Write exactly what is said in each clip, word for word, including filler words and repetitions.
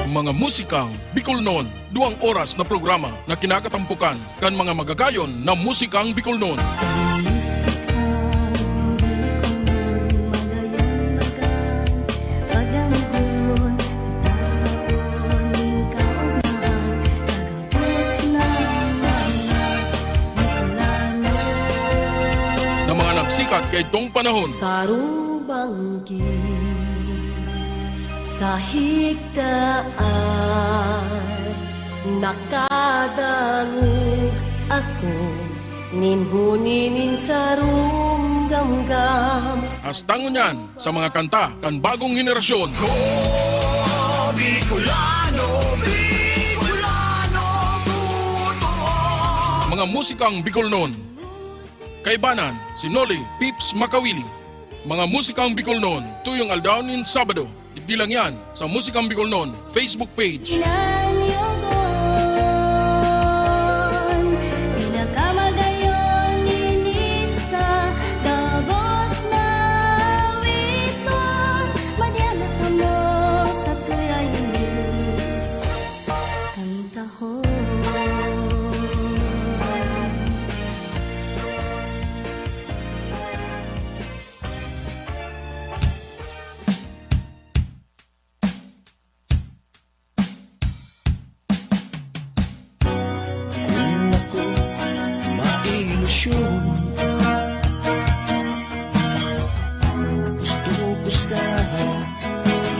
Mga musikang Bicolnon, duwang oras na programa na kinakatampokan kan mga magagayon na musikang Bicolnon. Na mga nagsikat kaidtong panahon. Sarubang Sa higdaan, nakadangog ako nin huni nin sarong gamgam. Hasta ngunyan, sa mga kanta kan bagong henerasyon. Ko, Bicolano, Bicolano, totoo. Mga musikang Bicolnon. Kaibanan, si Noli Pips Makawili. Mga musikang Bicolnon, tuyong aldaw nin Sabado. Digdi lang yan sa Musikang Bicolnon Facebook page. Kinanyogon, pinakamagayon ini sa gabos na witong, madya na kamo sa tuyay ini. Kantahon. Kun ako mailusyon, gusto ko sa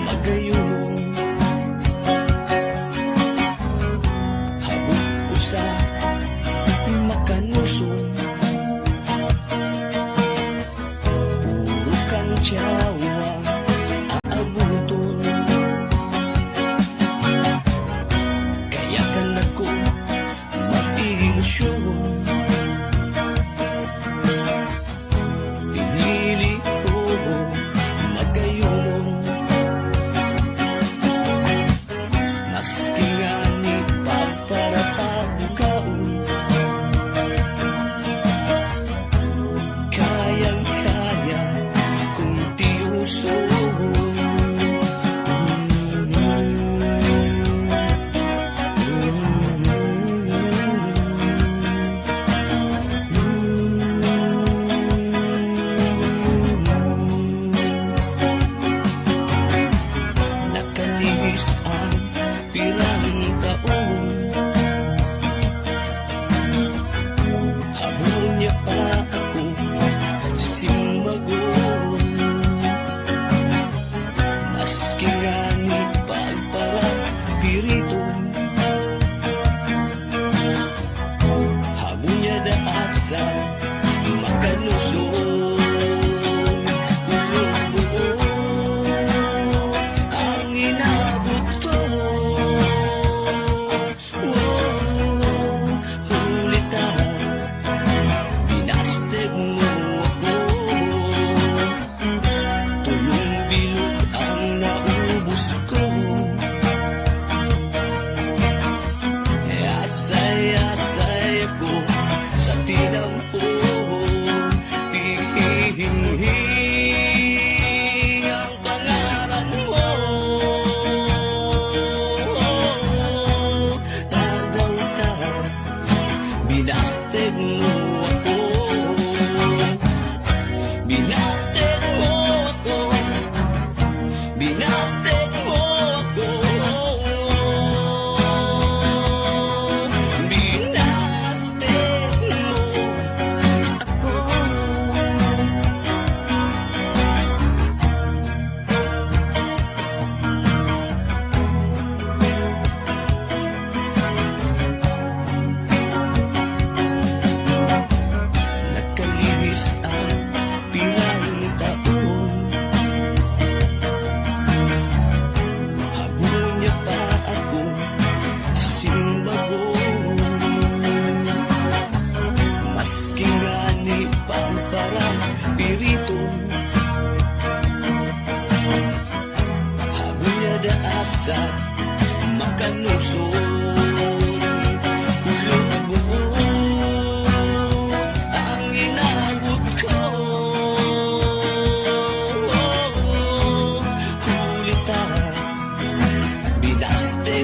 magayon. Hawak ko sa makanuson. Puro kan Jawa aaboton. Kaya kan ako mag-ilusyon, pinili ko magayon. Maski ngani pagparatabukaon, kayang-kaya kong tiyoson. Nakalihis ang pirang taon, habo niya pa ako simagon. Maski ngani pagparapiriton, habo niya da asa makanuson. Ang inabot ko, oh, huli ta, binasted mo ako. Tolong bilog ang naubos ko. Asay-asay ako sa tinampo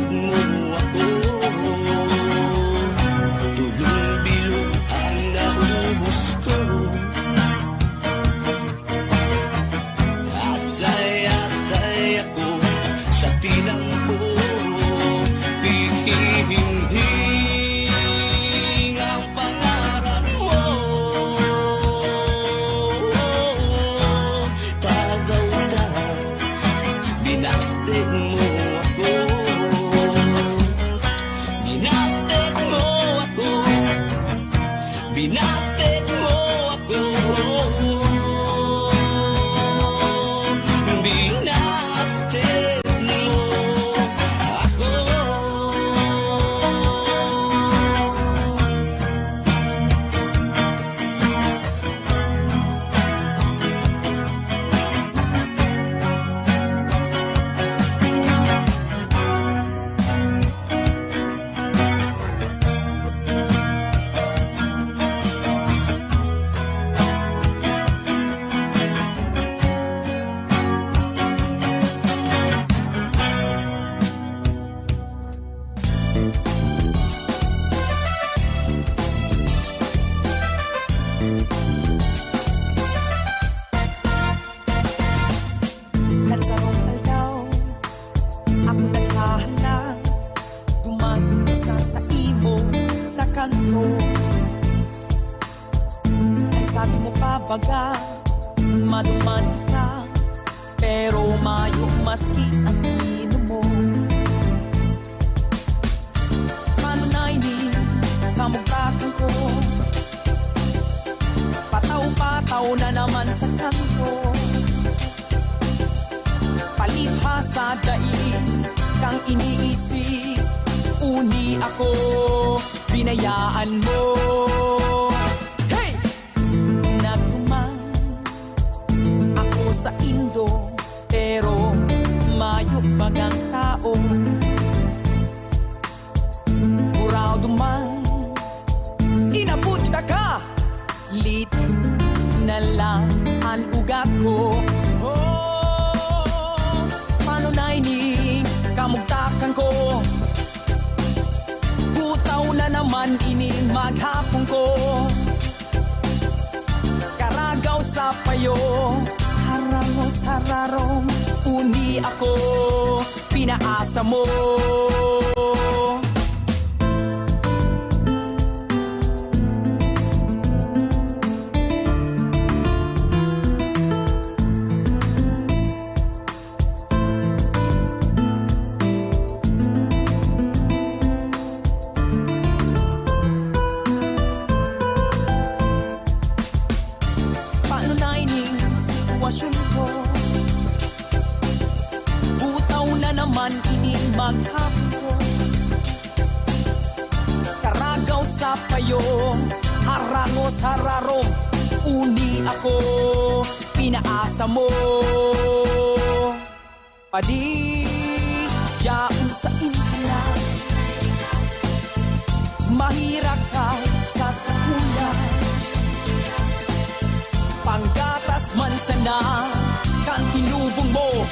mo ako. Tulong bilog ang naubos ko. Asay-asay ako sa tinang ko. Hihihinghing ang pangaran mo. Tagaw ta, binasted mo ako. Binasted mo ako. Binasted mo ako. Binasted mo ako. Kan sarong aldaw, ako naghahalang duman sa saimo sa kanto. Ang sabi mo pa baga, maduman ka, pero mayo maski an inom mo. Paano na ini, kamugtakan ko? Pataw-pataw na naman sa kanto. Palibhasa dai kang iniisip, uni ako binayaan mo. Hey! Nagduman ako sa indo, pero mayo bagang tao. Gurado man, inabot na ka. Liti na lang an ugat ko. Oh, paano na ini, kamugtakan ko? Butaw na naman ining maghapon ko. Karagaw sa payo, harangos hararom, uni ako pinaasa mo. Paano na ining sitwasyon ko? Butaw na naman ining maghapon ko. Karagaw sa payo, harangos hararom, uni ako pinaasa mo. Padi, yaon sa intanan, mahirak ka sa sakuya. Panggatas man sana kan tinubong mo,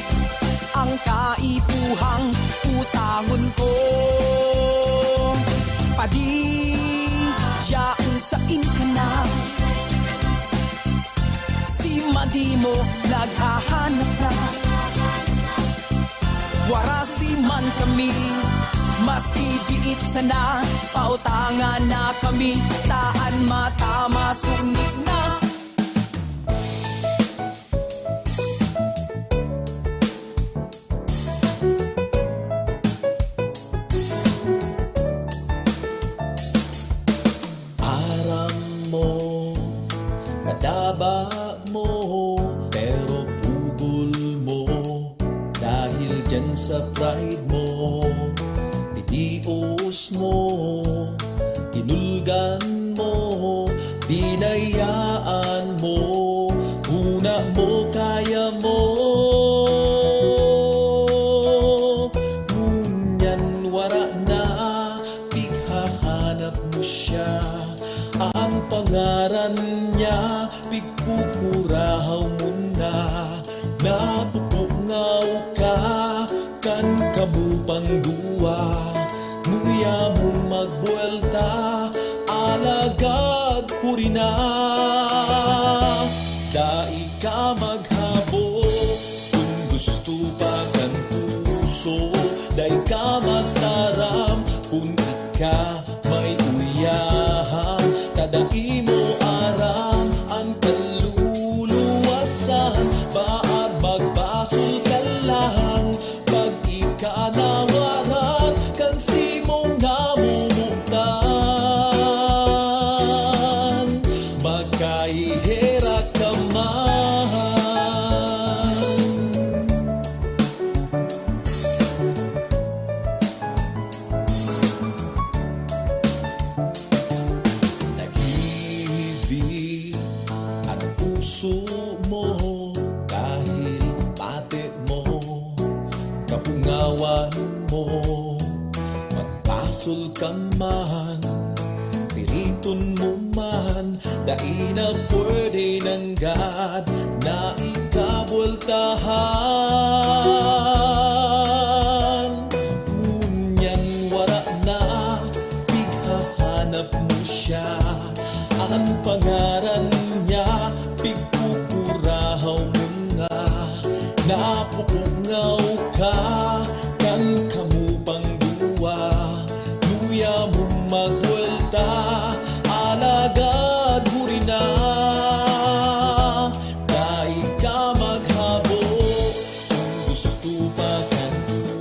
ang kaipuhang utangon ko. Padi, yaon sa intanan, si Madimo naghahanap na. Warasi man kami, maski diit sana, pautangan na kami, ta an mata masunod na. Aram mo, madaba mo, pero pugol mo. Dahil dyan sa pride mo, tinios mo, tinulgan mo, binayaan mo, huna mo, kaya mo. Ngunyan wara na, pighahanap mo siya. An pangaran niya, pigkukurahaw mo na. Napupungaw ka, kan kamo pang duwa. Nguya mo magbuwelta, alagad huri na. Dai ka maghabo kun gusto pa kan puso, dai ka magtaram kun ika may uyaham. Ta dai mo aram an kaluluwasan, baad magbasol ka lang pag ika nawaran kan simong namomotan. Makaheherak ka man. Nag-iibig ang puso mo dahil pati mo, kapungawan mo, magpasol ka man, piriton mo man, dai na pwede nanggad na ikabweltahan. Ngunyan wara na, pighahanap mo siya, an pangaran niya, pigkukurahaw mo na, napupungaw ka kan kamo pang duwa. Luya mong magbuwelta, alagad huri na. Dai ka maghabo kun gusto pa kan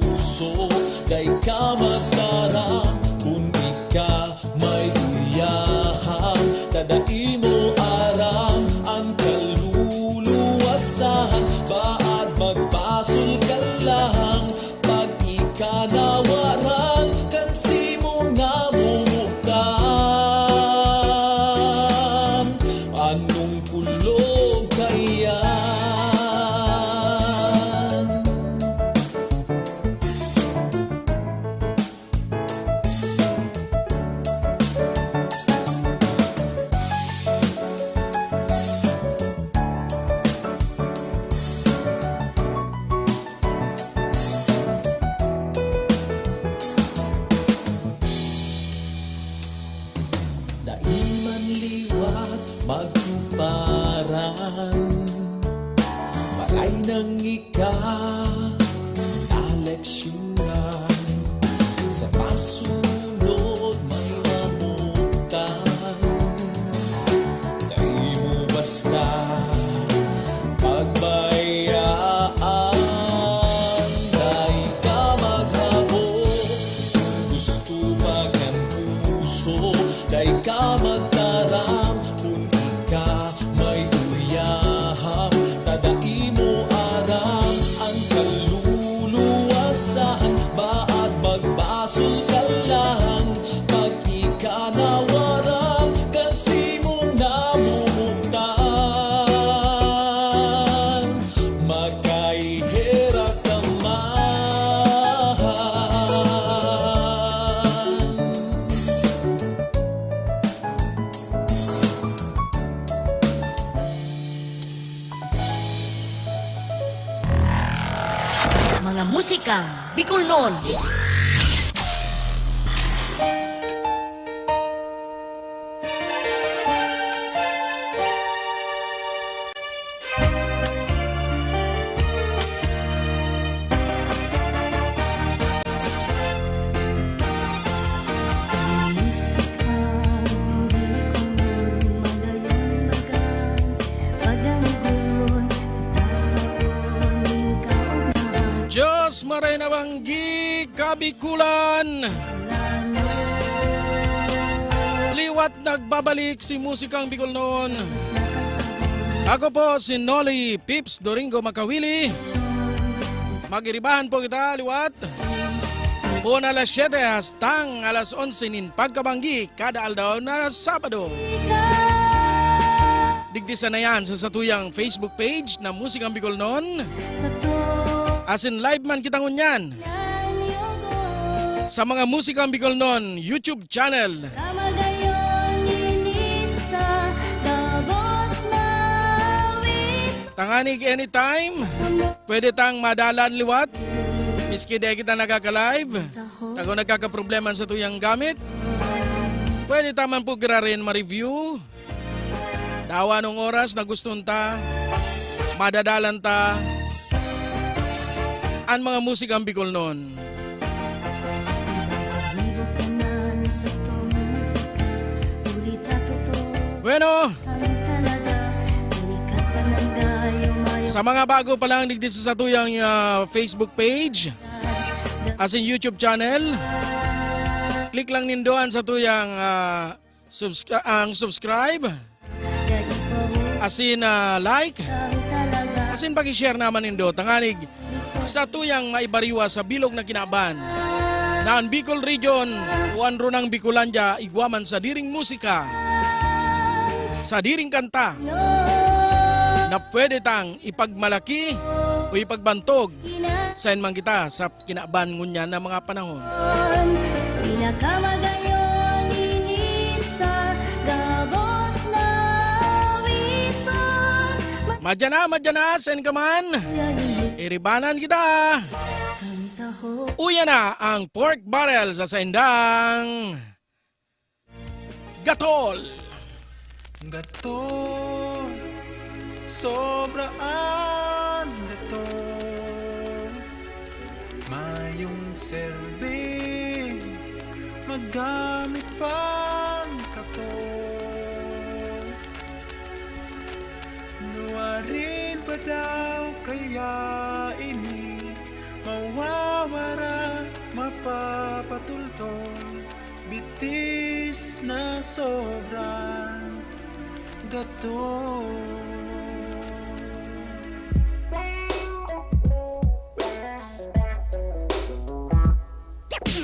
puso, dai ka magtaram kun ika may uyaham. Ta dai mo aram an kaluluwasan, baad magbasol ka lang pag ika nawaran kan simong namomotan. Anong kulog kaiyan? Dai man liwat magtuparan, maray nang ika naleksyonan. Sa pasunod may mamotan, dai mo basta pagbayaan. Dai ka maghabo kun gusto pa kan puso, dai ka magtaram kun ika may uyaham. Ta dai mo aram an kaluluwasan, baad magbasol ka lang pag ika nawaran kan simong namomotan. Makaheherak ka man. Mga musika Bicolnon. Diyos maray na banggi, Kabikulan! Liwat nagbabalik si Musikang Bicolnon. Ako po si Noli Pips Doringo Makawili. Magiribahan po kita, liwat. Poon alas siyete hastang alas onse nin pagkabanggi kada aldaw na Sabado. Digdi sana yan sa satuyang Facebook page na Musikang Bicolnon. Asin live man kita ngunyan sa mga Musikang Bicolnon YouTube channel. Tanganing anytime, pwede tang madalan liwat. Miski di kita nagkaka-live, ta kun nagkakaproblema sa tuyang gamit, pwede ta man po girarin ma-review. Dawa anong oras na guston ta, madadalan ta an mga musikang Bicolnon. Bueno, sa mga bago pa lang digdi sa satuyang, ah, Facebook page, asin YouTube channel, click lang nindo an satuyang, ah, subscri-, ang subscribe, asin, ah, like, asin paki-share naman nindo, tanganig satuyang maibariwa sa bilog na kinaban na an Bicol Region o an Runang Bicolandia igwa man sadiring musika, sadiring kanta na pwede tang ipagmalaki o ipagbantog sain man kita sa kinaban ngunyan na mga panahon. Pinakamagayon ini sa gabos na awiton. Madya na, madya na, sain ka man? Iribanan kita. Uya na ang pork barrel sa saindang Gatol. Gatol, sobra an gatol. Mayong serbi, magamit pang katol. Nuarin pa daw kaya ini mawawara, mapapatultol? Bitis na sobrang gatol.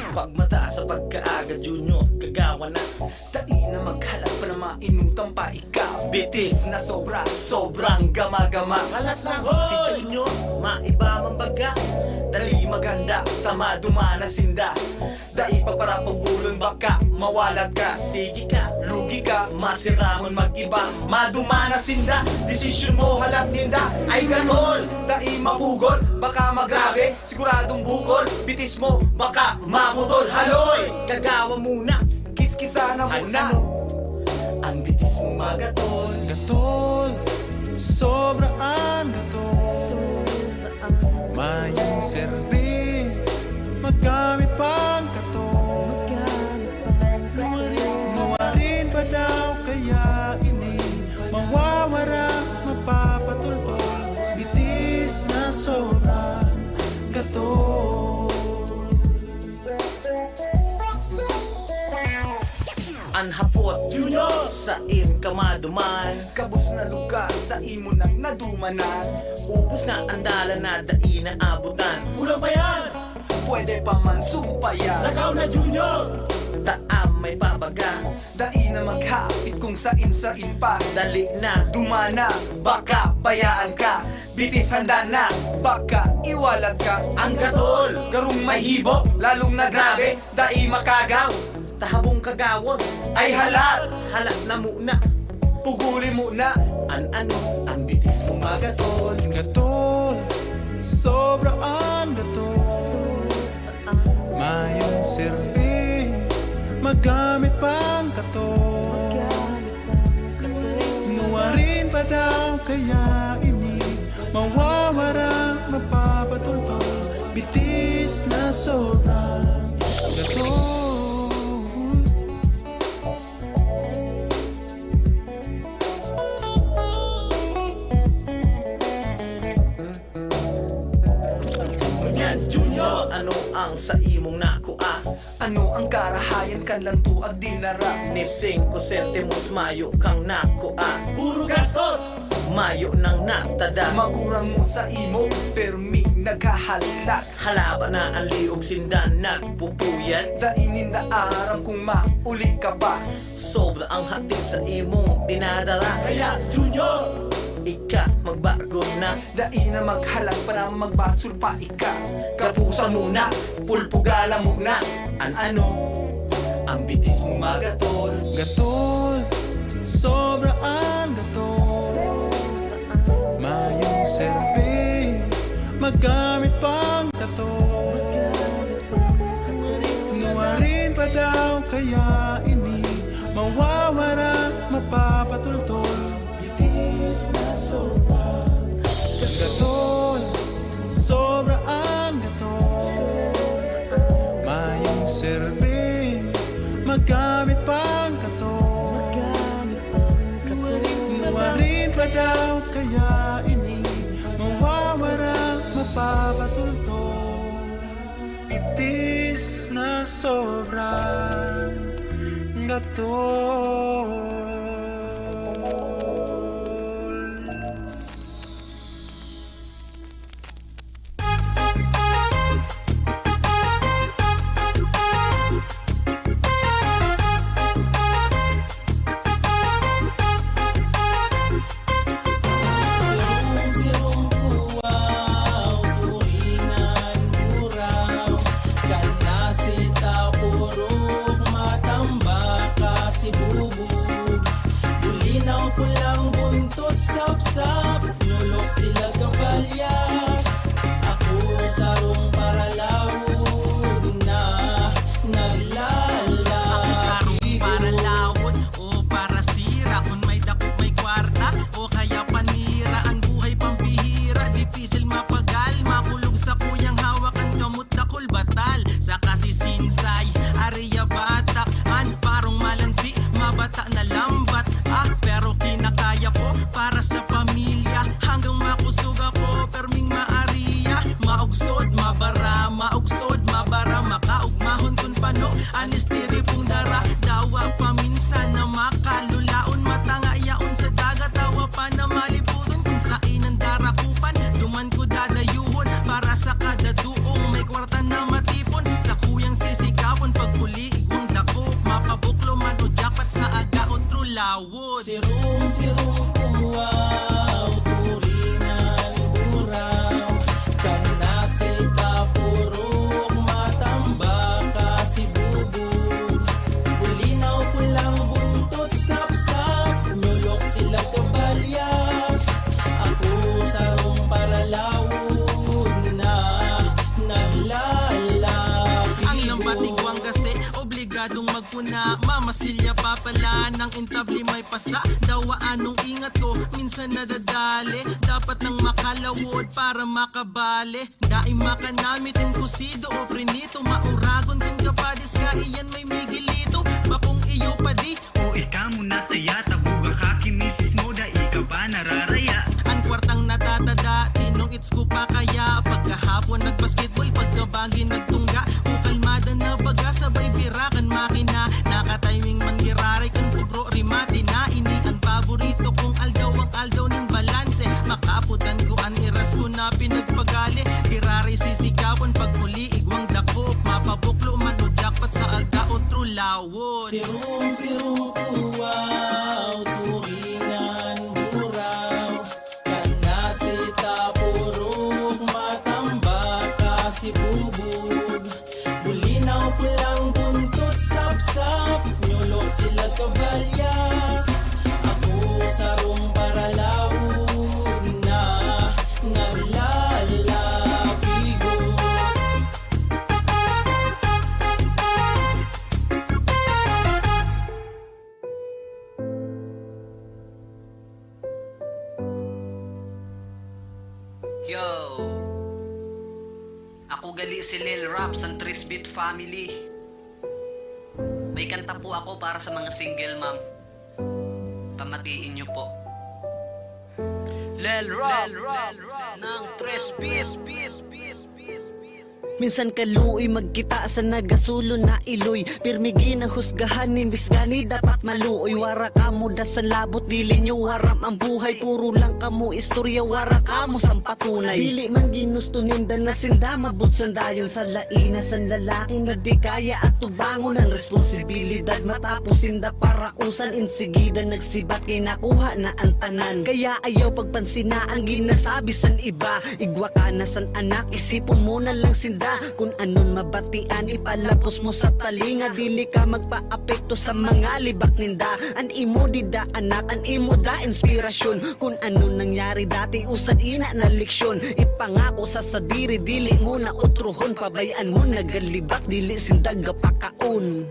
Pagmata sa pagkaaga, Junior, kagawa na. Dai na maghalat pa na mainutan pa ika. Bitis na sobra, sobrang gama-gama. Halat na, hoy! Si Junior, maiba man baga. Dali maganda, ta maduman na sinda. Dai pagparapugulon, baka mawalat ka. Sige ka, lugi ka, masiramon mag-iba. Maduman na sinda, desisyon mo, halat ninda ay gatol. Dai mapugol, baka magrabe, siguradong bukol. Bitis mo, baka maputol, haloy! Kagawa muna, kiskisa na muna. Ano? Ang bitis mo magatol. Gatol, sobra ang gatol. Mayong serbi, magamit pang katol. Nuarin pa daw kaya ini mawawara, mapapatultol? Bitis na sobrang gatol. An hapot, Junior, sain ka maduman? Gabos na lugar sa imo nang nadumanan. Ubos na an dalan na dai naabutan. Kulang pa yan! Pwede pa man sumpayan. Lakaw na, Junior! Taam may pabaga. Dai na maghapit kung sain-sain pa. Dali na. Dumana, baka bayaan ka. Bitis, handa na, baka iwalat ka. Ang gatol, garong may hibo, lalong na grabe, dai makagaw. Tahabong kagawon. Ay halat! Halat na muna. Puguli muna. An ano? Ang bitis mo magatol. Gatol, sobra ang gatol. Mayong serbi, magamit pang katol. Nuarin pa daw kaya ini mawawara, mapapatultol? Bitis na sobrang gatol. Ngunyan, Junior, ano ang sa imong nakua? Ano ang karahayan kan lantuag dinara? Ni singko sentimos mayo kang nakua. Puro gastos! Mayo nang natada. Magurang mo sa imo, permi naghahalat. Halaba na ang liog sinda nagpupuyat. Dai ninda aram kung mauli ka pa. Sobra ang hati sa imong dinadara. Kaya, Junior, ika magbago na. Dai na maghalat pa na magbasol pa ika. Kapusa muna, pulpugala muna. An ano? Ang bitis mo magatol. Gatol, sobra ang gatol. Mayong serbi, magamit pang katol. Warin pa daw kaya ini mawawara, mapapatultol? Itis na sobra. Gatol, sobra an gatol. Mayong serbi, magamit pang gatol. Warin pa daw kaya ini mawawara, mapapatultol? Itis na sobrang gatol. Sirong-sirong kuwaw, turingan buraw, kan nasita purok, matambaka si bubog. Bulinaw, pulang buntot, sapsap, nolok sila kabalyas. Ako sarong paralawod na naglalaki. Ako sarong paralawod o parasira, kun may dakop may kwarta o kaya panira. An buhay pampihira, dipisil mapagal, makulog sa kuyang hawak an kamot dakul batal. Sa kasisinsay, ariya batak, an parong malansi, mabata na lambat. Ah, pero kinakaya ko para sa pamilya. Hanggang makusog ako, perming maariya. Maugsod, mabara, maugsod, mabara, makaugmahon kun pano an esteripong dara. Dawa paminsan na makalulaon, matanga yaon sa dagat, dawa pa na maliputon. Kun sain ang darakupan, duman ko dadayuhon. Para sa kada duong may kwarta na matipon, sa kuyang sisikapon, pagpuli, igwang dakop, mapabuklo man o jackpot sa aga o true lawod. Sirong-sirong kuwaw, turingan buraw, kan nasita purok, matambaka si bubog. Bulinaw, pulang buntot, sapsap, nolok sila kabalyas. Ako sarong paralawod na naglalapit. Ang lambat igwang kasi, obligadong magpuna. Mamasilya pa pala nang intabli may pasa. Dawa anong ingat ko, minsan nadadali. Dapat nang makalawod para makabali. Dai makanamit in kusido o prinito, mauragon kun kapadis ka, iyan may migilito. Bakong iyo pa di. O ika mo na saya, tabuga ka ki misis mo, dai ka pa nararaya. An kwartang natatada, tinong its ko pa kaya. Pagkahapon nagbasketball, pagkabangi nagtungga. O kalmada na baga, sabay bira kan makina. Nakatiming man giraray kun pugro rimati na. Ini an paborito kong aldaw, ang aldaw nin balanse. Makaputan ko an iras ko na pinagpagali. Giraray sisikawan, pagpuli, igwang dakop, mapabuklo man o jackpot sa aga o true lawod. Sirong-sirong kuwaw, turingan buraw, kan nasita purok, matambaka si bubog. Bulinaw, pulang buntot, sapsap, nyolok sila kabalyas. Ako sarong paralawod na naglalapigo. Yo! Ako gali si Lil Raps, ang Trisbit family. May kanta po ako para sa mga single mom. Pamatiin niyo po. Lel Rob, Lel Rob, ng Tres Bis. Minsan kaluoy magkita sa nagasulon na iloy. Pirmi ginahusgahan nin bisgani dapat maluoy. Wara kamo dasan labot, dili nyo waram ang buhay. Puro lang kamo istorya, wara kamo sampatunay. Dili man ginusto ninda na sinda mabutsan dayon sa laina san lalaki na di kaya atubangon ang responsibilidad. Matapos sinda parausan, insigida nagsibat kay nakuha na ang tanan. Kaya ayaw pagpansina ang ginasabi san iba. Igwa ka na san anak, isipon mo na lang sinda. Kun anon mabatian, ipalapos mo sa talinga. Dili ka magpaapekto sa mga libak ninda. An imo dida, anak, an imo da inspirasyon. Kun ano nangyari dati, usad ina na leksyon. Ipangako sa sadiri, dili mo na otrohon. Pabay-an mo nagalibak, dili sinda gapakaon.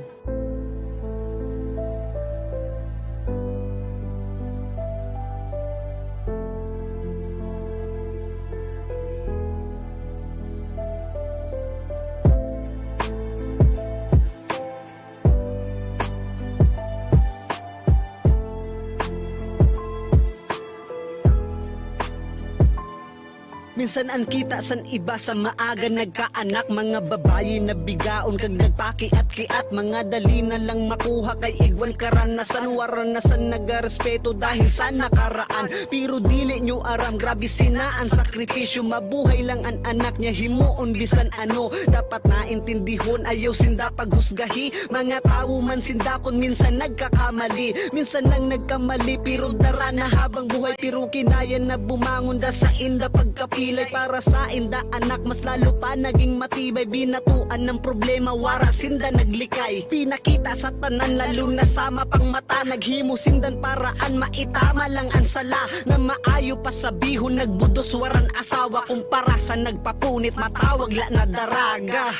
Minsan an kita san iba sa maaga nagkaanak, mga babayi na bigaon kag nagpakiat-kiat, mga dali na lang makuha kay igwan karanasan, waranasan nagarespeto dahil sa nakaraan. Pero dili nyo aram, grabe sina an sakripisyo, mabuhay lang an anak niya, himoon bisan ano. Dapat naintindihon, ayaw sinda paghusgahi, mga tawo man sinda kun minsan nagkakamali. Minsan lang nagkamali, pero dara na habang buhay. Pero kinaya na bumangon da sainda pagkapilay. Para sainda anak, mas lalo pa naging matibay. Binatuan ng problema, wara sinda naglikay. Pinakita sa tanan, lalo na sa mapang mata, naghimo sindan paraan maitama lang an sala. Na maayo pa sabihon, nagbudos waran asawa, kumpara sa nagpapunit, matawag la na daraga.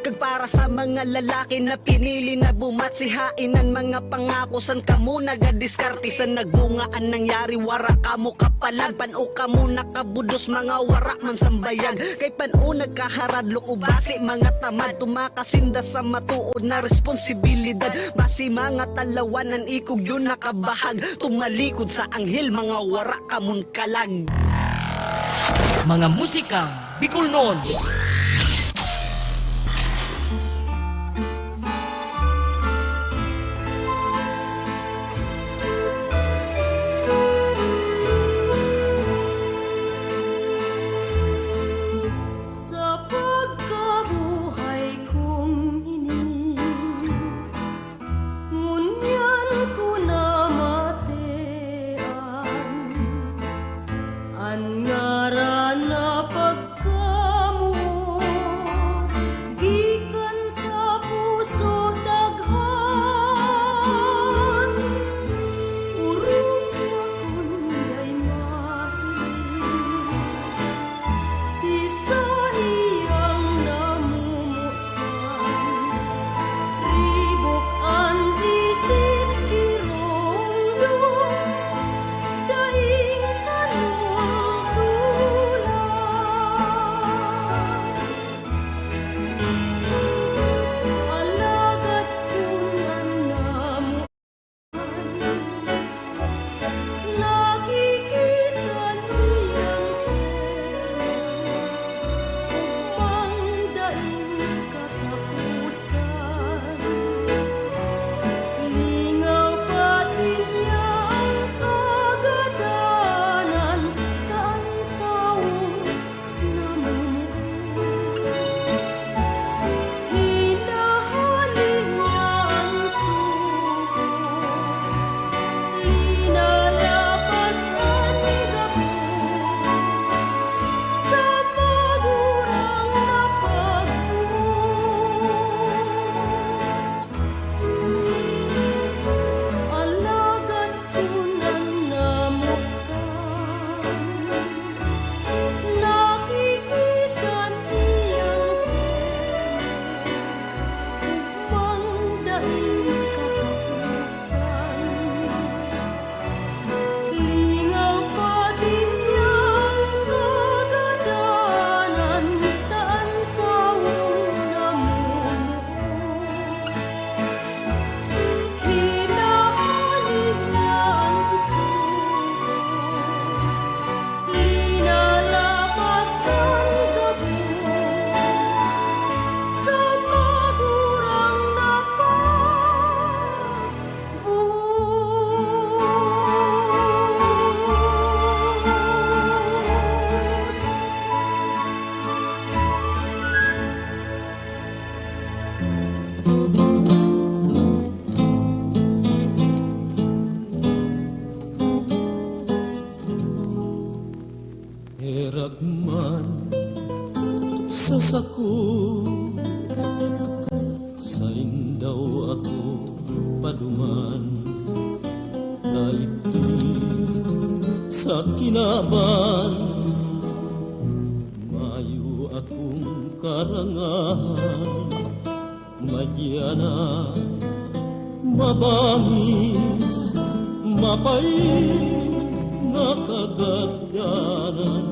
Kag para sa mga lalaki na pinili na bumat, sihain an mga pangako, san kamo nagadiskarte, san nagbunga an nangyari, wara kamo kapalag, pan-o kamo nakabudos, mga wara man sambayag. Kay pan-o nagkaharadlok o basi mga tamad, tumaka sinda sa matuod na responsibilidad. Basi mga talawan an ikog yun nakabahag, tumalikod sa anghel, mga wara kamon kalag. Mga musika Bicolnon. Sa pagkabuhay kong ini, ngunyan ko namatean an ngaran na pagkamoot gikan sa puso daghan. Orog na kun dai mahiling, si saiyang namumutan, ribok an isip, girong-dong, daing kanultulan. Alagad kun an namotan nakikita niyang helmet, Herak man sa sako, saindaw ako paduman. Kaiti sa kinaban, mayo akong karangahan. Madya na, mabangis, mapait na kagadanan,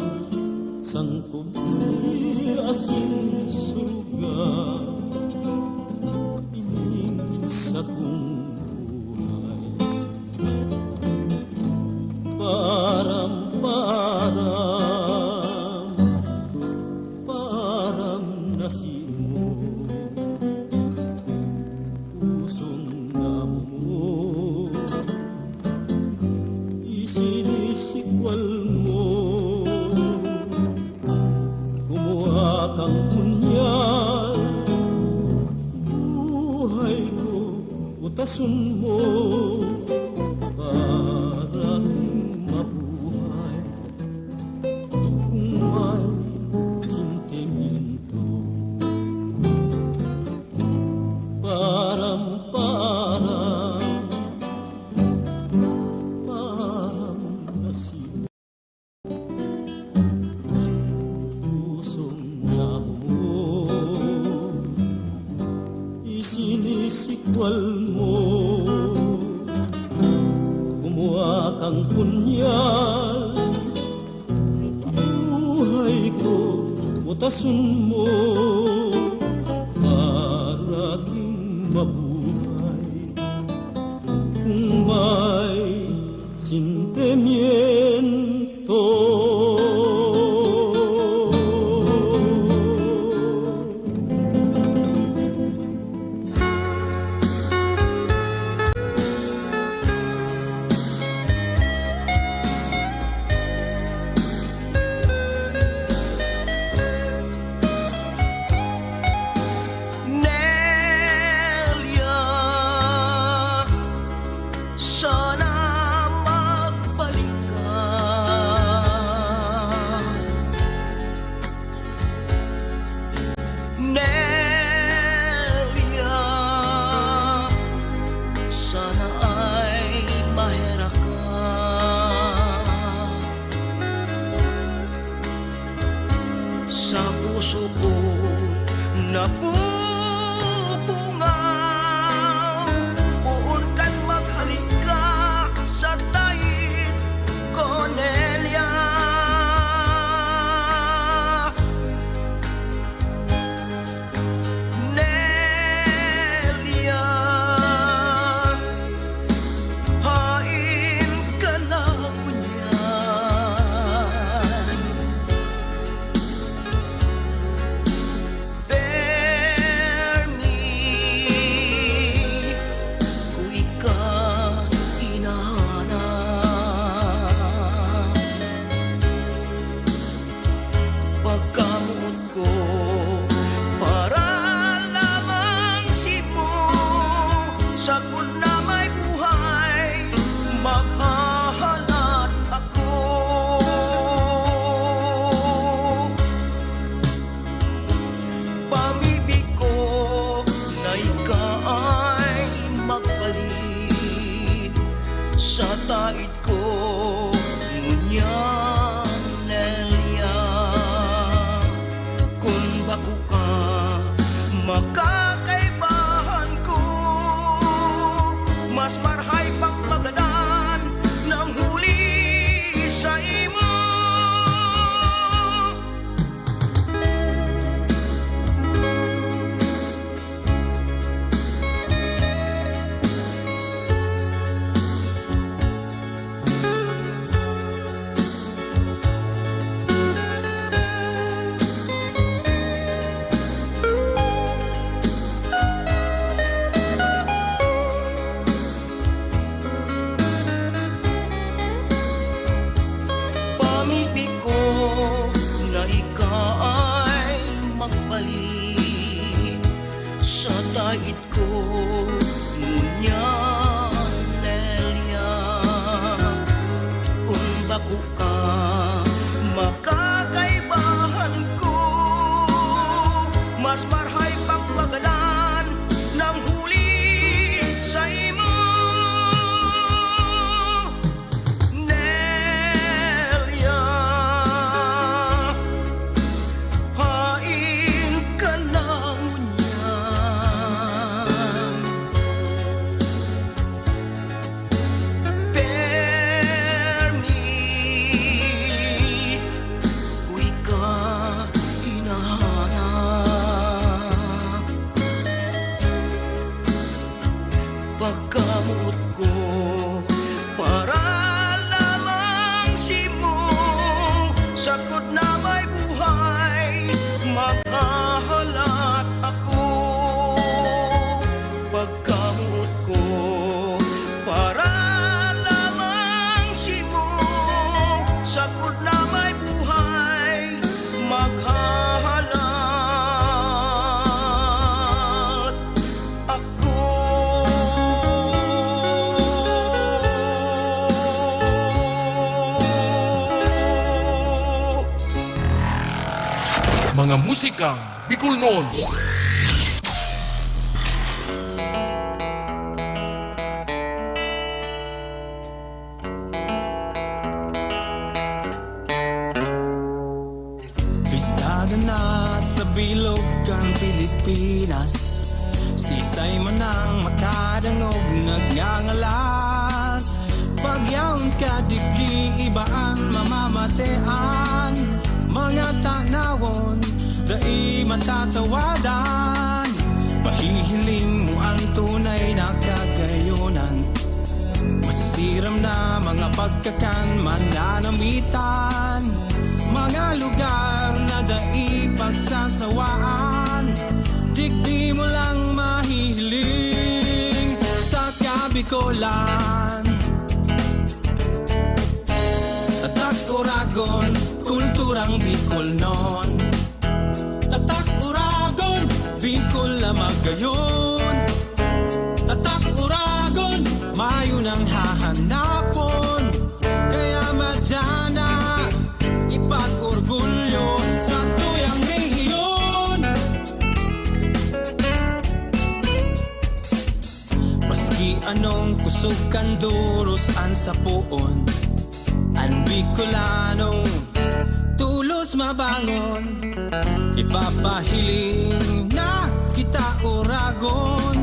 sangkob ni asin suruga, ining sakong buhay. Paaram, paaram, paaram na simo. Pusong namo, isinisikwal mo. Kumuha kang punyal, buhay ko, utason mo, para kung mabuhay. Kung may sentimiento, paaram, paaram, paaram na simo. Pusong namo, isinisikwal mo. Kumuha kang punyal, buhay ko, utason mo, para king mabuhay. Kung may sentimiento. Nelia, sana magbalik ka. Nelia, sana ay maherak ka. Sa puso ko napupungaw, poon kan maghale ka sa taed ko, Nelia. Nelia, haen ka na ngunyan? Permi ko ika hinahanap. Pagkamoot ko para lamang simo, sagkod na may buhay, maghahalat ako. Pamibi ko na ika ay magbalik sa taed ko ngunyan, Nelia. Kun bako ka, makakaibahan ko, mas marhay pang magadan nang huli saimo. Pamibi ko na ika ay magbalik sa taed ko ngunyan, Nelia. Kun bako ka, maka- Sakot na may buhay, maghahalat ako. Pagkamoot ko, para lamang simo. Sakot na may buhay, maghahalat ako. Mga musikang Bicolnon. Pistada na sa bilog kan Pilipinas, siisay man ang makadangog nagngangalas. Pagyaon ka digdi, iba an mamamatean, mga tanawon dai matatawadan. Pahihiling mo an tunay na kagayonan, masisiram na mga pagkakan, mananamitan, mga lugar na dai pagsasawaan. Digdi mo lang mahihiling sa Kabikolan. Tatak Oragon, kulturang Bicolnon. Tatak Oragon, Bicol na magayon. Tatak Oragon, mayo nang hahanapon. Kaya madya na, ipag-orgulyo sa tuyang rehiyon. Maski anong kusog kan doros an sapoon, an Bicolano tolos mabangon. Ipapahiling na kita, Oragon.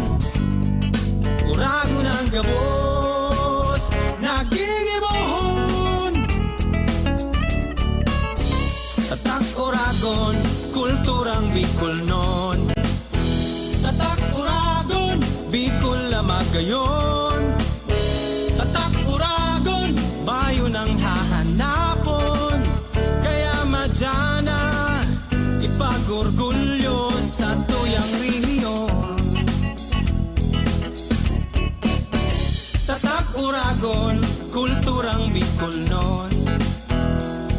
Oragon an gabos nagigibohon. Tatak Oragon, kulturang Bicolnon. Tatak Oragon, Bicol na magayon. Tatak Oragon, mayo nang hahanapon. Kaya madya na, ipag-orgulyo sa tuyang rehiyon. Tatak Oragon, kulturang Bicolnon.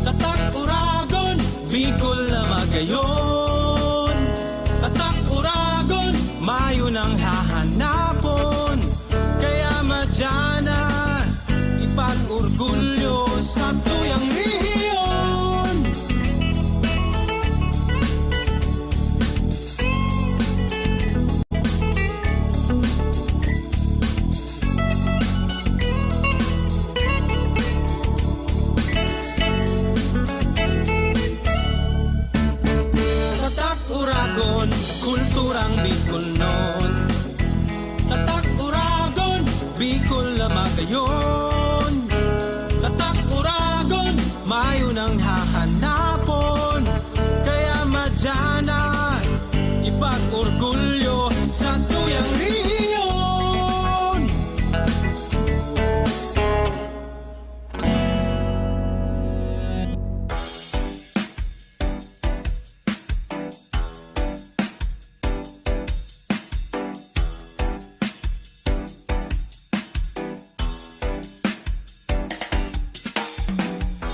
Tatak Oragon, Bicol na magayon. Tatak Oragon, mayo nang hahanapon. Kaya madya na, ipag-orgulyo sa tuyang rehiyon. Tatak Oragon, kulturang Bicolnon. Tatak Oragon, Bicol na magayon. Tatak Oragon, mayo nang hahanapon. Kaya madya na, ipag-orgulyo sa tuyang rehiyon.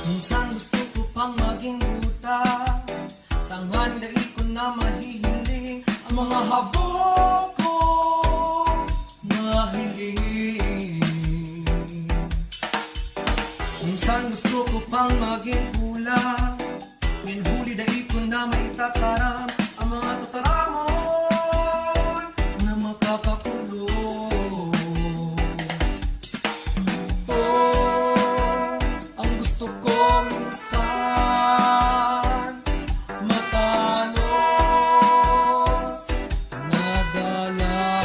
Minsan gusto ko pang maging buta, tanganing dai ko na mahihiling ang mga habo ko mahiling. Minsan gusto ko pang maging pula, ngunyan huli dai ko na maitataram ang mga tataramon na makakakulong. Oh, ang gusto ko minsan matanos na dalan.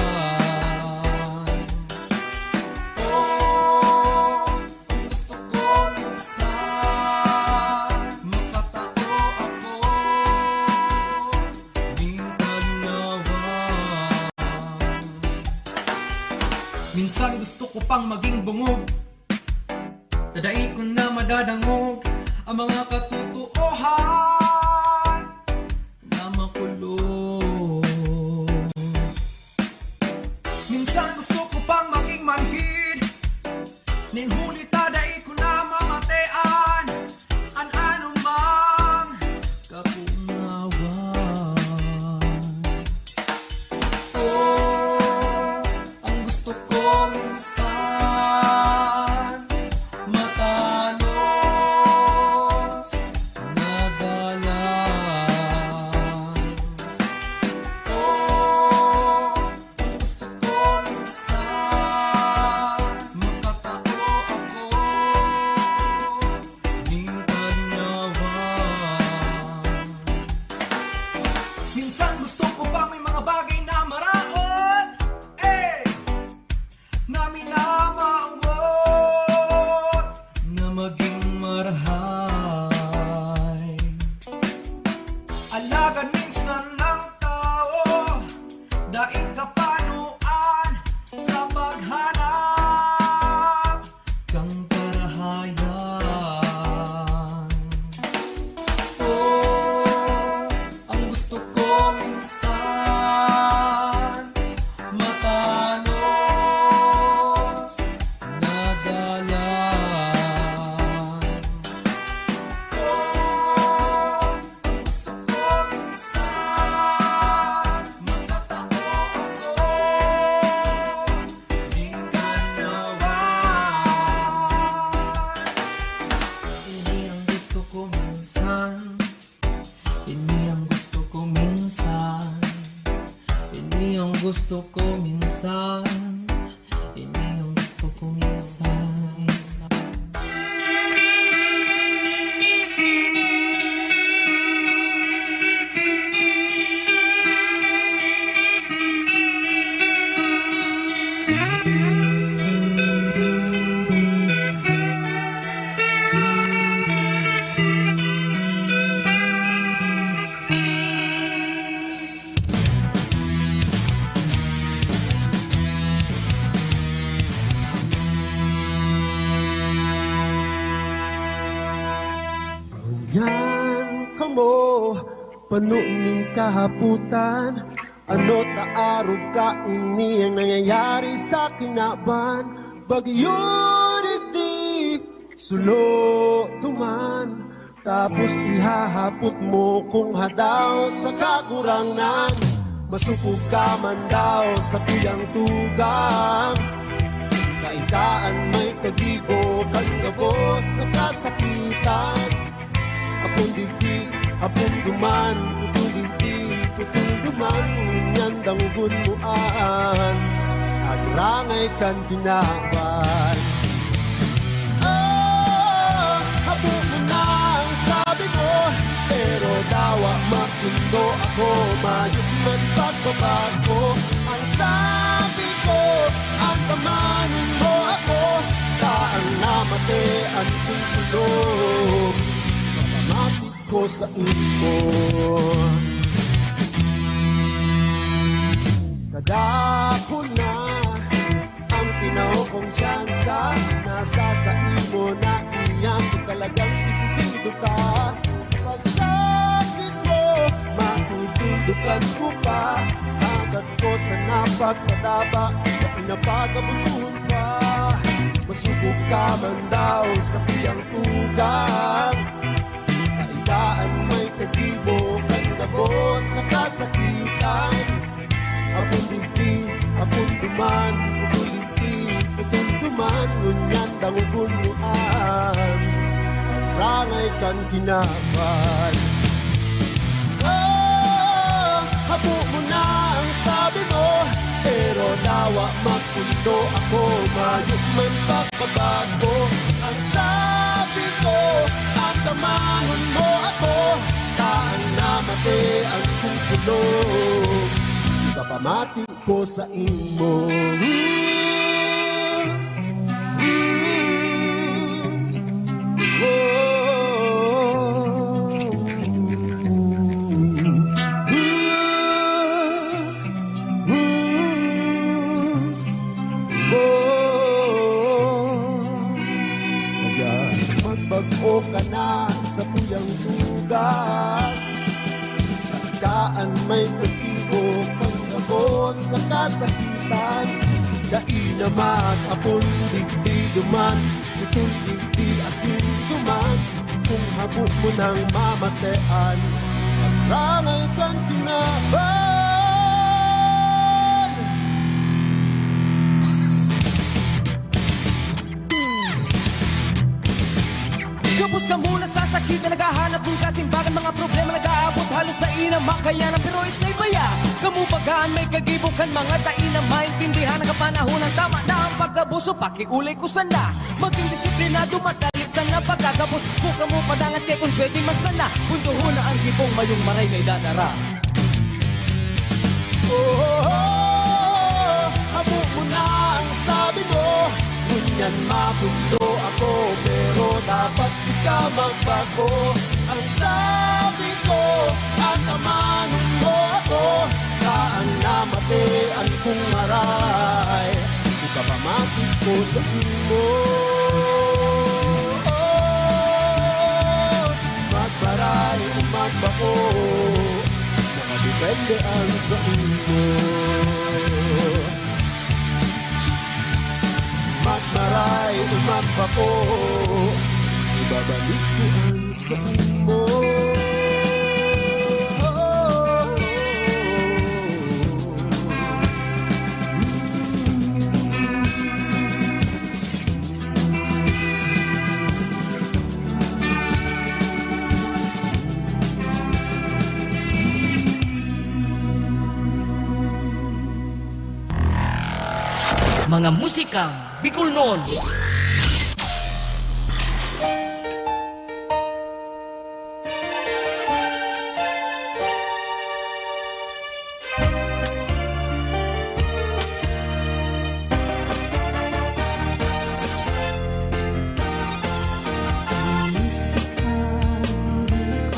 Oh, ang gusto ko minsan makatao ako nin kalingawan. Minsan gusto ko pang maging bungog, na dai ko na madadangog ang mga katutubo Tuohan na makulog. Minsan gusto ko pang maging manhid, nin huli ta dai ko na mamatean an anumang kakungawan. Oh, ang gusto ko minsan matanos na dalan. Oh, ang gusto ko minsan makatao ako ning kalinawan. Minsan gusto ko pang may mga bagay na maraot, eh, na minamawot na maging marahay. Alagad minsan ang tao daing kapanoan sa paghanap kang karahayan. Oh, ang gusto ko minsan matanos na dalan. Oh, ang gusto ko minsan makatao ako ning kalinawan. Ini ang gusto ko minsan. Ini ang gusto ko minsan. Ini ang gusto ko minsan. Ini ang gusto ko minsan. Ngunyan kamo, pano ning kahapotan, ano ta arog kaini ang nangyayari sa kinaban? Bagyo digdi, sulo duman, tapos ihahapot mo kung hadaw sa Kagurangnan. Masupog ka man daw sa kuyang tugang, kaitaan may kagibo kan gabos na kasakitan. Hapon digdi, hapon duman, putol digdi, putol duman, ngunyan dangogon mo an agurangay kan kinaban. Oh, habo mo na ang sabi mo, pero dawa magkundo ako, mayo man pagbabago. Ang sabi ko, ang tamanon mo ako, taang namate an kong kulog. Papamati ko sa imo. Kadakul na ang tinaw kong tsansa, nasa sa imo na iyan kung talagang desidido ka. Pagsakit mo, matutuldukan ko pa. Hanggat ko sana pagpadaba, na pinapagabusuhon pa. Masubog ka man daw sa kuyang tugang, kaitaan may kagibo kan gabos na kasakitan. Hapon digdi, hapon duman, putol digdi, putol duman, ngunyan dangogon mo an rangay kan kinaban. Oh, habo mo na ang sabi mo, pero dawa magkundo ako, mayo man pagbabago. Ang sabi ko, ang tamanon mo ako, taang namate an kong kulog. Ipapamati ko sa imo. Magbag-o ka na, Sa tuyang tugang, pagkaan may kagibo, pagkabos na kasakitan, dai na mag-apon, digdi duman, tutol digdi asin duman, kung habo mo nang mamatean, magrangay kan kinaban. Gabos kamo nasasakit na naghahanap nin kasimbagan, mga problema nag-aabot, halos dai na makayanan, pero isay baya kamo baga an may kagibo kan mga dai na maintindihan. Nakapanahonan, tama na ang pagkabos, o pakiulay ko sana. Maging disiplinado, madali sana pagkagabos. Kung kamo padangat kay kun pwede masana, pundohon na ang gibong mayong maray na idadara. Oh, habo mo na ang sabi mo, ngunyan mabundo ako, pero dapat di ka magbago. Ang sabi ko, ang tamanon mo ako, kaang namatean kong maray, ipapamati ko sa imo. Magmaray o magbako, nakadepende ang sa imo. Magmaray o magbako, ibabalik ko ang sa imo. Mga musikang Bicolnon.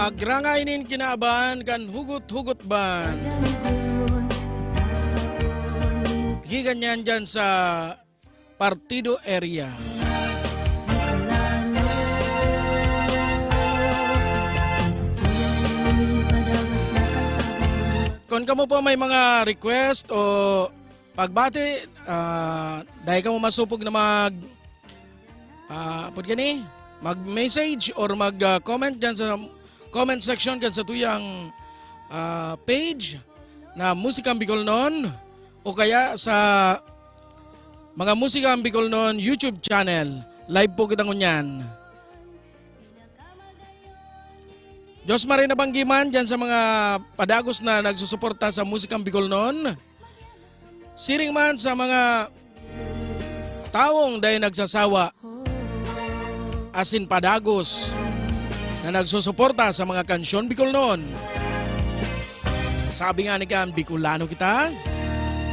Agrangay nin kinaban kan hugot-hugot ban. Gikan yan dyan sa Partido area. Kon kamo po may mga request o pagbati, ah, dai kamo masupog na mag, ah, apod kani, mag-message or mag, ah, comment dyan sa comment section kan satuyang, ah, page na Musikang Bicolnon o kaya sa mga Musikang Bicolnon YouTube channel. Live po kita ngunyan. Diyos maray na banggi man dyan sa mga padagos na nagsusuporta sa Musikang Bicolnon. Siring man sa mga tawong dai nagsasawa asin padagos na nagsusuporta sa mga kansyon Bicolnon. Sabi nga ni kan, Bicolano kita,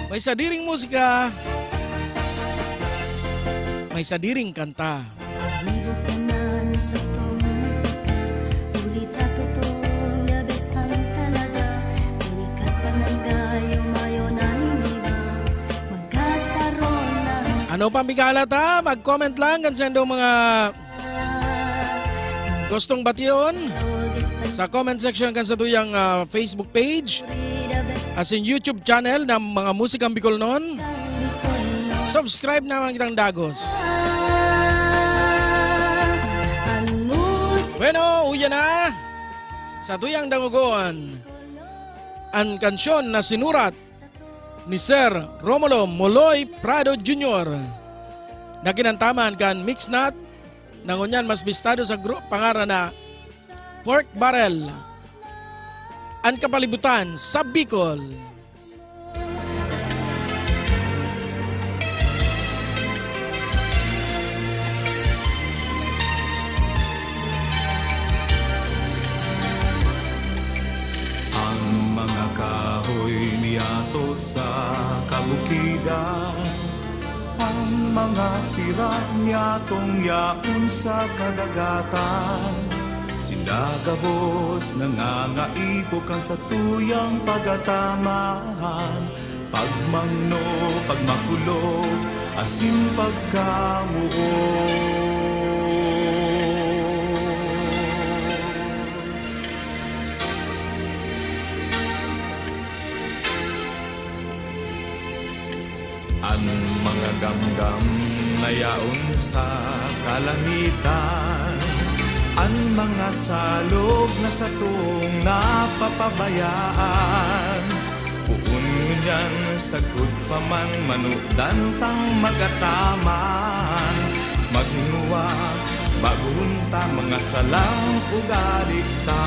may sadiring musika, may sadiring kanta. Gibo ka na sa tong musika, huli ta totoo, the best ang talaga. Di ka sa nanggayo, mayo na nin iba, magkasaron na. Ano pang bigalat, ha? Mag-comment lang kan sendong mga gustong bation sa comment section kan satuyang, ah, Facebook page asin YouTube channel ng mga musikang Bicolnon. Subscribe naman kitang dagos. Bueno, uya na. Satuyang dangogon, an kansyon na sinurat ni Sir Romulo Moloy Prado Junior na kinantaman kan Mix Nut na ngunyan mas bistado sa gru-, pangaran na Pork Barrel, An Kapalibutan sa Bicol. Ang mga kahoy niyato sa kabukidan, ang mga sira niyatong yaon sa kadagatan. Sinda gabos nangangaipo kan satuyang pagataman, pagmangno, pagmakulog, asin pagkamuot. Mga gamgam na yaon sa kalangitan, an mga salog na satong napapabayaan. Poon ngunyan sagkod pa man, manodan tang magataman, maghinguwa, bagohon ta mga salang ugali ta.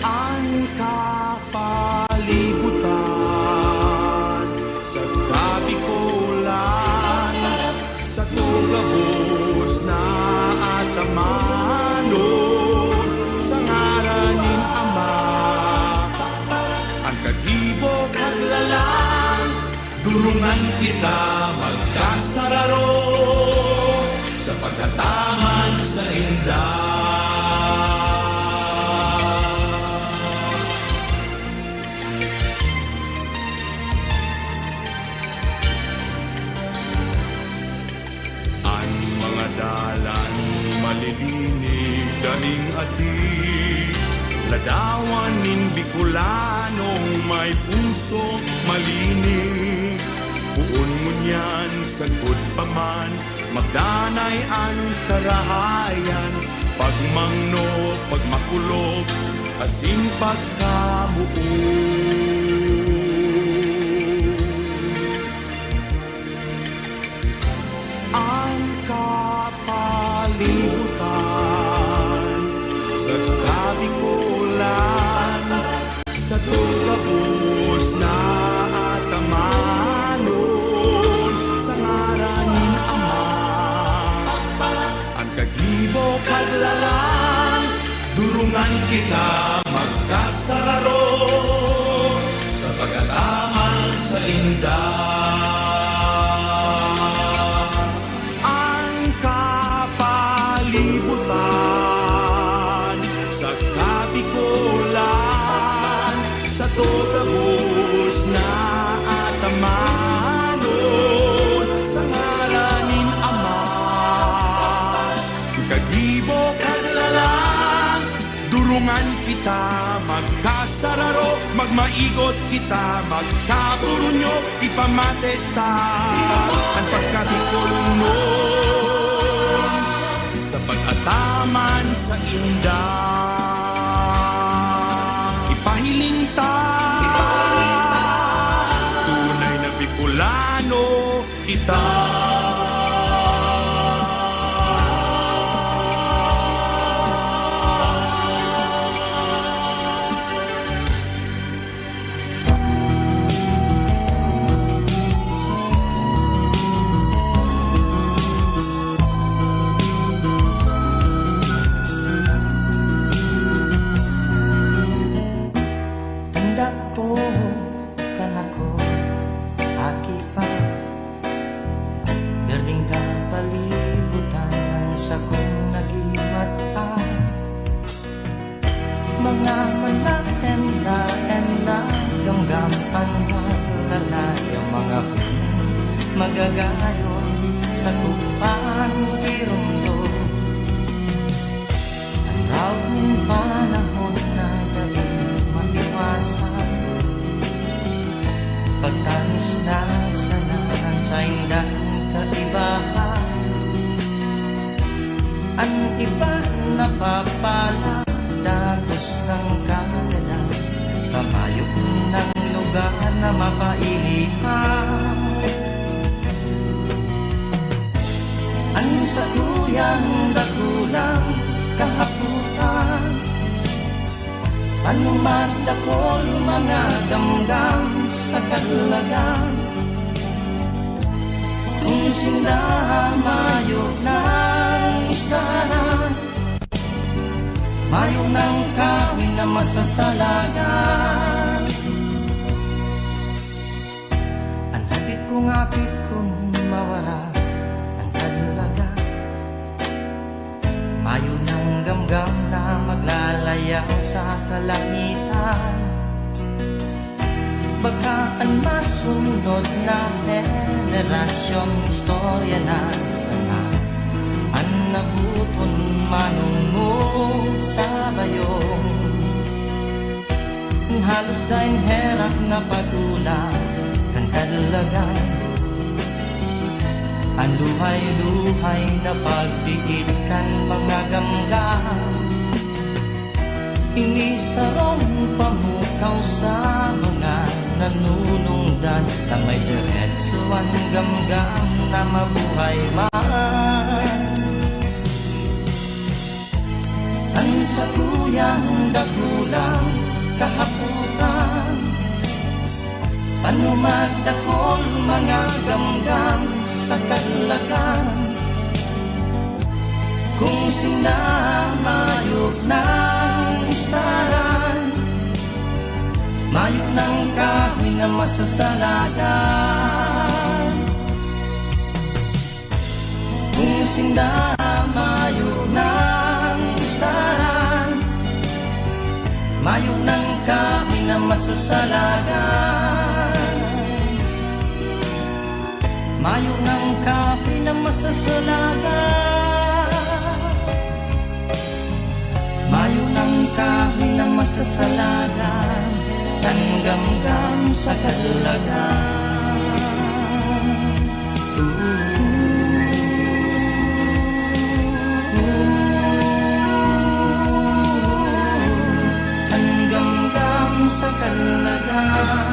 An kapalibutan sa kabikolan, sato gabos na atamanon sa ngaran nin Ama. An kagibo, kaglalang, durungan kita magkasararo sa pagataman sainda. An mga dalan malilinig, daing ati, ladawan nin Bicolanong may puso malinig. Poon ngunyan sagkod pa man, magdanay an karahayan, pagmangno, pagmakulog, asin pagkamoot. An kapalibutan sa kabikolan, sato gabos na atamanon sa ngaran nin Ama. An kagibo, kaglalang, durungan kita magkasararo sa pagataman sainda. An kapalibutan sa kabikolan, sato gabos na atamanon sa ngaran nin Ama. Kagibo, kaglalang, durungan kita magkasararo, magmaigot kita, magkaburunyo, ipamate ta an pagkabikolnon sa pag-ataman sainda. Ipahiling ta, tunay na Bicolano kita. Tanda ko, kan ako aki pa, berdeng kapalibutan an sakong nagimata. Mga mala enda-enda, gamgam an maglalayo, mga huling magagayon, sakop pa an giromdom. An raot nin panahon na dai maiwasan, pagtangis na sana an saindang kaibahan. An iba napapala, dagos nang kagadan, pamayo nang lugar na mapailihan. An sakuyang dakulang kahapotan, panumat dakul mga gamgam sa kalagan. Kun sinda mayo nang istaran, mayo nang kawin na masasalagan. An hapit kong hapit kun mawara an kalagan, mayo nang gamgam na maglalayaw sa kalangitan. Baka an masunod na henerasyon, istorya na sana an naboton, manongog sa bayong. Halos daing herak na pag-ulam kan kadalagan. An luhay-luhay na pagdiit kan mga gamgam. Ini sarong pamukaw sa mga nanunungdan na may diretso an gamgam na mabuhay man. An sakuyang dakulang kahapotan, panumadakol mga gamgam sa kalagan. Kung sinda mayo nang istaran, mayo nang kahoy na masasalagan. Kung sinda mayo nang istaran, mayo nang kahoy na masasalagan. Mayo nang kahoy na masasalagan. Mayo nang kahoy na masasalagan, an gamgam sa kalagan. An gamgam sa kalagan.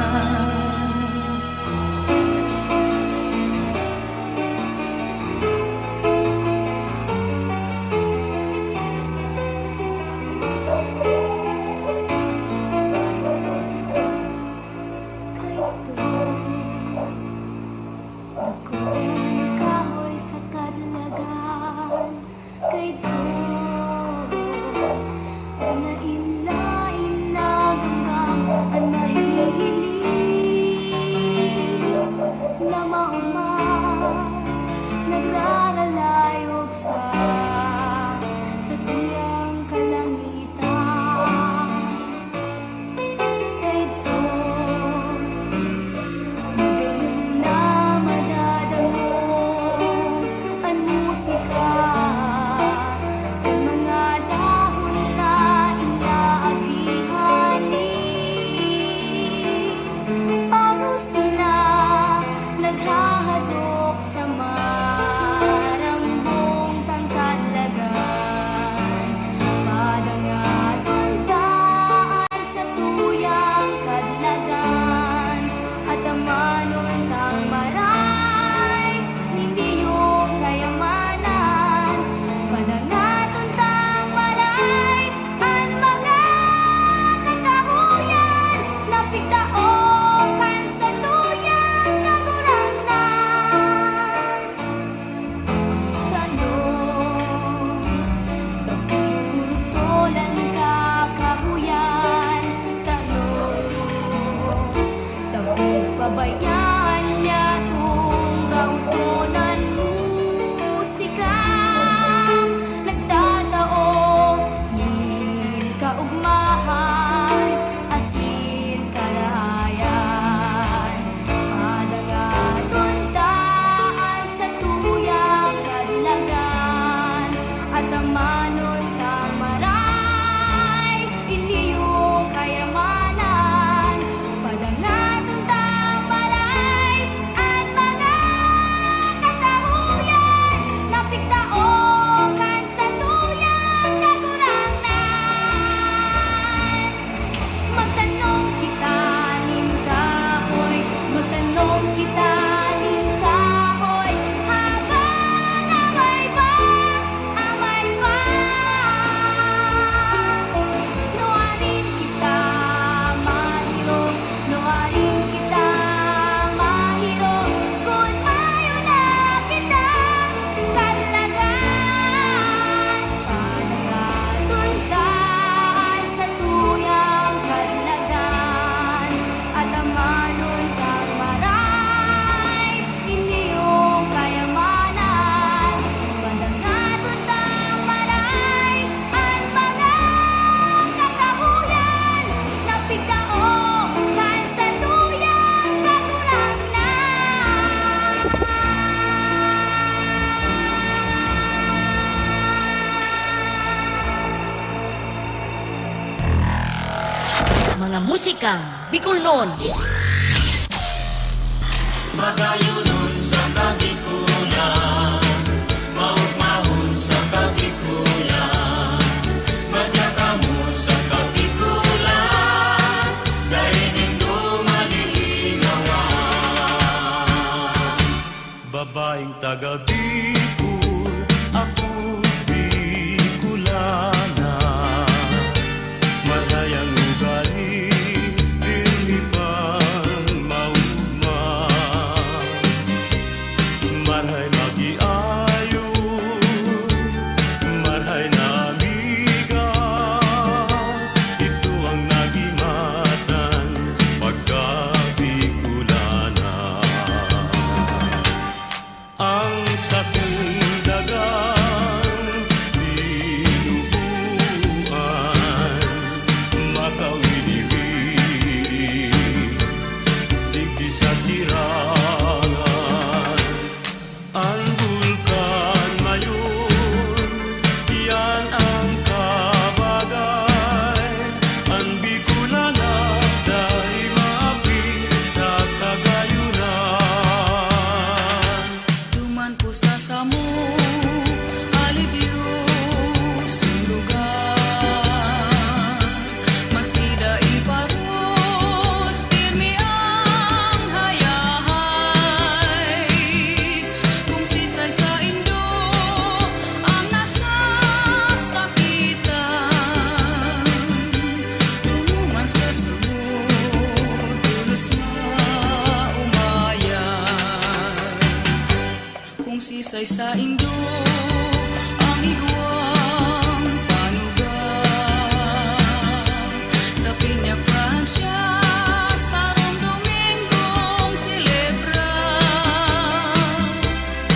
Mga musikang Bicolnon. Magayonon sa Kabikulan, maugmahon sa Kabikulan, madya kamo sa Kabikulan, dai nindo malilingawan. Babaeng taga Bicol, ako Bicolana. Marhay ang ugali, pirmi pang maugma. Marhay magiayon, marhay na amiga. Ito ang nagimatan pagka Bicolana. Ang sakong dagang tinubuan, makawini-wini digdi sa Sirangan. An Bulkan Mayon, iyan ang kabagay. An Bicolana dai maapi sa kagayonan. Duman ko sa samo, alibyosong lugar. Maski daing paros, pirmi ang hayahay. Kung sisay saindo ang nasasakitan, dumuman sa samo, tolos maomayan. Kung sisay saindo ang igwang panugang, sa Peña Francia, sarong Domingong selebra,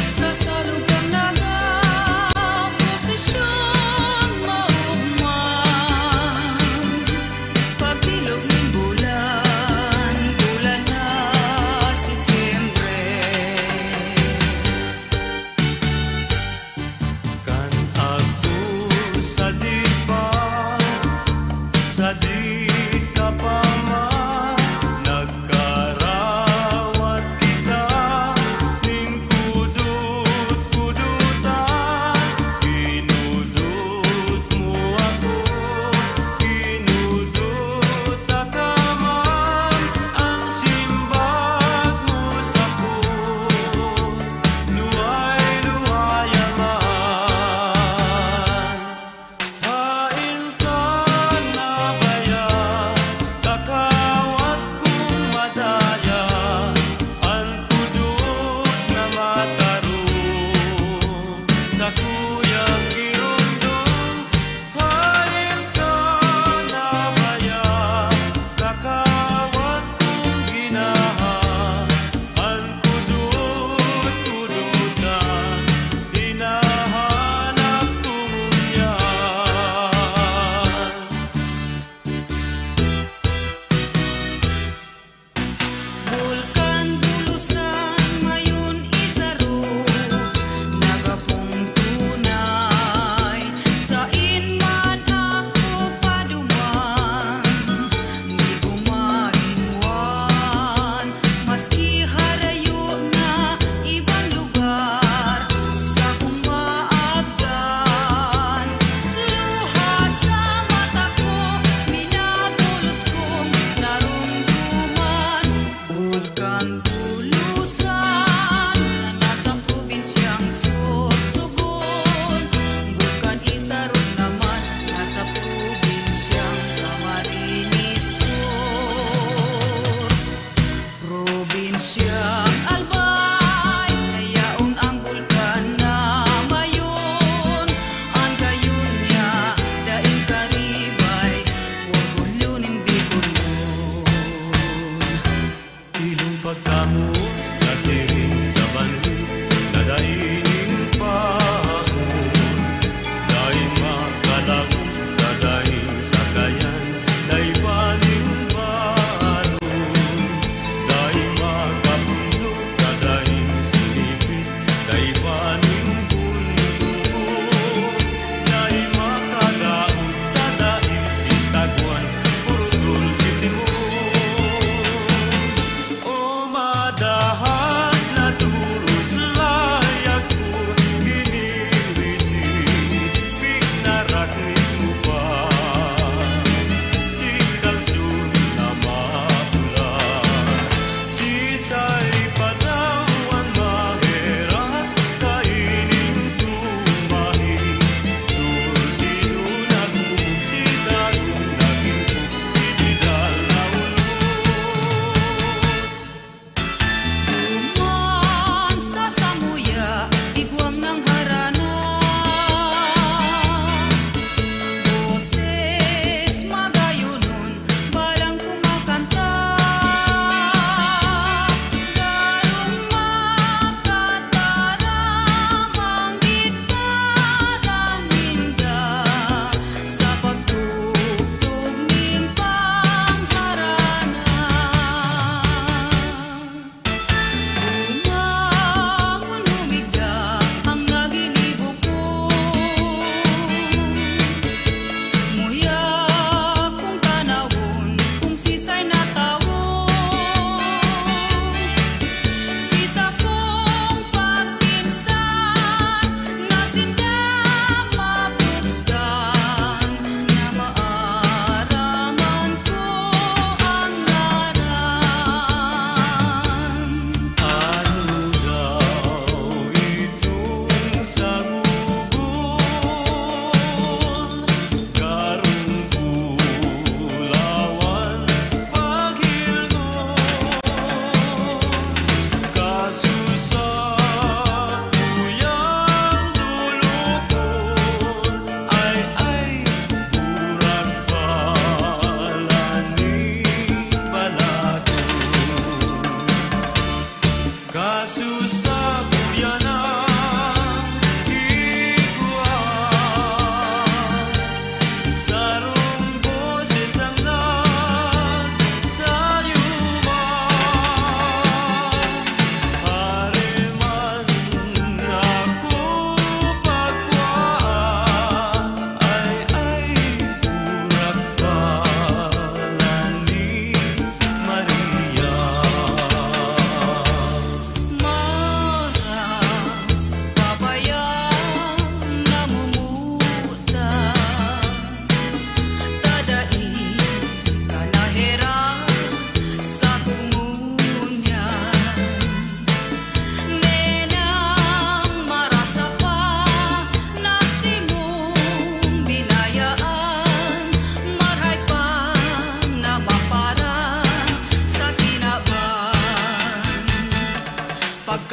sa salog kan nagaprosesyon maugma. Pagbilog nin bulan, bulan na Setyembre. Kan agto sadit pa, sadit ka pa man, nagkarawat kita ning kudot-kudotan. Kinudot mo ako, kinudot ta ka man, ang simbag mo sako, luway-luwaya man. Haen ka na baya, kakawat kong madaya, an kudot na matarom, sakuyang giromdom. Haen ka na baya, kakawat kong ginaha, an kudot-kudotan, hinahanap ko ngunyan. Bulkan Bulusan, Mayon, Isaro, nagapong tunay, sain man ako paduman, di ko malinwan, maski harayo na iban lugar, sakong maagdan, luha sa mata ko, minatolos kong naromdoman. Bulkan Bulusan, nasa probinsyang Sorsogon. Bulkan Isaro naman, nasa probinsyang Camarines Sur. Probinsyang Albay, na yaon ang Bulkan na Mayon. An gayon niya, daing karibay, orgulyo nin Bicolnon. Ilong pagkamoot, nasiring sa banhi, na dai nin pahon. Dai makalaog, dadaing sakayan, dai pa nin baron. Dai makapundok, dadaing sinipit, dai pa nin buntugon. Dai makadaog, dadaing sisagwan, puro tol si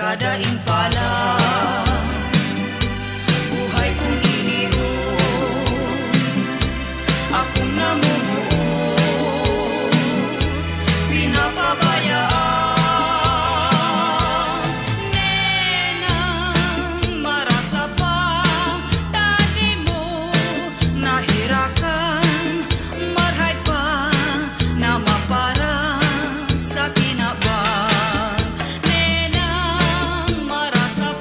Daing pala, buhay kong inion, akong namumuo, pinapabayaan. Nenang marasa pa, tadi mo nahirakan, marhay pa na mapara sa kinaban. Nenang marasa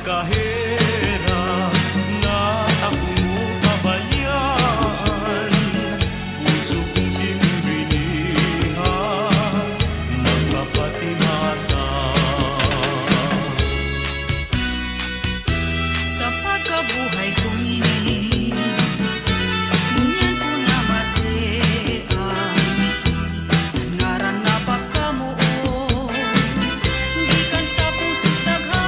Kaherak na ako mo kabayaan, puso kong simbinihang magpapatimasa. Sa pagkabuhay ko ngini, ngunyan ko namatian, an ngaran na pagkamoot, gikan sa pusog daghan.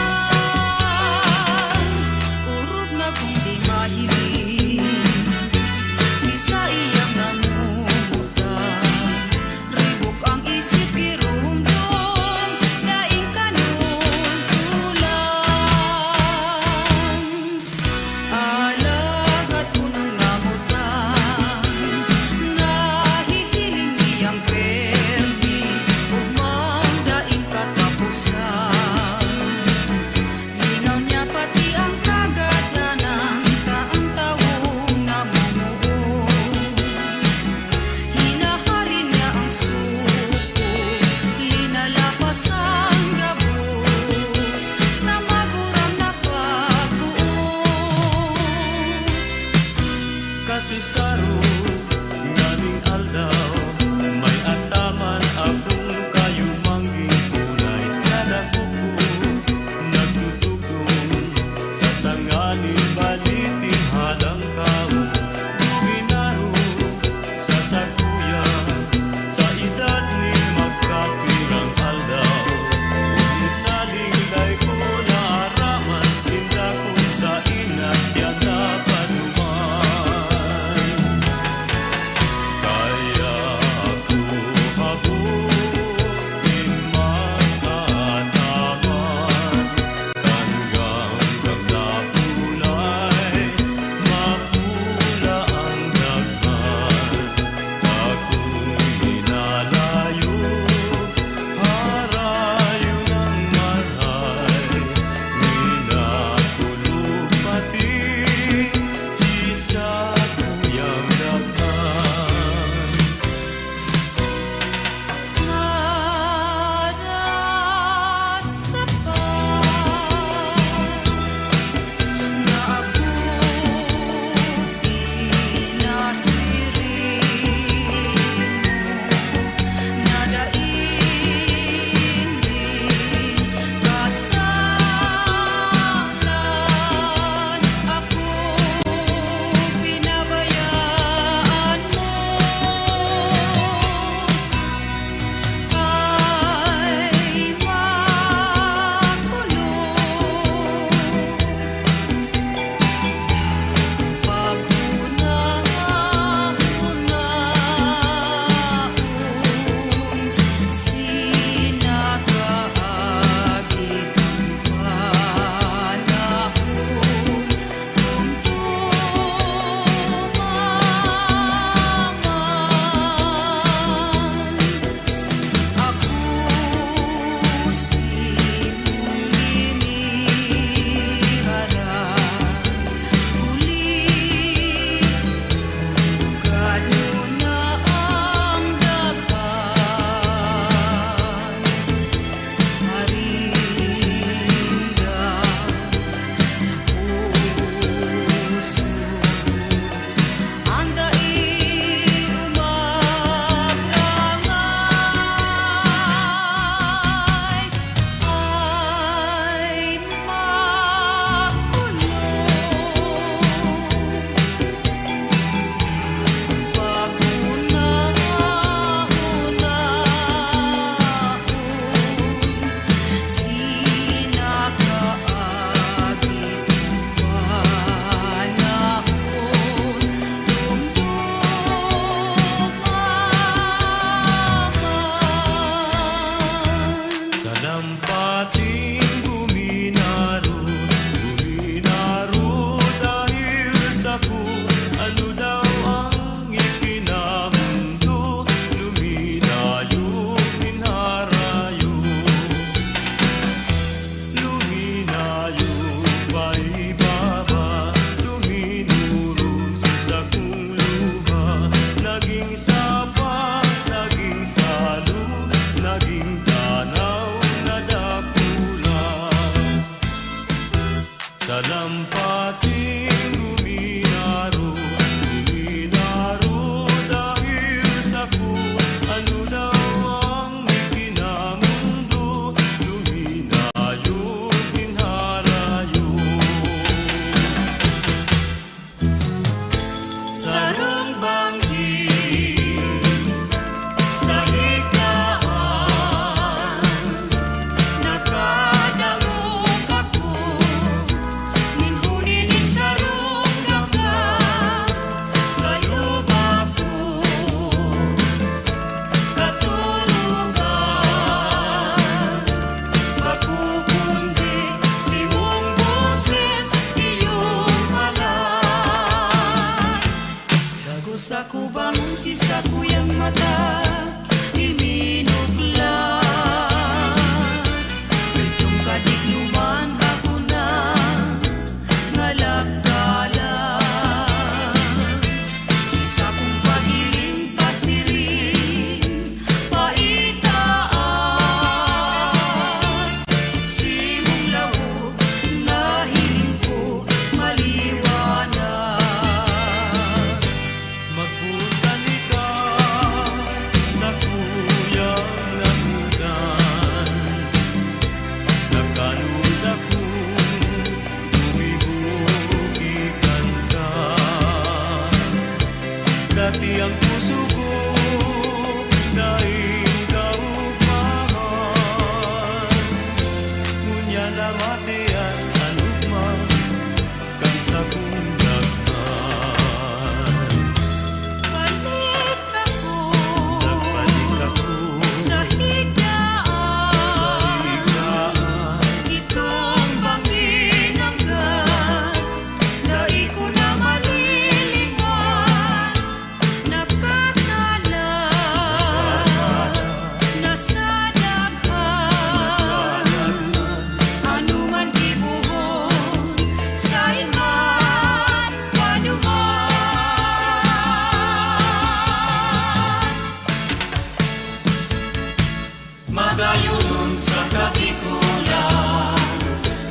Padayonon sa Kabikulan,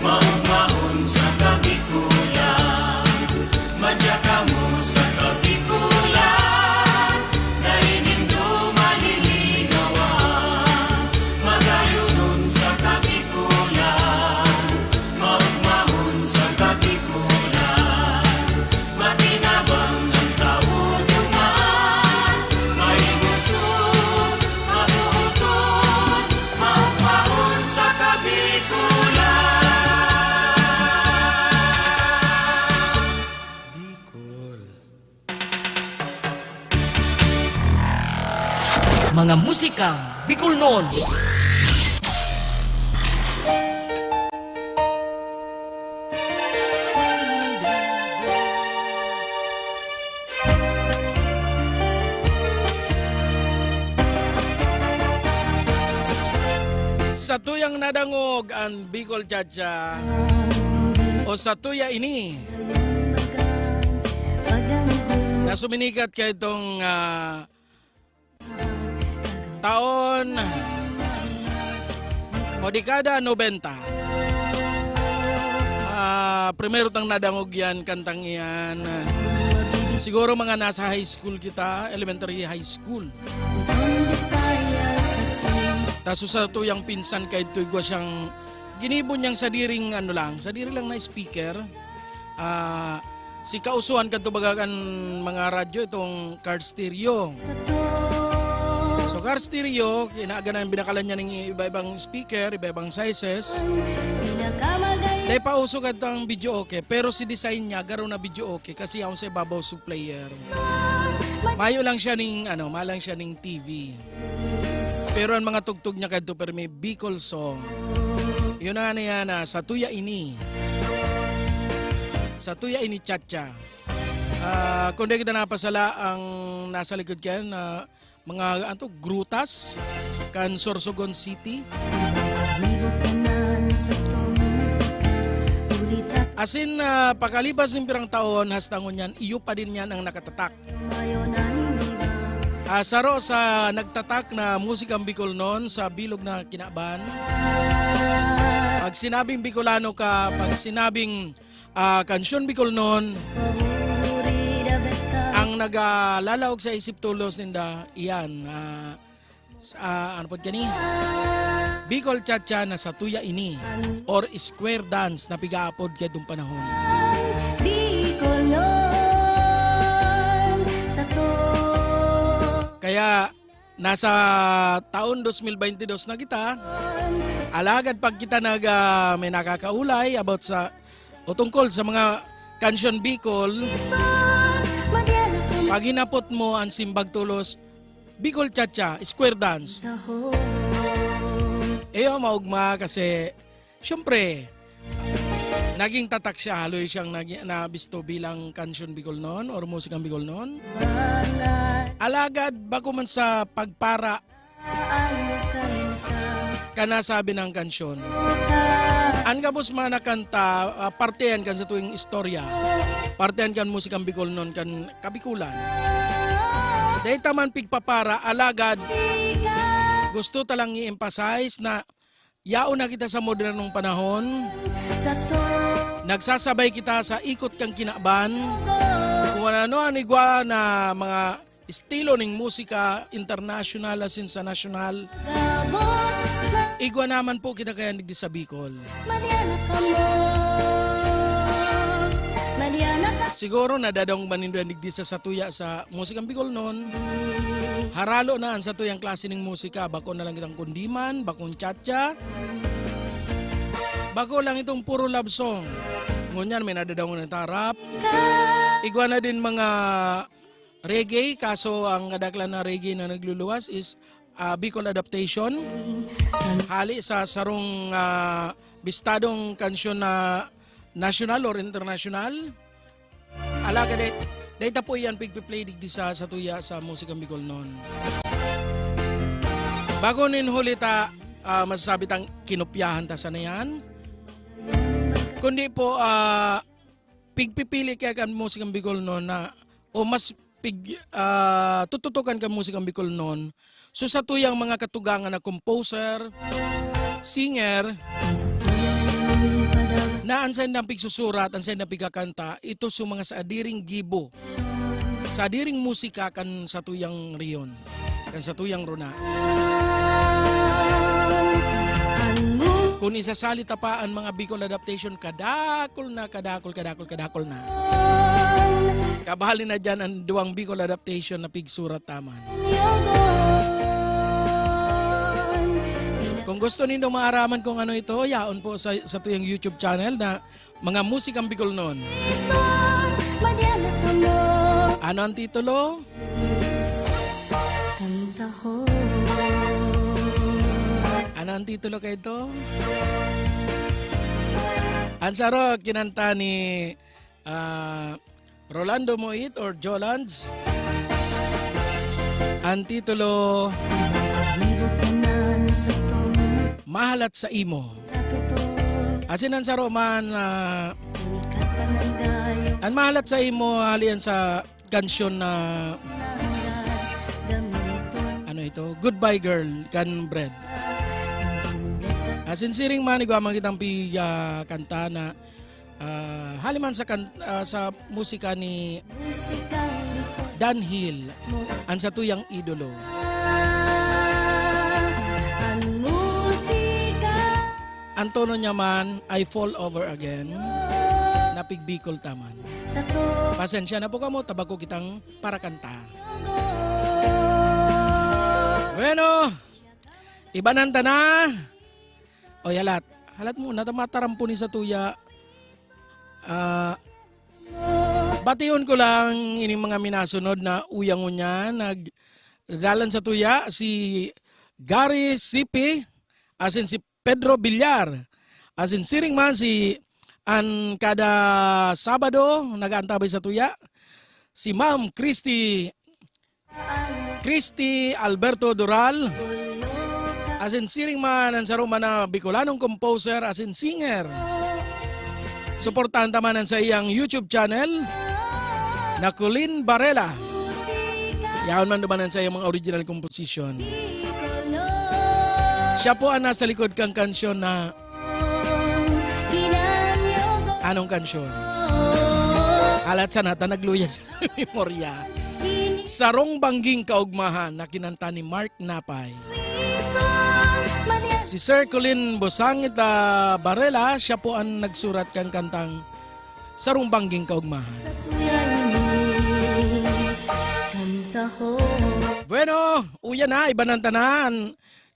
maugmahon sa Kabikulan, madya kamo sa Kabikulan, dai nindo malilingawan. Padayonon sa Kabikulan, maugmahon sa Kabikulan, makinabang ang tawo duman, may gusto, mabuoton, maugmahon sa Kabikulan. Bicol. Mga musika Bicolnon. Sa tuyang nadangog an Bicol Cha-Cha, o sa tuya ini, na suminikat kaitong, ah, taon o dekada nobenta. Ah, primero tang nadangog yan, kantang iyan. Siguro mga nasa high school kita, elementary high school. Taso sa tuyang pinsan kaidto, igwa siyang ginibo niyang sadiring ano lang, sadiri lang na speaker. Ah, si kausuhan kadto baga kan mga radyo itong car stereo. So, car stereo, kinaaga na yung binakalan niya ng iba-ibang speaker, iba-ibang sizes. Dahil pauso kadto ang video okay, pero si design niya, garo na video okay kasi yaon sa ibabaw su player. Mayo lang siya ning, ano, mayo lang siya ning T V. Pero ang mga tugtog niya kadto, pero may Bicol song. Yun na nga na yan, ah, sa tuya ini. Sa tuya ini, Cha-Cha. Ah, kung di kita napasala, ang nasa likod kayan, ah, mga, ano to, grutas, kan Sorsogon City. Asin, ah, pakalipas ng pirang taon, hasta ngunyan, iyo pa din yan ang nakatatak. Ah, saro sa nagtatak na musikang Bicolnon sa bilog na kinaban. Pag sinabing Bicolano ka, pag sinabing, ah, kansyon Bicolnon, ang nagalalaog sa isip tulos ninda, iyan, ah, s-, ah, ano pod kani? Bicol Cha-Cha na sa tuya ini, or square dance na pigaapod kadtong panahon. Bicolnon sa to. Kaya, nasa taon dos mil baynte dos na kita, alagad pag kita nag, ah, may nakakaulay about sa, o tungkol sa mga kansyon Bicol, pag hinapot mo ang simbag tulos, Bicol Cha-Cha, square dance. Iyo, maugma kasi, siyempre, naging tatak siya, haloy siyang nagi-, nabisto bilang kansyon Bicolnon or musikang Bicolnon. Alagad, bako man sa pagpara, kan nasabi ng kansyon. An gabos man na kanta, ah, parte yan kan sa tuwing istorya. Parte yan kan musikang Bicolnon, kan Kabikulan. Dai ta man pigpapara, alagad gusto ta lang i-emphasize na yaon na kita sa modernong panahon. Nagsasabay kita sa ikot kan kinaban. Kung ano-ano an igwa na mga estilo ning musika international asin sa nasyonal. Igwa naman po kita kaya digdi sa Bicol. Siguro nadadangog man nindo yan digdi sa satuya sa musikang Bicolnon. Haralo na an satuyang klase ning musika, bako na lang itong kundiman, bakong cha-cha. Bako lang itong puro love song. Ngunyan may nadadangog na ta rap. Igwa na din mga reggae, kaso ang kadaklan na reggae na nagluluwas is, ah, Bicol adaptation. Hali sa sarong, ah, bistadong kansyon na nasyonal or internasyonal. Alagad dai, dai ta po iyan pigpi-play digdi sa, sa tuya sa musikang Bicolnon. Bago nin huli ta, ah, masasabi tang kinopyahan ta sana yan. Kundi po, ah, pigpipili kaya kan musikang Bicolnon na, o mas ah, tututukan kan musikang Bicolnon. So, satuyang mga katugangan na composer, singer, na an saindang pigsusurat, an saindang pigkakanta, ito so mga sadiring gibo, sadiring musika kan satuyang rehiyon, kan satuyang rona. Kun isasali ta pa an mga Bicol adaptation, kadakul na, kadakul, kadakul, kadakul na. Kabali na diyan an duwang Bicol adaptation na pigsurat ta man. Kung gusto nindo maaraman kung ano ito, yaon po sa, satuyang YouTube channel na Mga Musikang Bicolnon. Ano ang titulo? Ano ang titulo kaito? An saro, kinanta ni, ah, Rolando Moit or Jolands. An titulo, Mahalat sa Imo. Asin an saro man, ah, an Mahalat sa Imo, hali yan sa kansyon na, ano ito? Goodbye Girl kan Bread. Asin siring man, igwa man kitang pi-, ah, kanta na, ah, hali man sa kan-, ah, sa musika ni Dan Hill, an satuyang idolo. An tono niya man, I Fall Over Again, na pigbikol ta man. Pasensya na po kamo, ta bako kitang parakanta. Bueno, ibanan ta na. Oy, halat. Halat mo, nata-, mataram po ni satuya. Ah, bation ko lang ining mga minasunod na uyang ngunyan. Nagdalan satuya si Gary Sipi, asin si Pedro Villar. Asin siring man si an kada Sabado nag-aantabay satuya, si Ma'am Christy, Christy Alberto Doral. Asin siring man an saro man na Bicolanong composer asin singer. Suportahan ta man an saiyang YouTube channel na Colin Barela. Yaon man duman an saiyang mga original composition. Siya po ang nasa likod kang kansyon na, anong kansyon? Halat sana ta nagluya sa memorya. Sarong Bangging Kaugmahan na kinanta ni Mark Napay. Si Sir Colin Bosangit, ah, Barela, siya po ang nagsurat kan kantang Sarong Bangging Kaugmahan. Bueno, uya na, ibanan ta na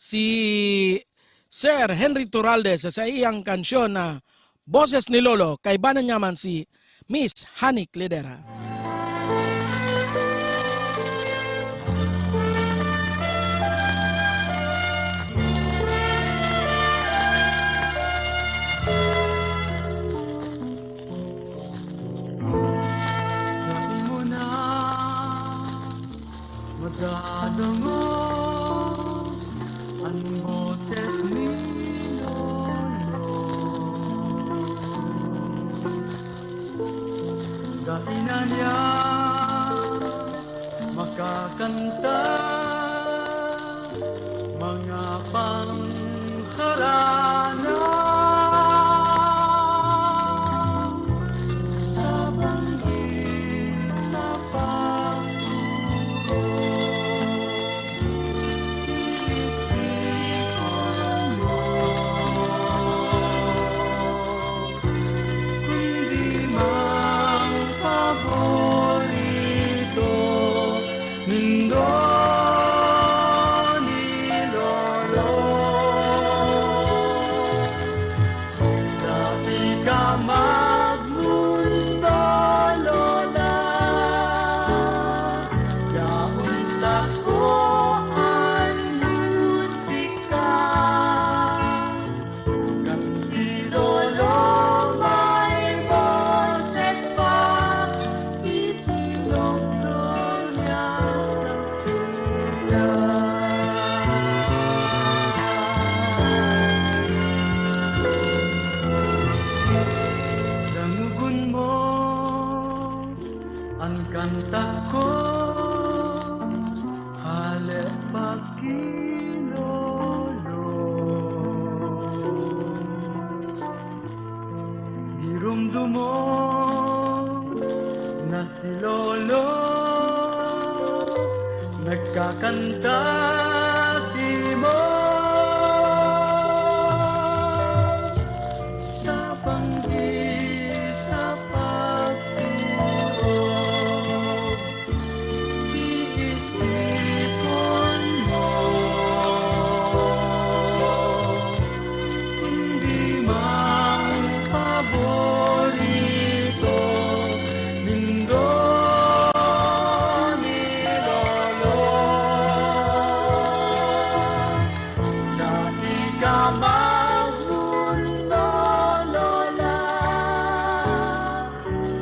si Sir Henry Turalde sa saiyang kansyon na Boses ni Lolo, kaibanan niya man si Miss Honey Cledera. Madadangog an boses ni Lolo. Dai na niya makakanta mga pangharana sa banggi, sa pagturo. Dumo na si Lolo, nagkakanta si Mo. Sa banggi, sa pagtulog, iisipon mo, kundi mang paborito nindo ni Lolo. Dai ka magmundo, Lola.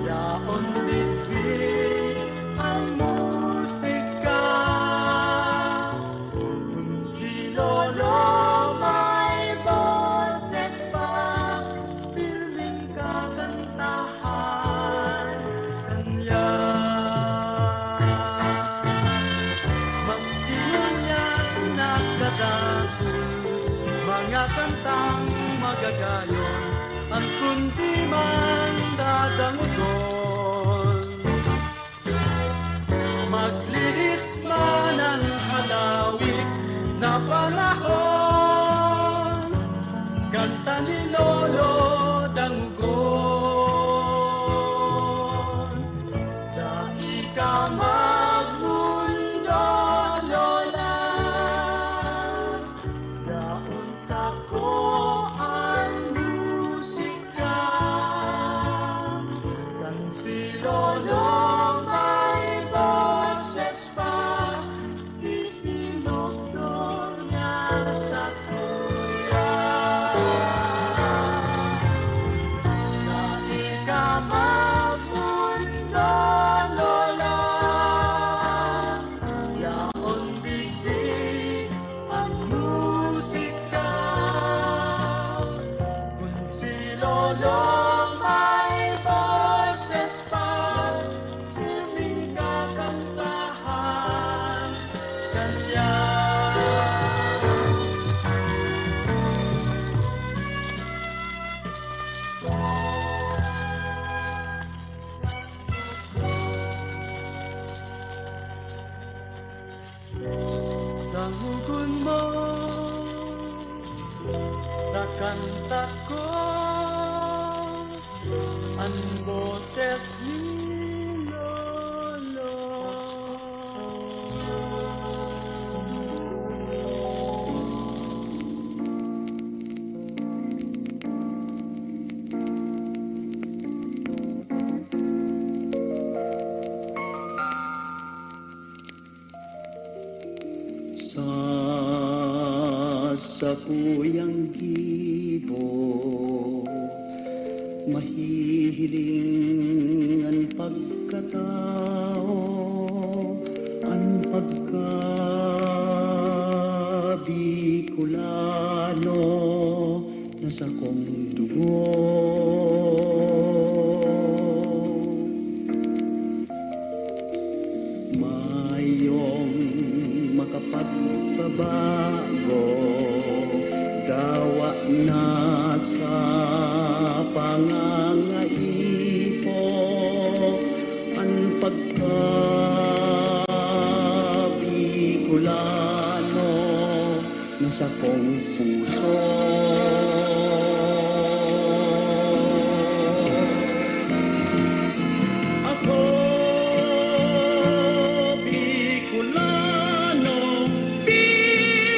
Yaon digdi an musika. Kun si Lolo may boses pa, pirming kakantahan kanya. Magdinunya nagdadagul, mga kantang magagayon, an kundi man dadangogon. Maglihis man an halawig na panahon, kanta ni Lolo dangogon. Dai ka magmundo, Lola. Yaon sako an musika. Kan si Lolo may boses pa, itinugtog niya sakuya. Dai ka magmundo, Lola. Yaon digdi an musika. Kun si Lolo may boses pa, pirming kakantahan kanya. Dangogon mo, nakanta ko an boses ni Lolo. Sa sakuyang gibo, mahihiling an pagkatao, an pagka-Bicolano na sakong dugo. Mayong makapagpabago, dawa na sa pangangaipo an pagka-Bicolano na sakong puso. Ako, Bicolano, Bicolano.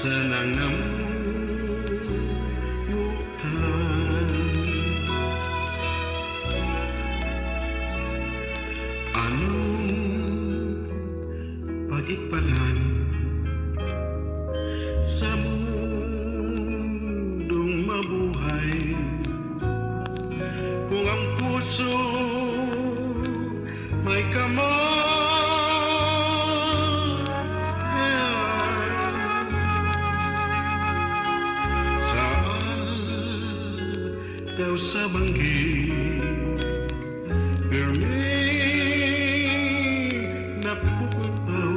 Sanang namutan. Anong pag-igpalan sa mundong mabuhay, kung ang puso may kamay? Saan daw sa banggi pirmi napupuntaw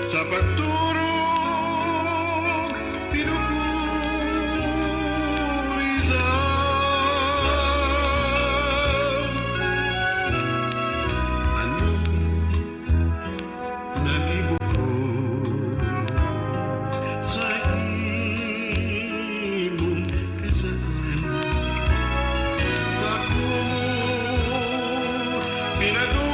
sa pagturog, pinupurisan. Anong nagibo ko sa imong kasalan? Bako mo pinadusahan.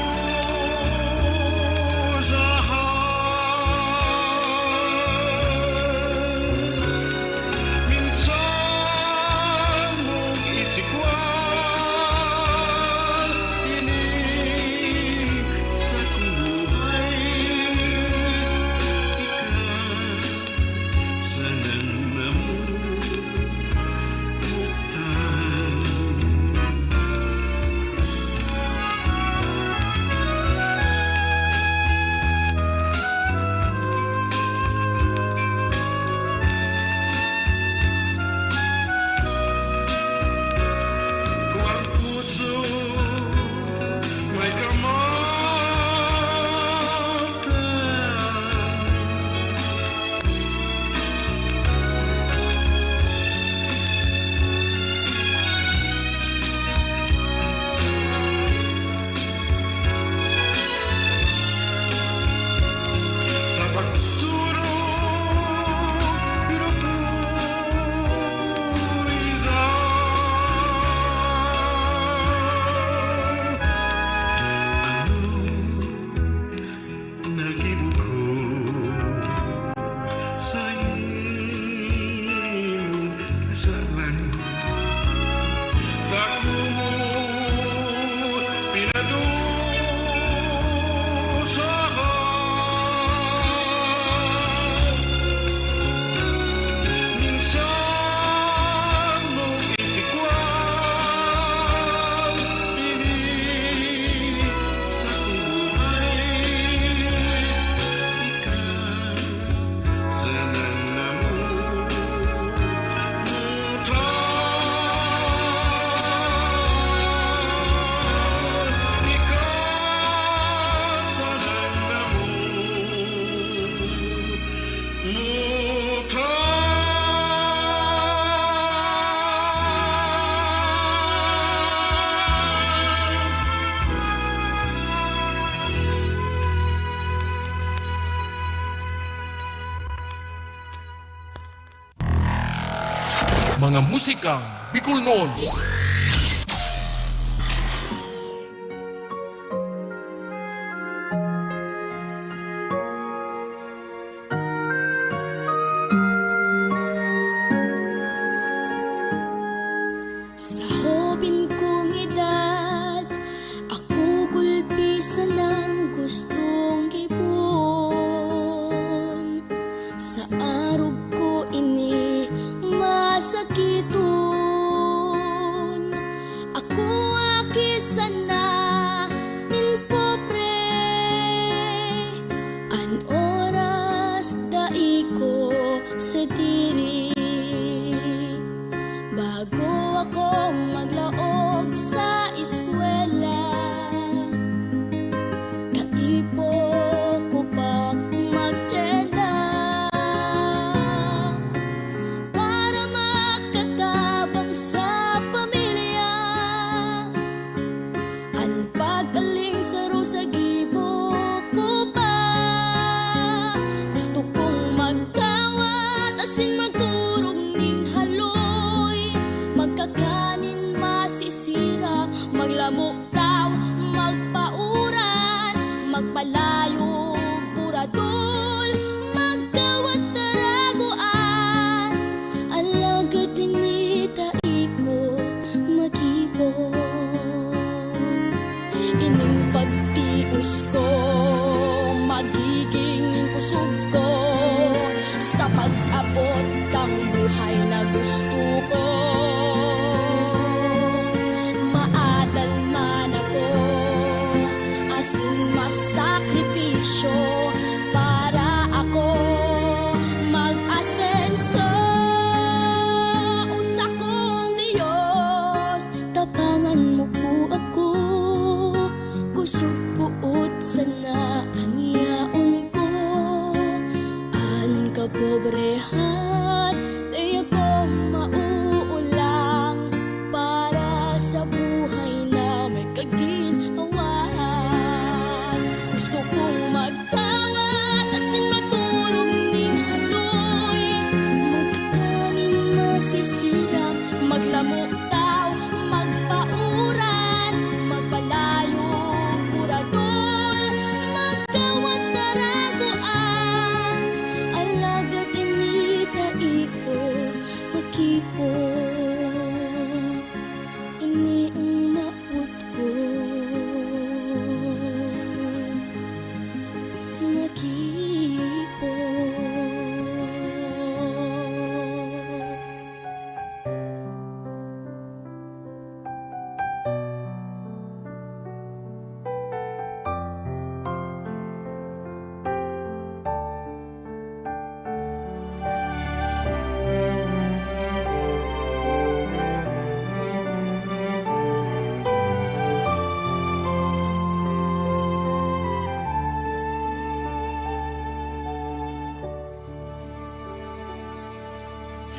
Minsan mong isikwal ini sa kong buhay. Ika sanang namutan. Kung ang puso may kamatayan, sa pagsurog, pinupurisan. Ano nagibo ko sa imong kasalan? Bako mo pinadusahan. Minsan mong isikwal ini sa kong buhay. Ika sanang namutan. Ika sanang namutan. Mga musikang Bicolnon. Sa hoben kong edad, ako gulpi sanang gustong gibon. Sa arog ko ini masakiton. Ako aki sana nin pobre. An oras dai ko sadiri. Bago ako maglaog sa eskwela, kaipo ko pa magtienda para makatabang sa pamilya. An pag-aling saro sa gibo ko pa. Gusto kong magdawat asin magturog ning haloy, magkakan nin masisira, maglamotaw, magpauran, magpalayog buradol, magdawat Kabobrehan, di ako mauulang para sa buhay na may kaginhawaan. Gusto kong magkawan asin maturog nin haloy, magkakan nin masisiram, maglamok tao, magpauran, magpalayo, buradol, magkawat taragoan. Alagad ini ta iko makipon, ini ang mawot ko, makipon.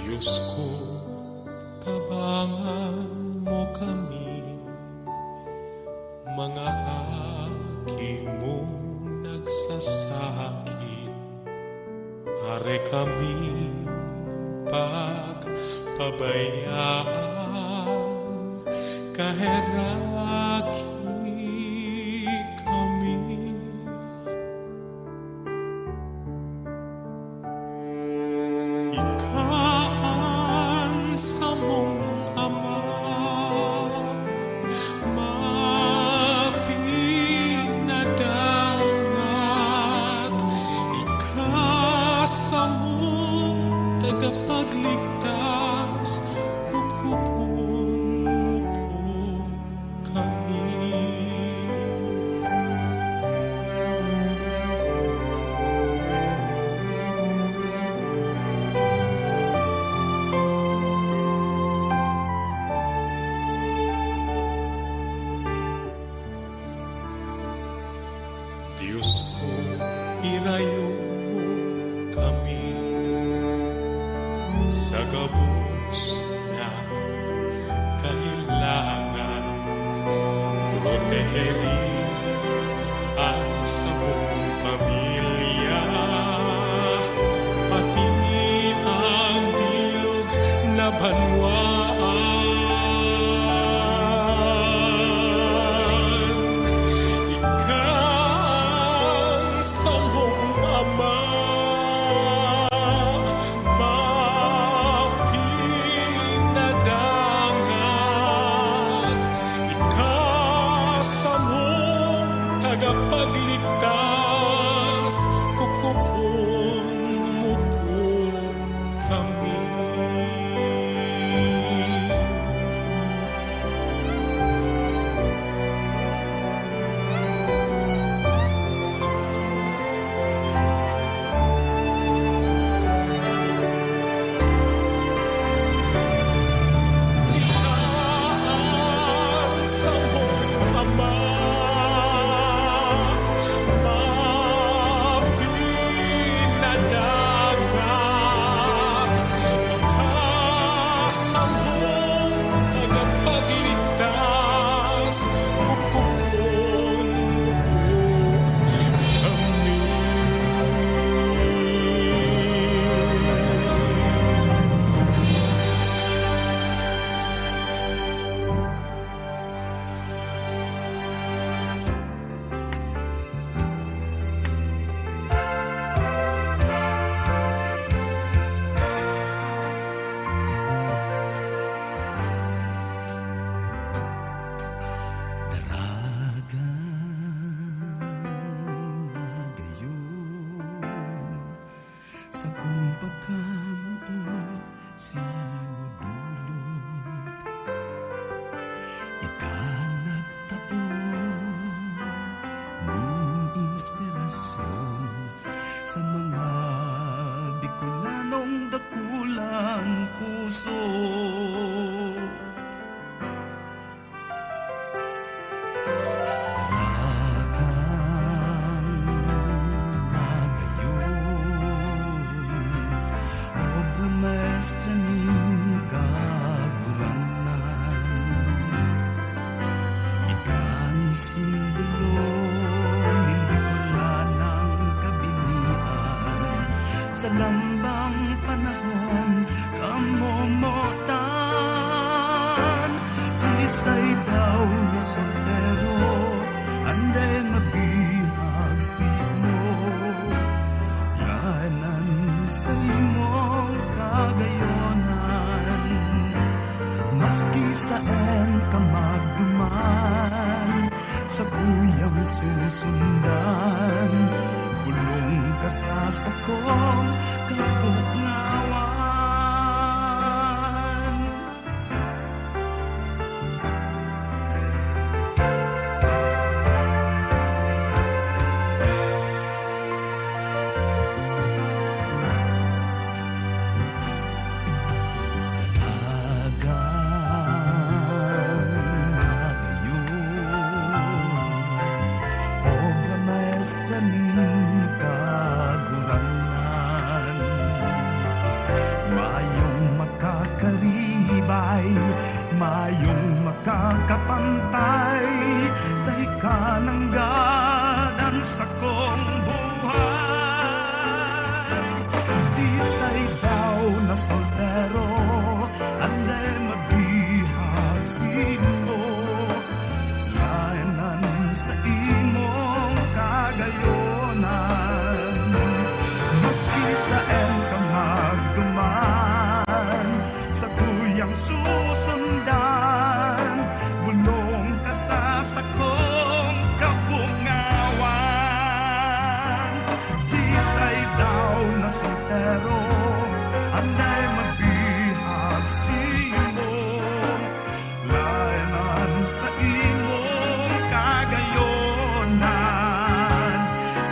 Diyos ko, tabangan mo kami, mga aki mong nagsasakit. Pare kami pagpabayaan, kaheraki kami. Ika an samong Ama, mapinadangat, ika samong tagapagligtas, kupkupon mo po kami. Diyos ko, irayo mo kami sa gabos na kailangan. Proteheri an samong pamilya, pati an bilog na banwaan. Ika an samong Ama, mapinadangat, ika samong tagapagligtas, kupkupon mo po kami. Ika an samong Ama, mapinadangat, ika samong tagapagligtas, kupkupon mo po kami. Daragang magayon, sakong pagkamoot, simudulot. Ika nagtao nin inspirasyon sa mga Bicolanong dakulang puso. Daragang magayon, Sa lambang panahon, kamomotan, sisay daw na soltero, anday mabihag simo, laenan sa imong kagayonan, maski saen ka magduman. Sakuyang susundan, bulong ka sa sakong kabugnawan. Daragang magayon, obra maestra nin Kagurangnan. Mayong makakaribay, mayong makakapantay, dai ka nanggadan sa kong buhay. Sisay daw na soltero, anday mabihag simo, laenan sa imong kagayonan. Maski saen ka magduman, sakuyang susundan, bulong ka sa sakong kabungawan. Sisay daw na soltero, anday mabihag simo, laenan sa imong kagayonan.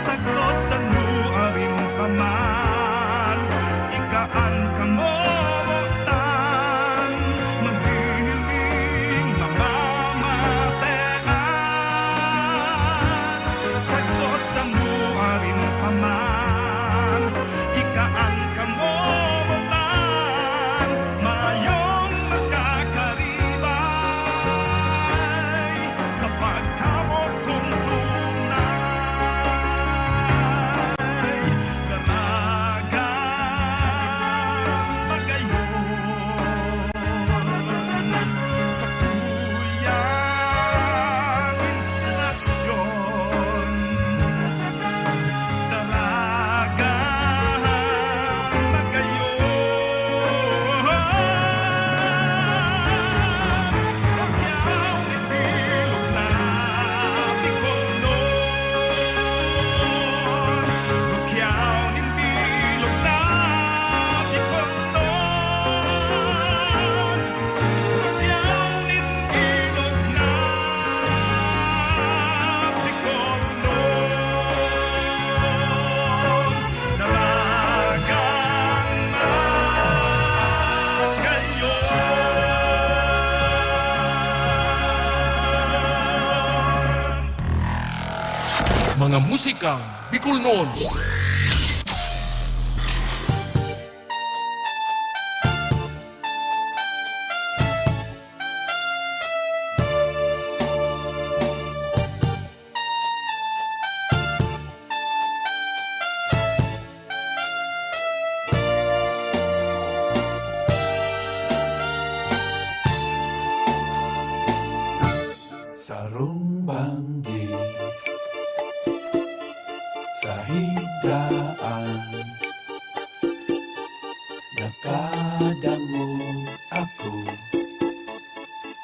Sagkod sa nuarin pa man, ika an kamotan, mahihiling mamamatean. Sagkod sa nuarin pa man, ika an kamotan, mayong makakaribay sa pagkamot kong tunay. Daragang magayon, sakuyang inspirasyon, daragang magayon. Rukyaw nin bilog na Bicolnon, rukyaw nin bilog na Bicolnon, rukyaw nin bilog na Bicolnon, daragang magayon. Mga musikang Bicolnon. Sarong banggi sa higraan, nakadangog ako,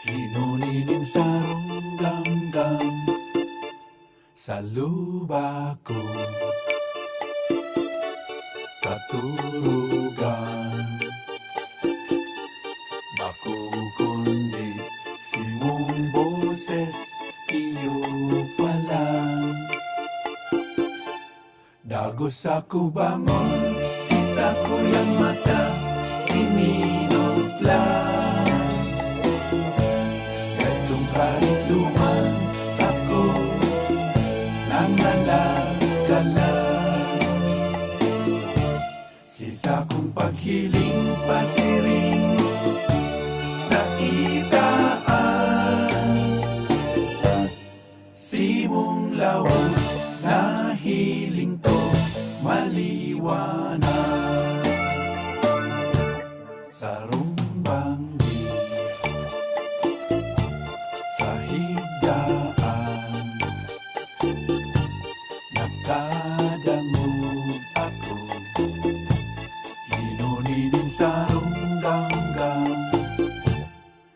hinuli nin sarong gamgam sa luba ko. Katurugan, bako kundi simong boses, iyo pa lang. Dagos ako bangon, si sakuyang mata, ininop lang. Kadtong karitloman ako, nangalagala. Si sakong paghiling pasiring sa itaas. Simong lawot, nahiling ko maliwanag. Tarong ganggang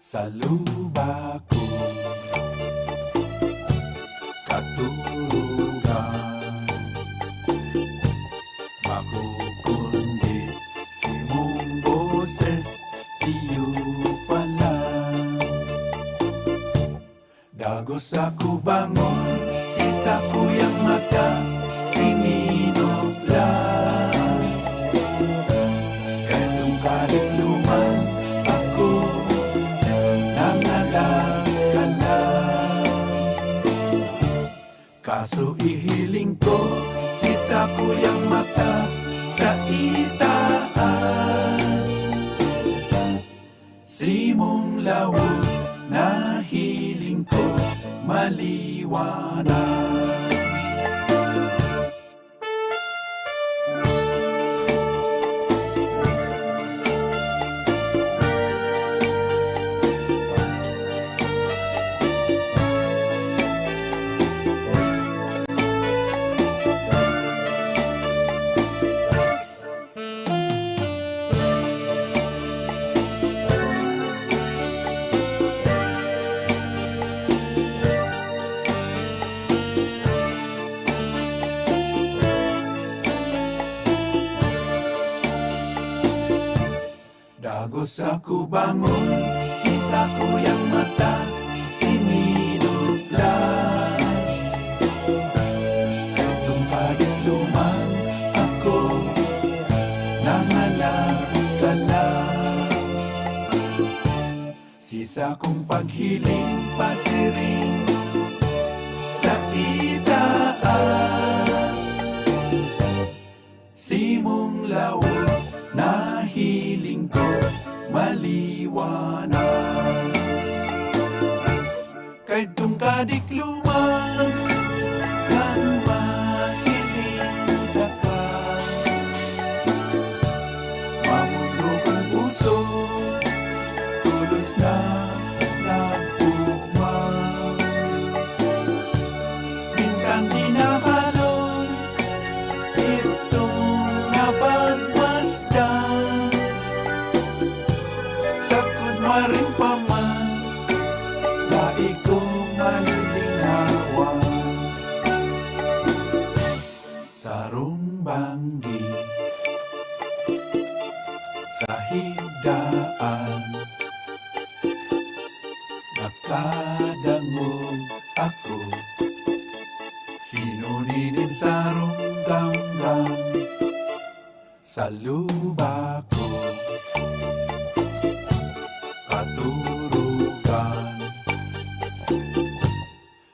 sa lubak ko, katurugan. Bako kundi simong boses, iyo pa lang. Dagos ako bangon, si sakuyang mata, ininop lang. Kadtong kadikloman, ako nangalagala. Kaso ihiling ko, si sakuyang mata sa itaas. Simong lawog, nahiling ko maliwanag. Dagos ako bangon, si sakuyang mata, ininop lang. Kadtong kadikloman, ako nangalagala. Si sakong paghiling pasiring sa itaas. Simong lawog, nahiling ko maliwanag. Kadtong kadikloman, kan mahiling ka, mamundok ang puso, tolos na nagugma. Minsan di nahalon itong napagmasdan. Sagkod marin pa man, dai ko malilingawan. Sarong banggi sa higdaan, nakadangog ako. Hinuni nin sarong ganggang sa lubak ko, katurugan.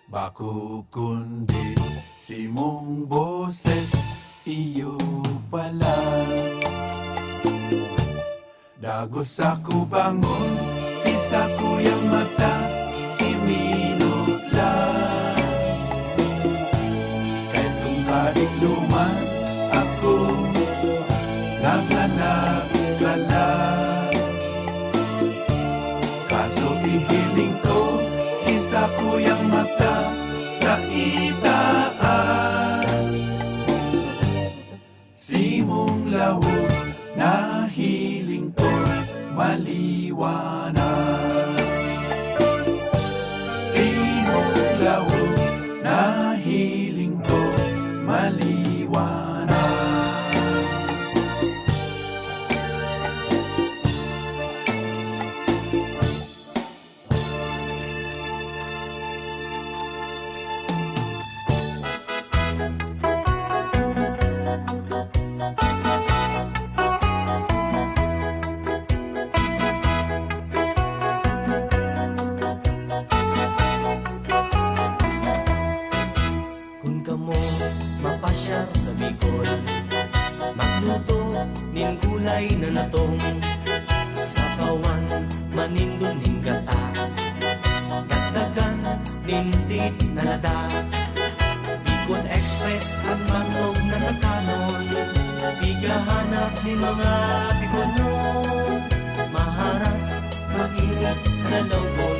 Bako kundi simong boses, iyo pa lang. Dagos ako bangon, si sakuyang mata, iminop lang. Kadtong kadikloman, ako nangalagala. Kaso ihiling ko, si sakuyang mata sa itaas. Simong lawog, nahiling ko maliwanag. Simong lawog, nahiling ko maliwanag. Kun kamo mapasyar sa Bicol, magluto nin gulay na natong, sakawan, manindon nin gata, dagdagan nin tit na lada. Bicol Express an mantog na kakanon, pigahanap nin mga Bicolnon. Maharat, mainit sa lawgon,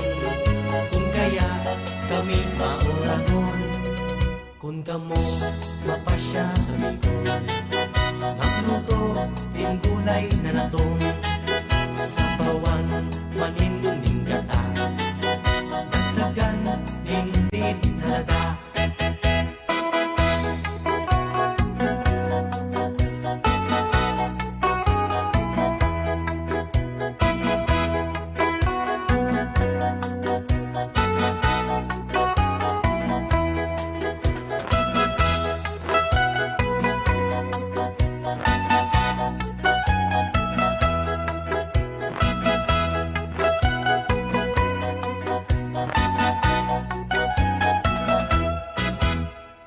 kun kaya kami mauragon. Kun kamo mapasya sa Bicol, magluto Nin gulay na natong sabawan, manindon nin gata, dagdagan nin bit na lada.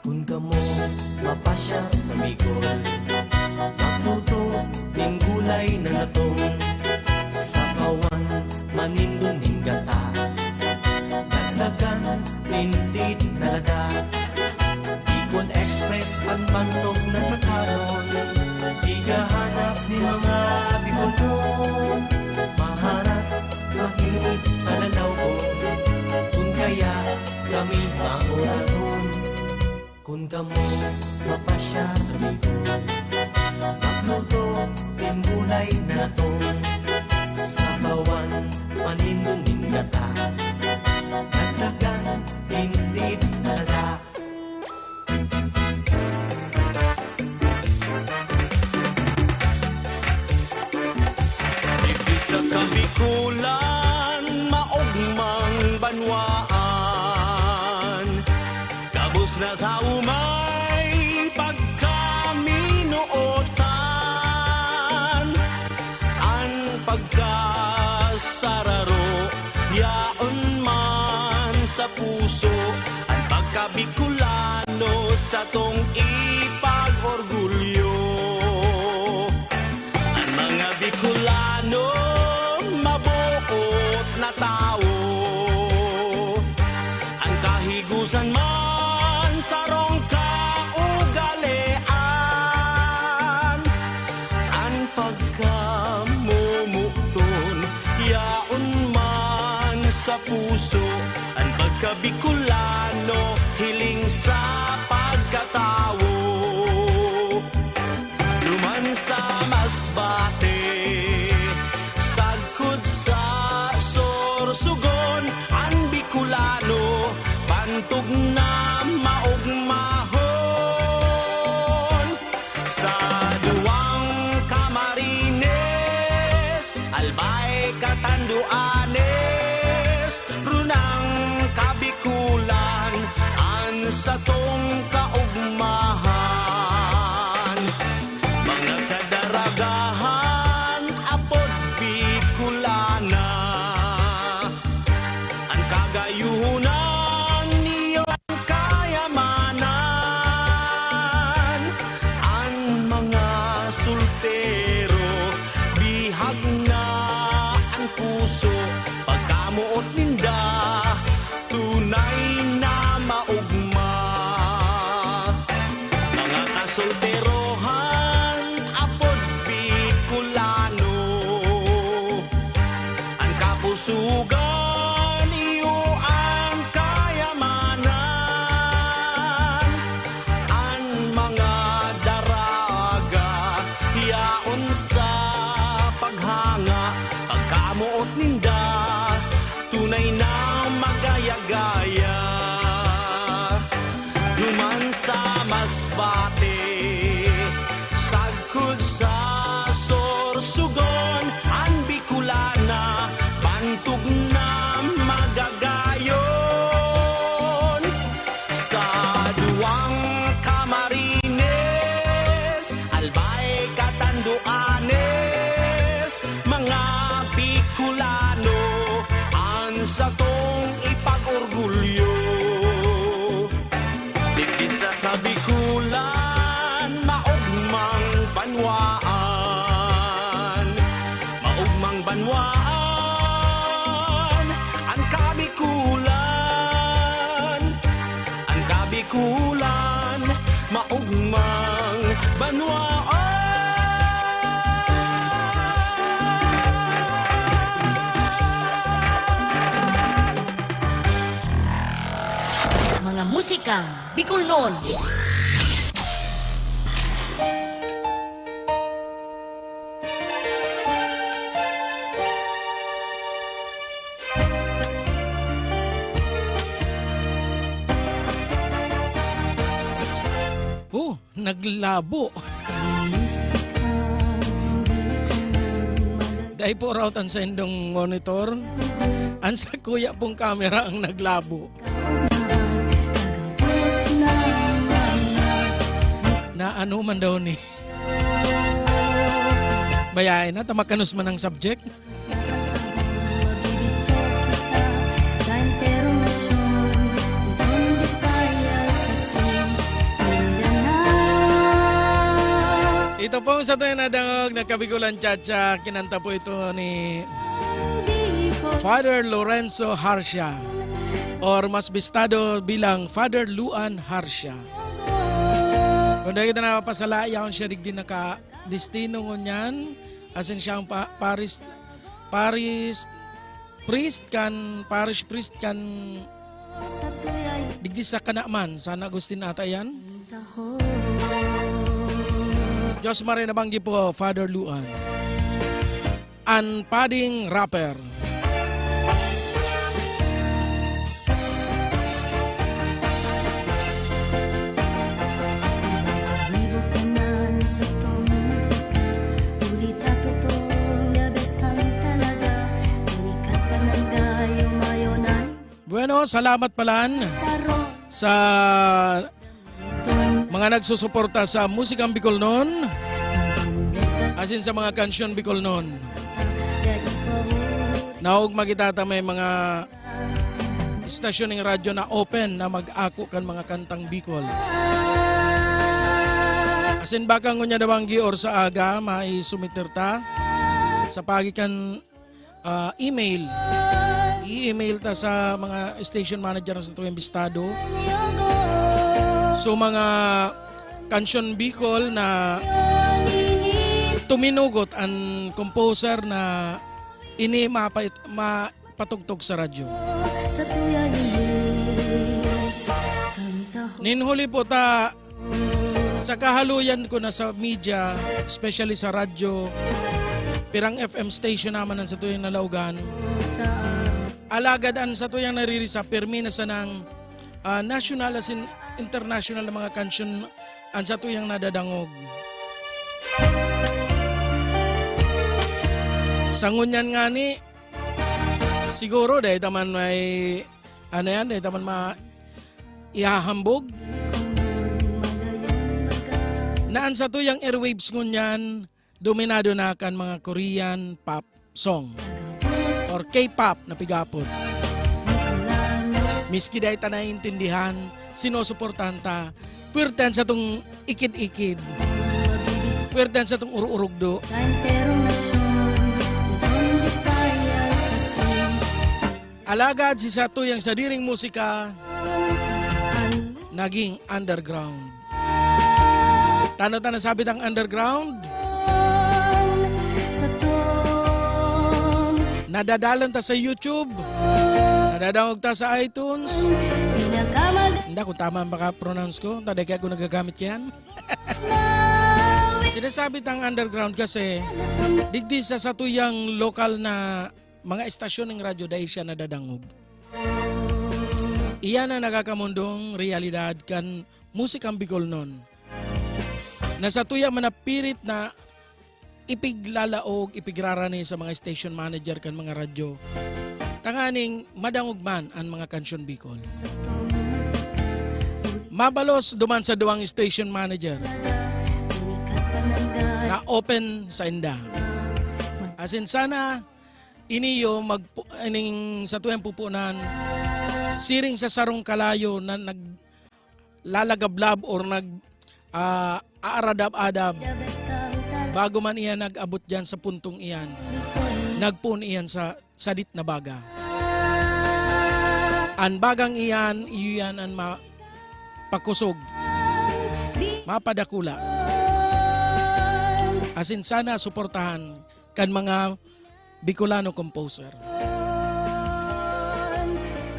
Kun kamo mapasyar sa Bicol, magluto nin gulay na natong sabawan, manindon nin gata, dagdagan nin bit na lada. Bicol Express an bantog na kakanon, igahanap nin mga Bicolnon. Maharat, mainit sa lalaw ko, kun kaya kami mauragon. Kun kamo mapasyar sa Bicol, magluto nin gulay na natong sabawan, manindon nin gata, dagdagan nin bit na lada. Digdi sa Kabikulan, maogmang banwaan, gabos na tawo may pagkaminootan. An pagkasararo yaon man sa puso, an pagka-Bicolano satong ipag-orgulyo. An mga Bicolano, maboot na tawo, an kahigosan man sarong kaugalean. An pagkamomoton yaon man sa puso, an pagka-Bicolano hiling sa pagkatawo. Duman sa Masbate, sagkod sa Sorsogon, an Bicolano bantog na maogmahon. Sa duwang Camarines, Albay, Catanduanes, runang Kabikulan an satong kaogmahan. Mga kadaragahan, apod Bicolana, an kagayonan iyo an kayamanan. An mga soltero, bihag na an puso, pagkamoot ninda, tunay na maogma. Mga kasolterohan, apod Bicolano, an kapusugan iyo an kayamanan. An mga daraga yaon sa paghanga, pagkamoot ninda, tunay na magaya-gaya. Duman sa Masbate, sagkod sa Sorsogon, an Bicolana bantog na magagayon. Sa duwang Camarines, Albay, Catanduanes, mga Bicolano an satong ipag-orgulyo. Digdi sa Kabikulan, maogmang banwaan, maogmang banwaan, an Kabikulan, an Kabikulan, maogmang banwaan. Mga musikang Bicolnon. Naglabo. Dai po raw an saindong monitor. An sakuya pong kamera ang naglabo. Na ano man daw ni. Bayae na, tamakanos man ang subject. Ito pong sa tayo na dangog na Kabigulan Chacha, kinanta po ito ni Father Lorenzo Harcia, or mas bistado bilang Father Luan Harcia. Kung dahil kita napapasala, yaon siya digdi naka destino ngunyan, asin siya ang pa-, paris, paris, priest kan, parish priest kan digdi sa Kanaman, San Agustin ata yan. Diyos Maria nabanggi po, Father Luan. An Pading Rapper. Bueno, salamat palan sa mga nagsusuporta sa Musikang Bicolnon, asin sa mga kansyon Bicolnon. Naog makita ta may mga istasyon ning radyo na open na mag-ako kan mga kantang Bicol. Asin baka ngunyan na banggi or sa aga, maisumiter ta sa pagi kan, ah, email. I-email ta sa mga station manager sa tuyang bistado. So, mga kansyon Bicol na tuminugot an composer na ini mapa-, ma-, patugtog sa radyo. Nin huli po ta, sa kahaluyan ko na sa media, especially sa radyo, pirang F M station naman ang satuyang nalaogan. Alagad an satuyang naririsa, pirmi na sanang, ah, national asin international na mga kansyon an satuyang nadadangog. Sa ngunyan ngani, siguro dai ta man may, ano yan, dai ta man ma-, ihahambog na an satuyang airwaves ngunyan, dominado na kan mga Korean pop song or K-pop na pigapon. Miski dai ta naiintindihan, sinusuportahan ta, puwerte an satong ikid-ikid. Puwerte an satong uru-urugdo. Alagad si satuyang sadiring musika naging underground. Tano ta nasabit ang underground? Nadadalan ta sa YouTube. Nadadangog ta sa iTunes. Hindi kung tama ang maka-pronounce ko. Tanda kaya ako nagagamit yan. Sinasabi tang underground kasi digdi sa satuyang lokal na mga estasyon ng radyo dahil siya nadadangog. Iyan ang nakakamundong realidad kan musikang Bicolnon. Na sa tuya manapirit na ipiglalaog, ipigrarani sa mga station manager kan mga radyo, tanganing madangog man an mga kansyon Bicol. Mabalos duman sa duwang station manager na open sa inda. Asin sana iniyo magpu-, ining sa tuyang pupunan, siring sa sarong kalayo na naglalagablab or nag, ah, aaradab-adab, bago man iyan nag-abot diyan sa puntong iyan, nagpoon iyan sa sadit na baga. An bagang iyan, iyo yan an ma-, pakusog, mapadakula. Asin sana suportahan kan mga Bicolano composer.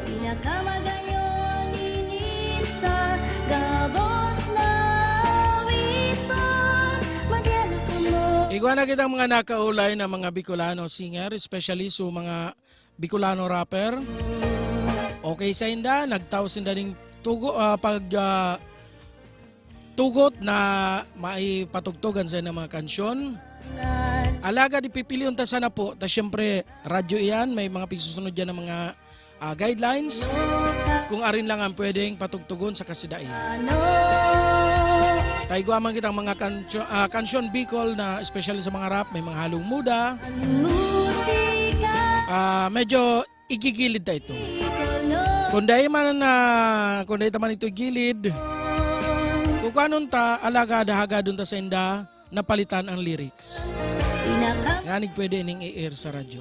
Pinakamagayon ini sa gabos na awiton. Madya na kamo. Igwa na kitang mga nakaulay na mga Bicolano singer, especially sa mga Bicolano rapper. Okay sa inda, nagtao sinda ning tugo, ah, pag, ah, tugot na maipatugtog an saindang mga kansyon. Alagad ipipilion ta sana po, ta siyempre, radyo iyan, may mga pigsusunod diyan na mga, ah, guidelines, kung arin lang ang pwedeng patugtugon sa kasidai. Ta igwa man kitang mga kansyo-, ah, kansyon Bicol na especially sa mga rap, may mga halong muda. Ah, medyo igigilid ta ito. Kung dai man na, kung dai ta man ito igilid, kung kanon ta, alagad hagadon ta sainda, napalitan ang lyrics. Nganing pwede ining i-air sa radyo.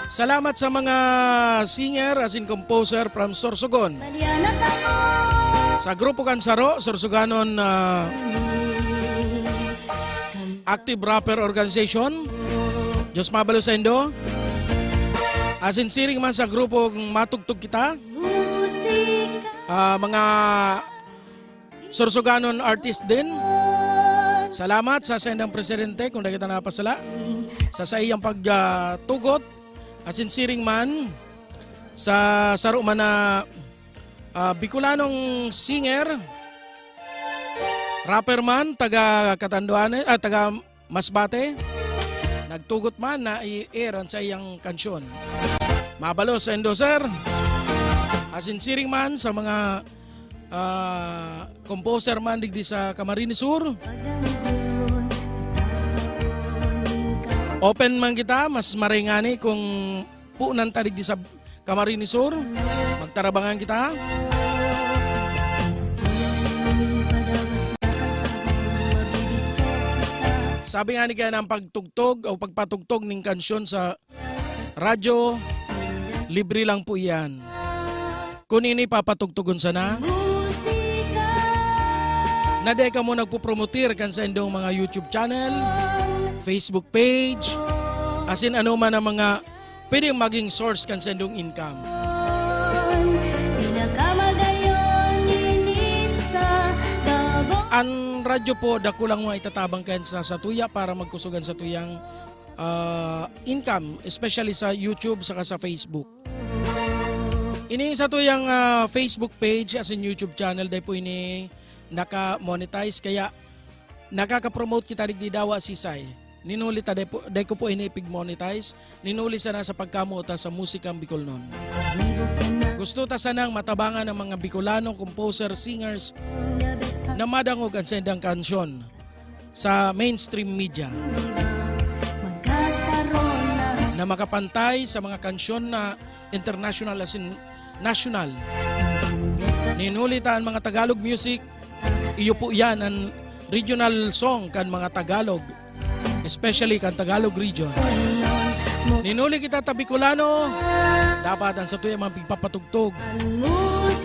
Salamat sa mga singer as in composer from Sorsogon. Sa grupo kan Saro, Sorsoganon, ah, Active Rapper Organization. Diyos mabalos saindo. As in siring man sa grupo Matugtog Kita. Ah, mga Sorsoganon artist din. Salamat sa saindang presidente, kung dai kita napasala, sa saiyang pag, ah, tugot. As in siring man sa saro man na, ah, Bicolanong singer, rapper man, taga Catanduanes, ah, taga Masbate, nagtugot man na i-air an saiyang kansyon. Mabalos saindo, sir. As in siring man sa mga, ah, composer man digdi sa Camarines Sur. Open man kita, mas maray ngani kung punan ta digdi sa Camarines Sur. Magtarabangan kita. Sabi nga ni kaya na ang pagtugtog o pagpatugtog ning kansyon sa radyo, libre lang po iyan. Kun ini papatugtugon sana, na dai kamo nagpopromotir kan saindong mga YouTube channel, Facebook page, asin ano man ang mga pwedeng maging source kan saindong income. Pinakamagayon ini sa gabos. An radyo po, dako lang mga itatabang kan sa satuya para magkusog an satuyang, ah, income, especially sa YouTube saka sa Facebook. Ini satuyang, ah, Facebook page as in YouTube channel, dai po ini naka-monetize, kaya nakaka-promote kita digdi dawa sisay. Ninuli ta, dai po, dai ko po ini ipig-monetize. Ninuli sana sa pagkamoot ta sa musikang Bicolnon. Gusto ta sanang matabangan ang mga Bicolano, composer, singers na madangog an saindang kansyon sa mainstream media na makapantay sa mga kansyon na international as in national. Ninuli ta an mga Tagalog music, iyo po yan an regional song kan mga Tagalog, especially kan Tagalog region. Ninuli kita ta Bicolano, dapat an satuyang mga pigpapatugtog,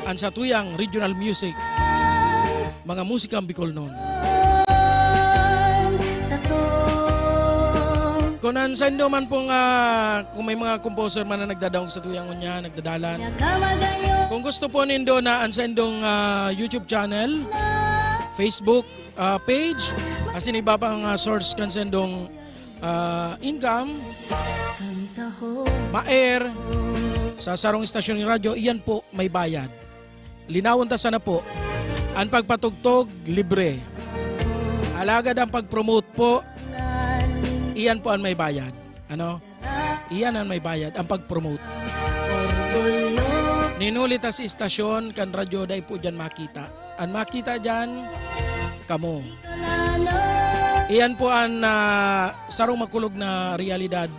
an satuyang regional music, mga musikang Bicolnon. Kun an saindo man pong, ah, kung may mga composer man na nagdadangog satuyang ngunyan, nagdadalan. Kung gusto po nindo na an saindong, ah, YouTube channel, Facebook, ah, page, asin iba pang, ah, source kan saindong, ah, income, ma-air sa sarong istasyon ng radyo, iyan po may bayad. Linawon ta sana po, an pagpatugtog, libre. Alagad an pag-promote po, iyan po an may bayad. Ano? Iyan an may bayad, an pag-promote. Ninuli ta si istasyon kan radyo, dai po diyan makita. An makita diyan, kamo. Iyan po an, ah, sarong makulog na realidad.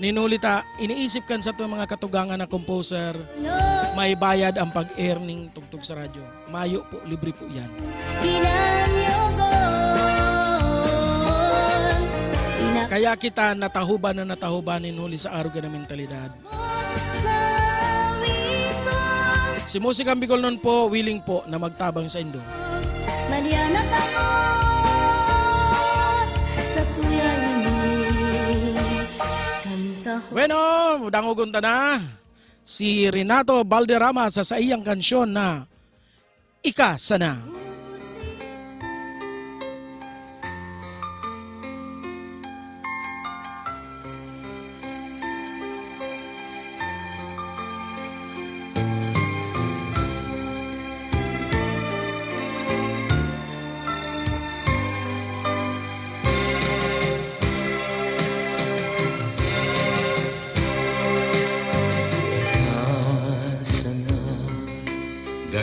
Ninuli ta, iniisip kan satong mga katugangan na composer, may bayad ang pag-air ning tugtog sa radyo. Mayo po, libre po yan. Kaya kita natahuban na natahuban nin huli sa arog na mentalidad. Si Musikang Bicolnon po, willing po na magtabang saindo. Maliana kamo sa tuya ini. Kanta ho. Bueno, dangogon ta na si Renato Valderrama sa saiyang kansyon na Ika Sana.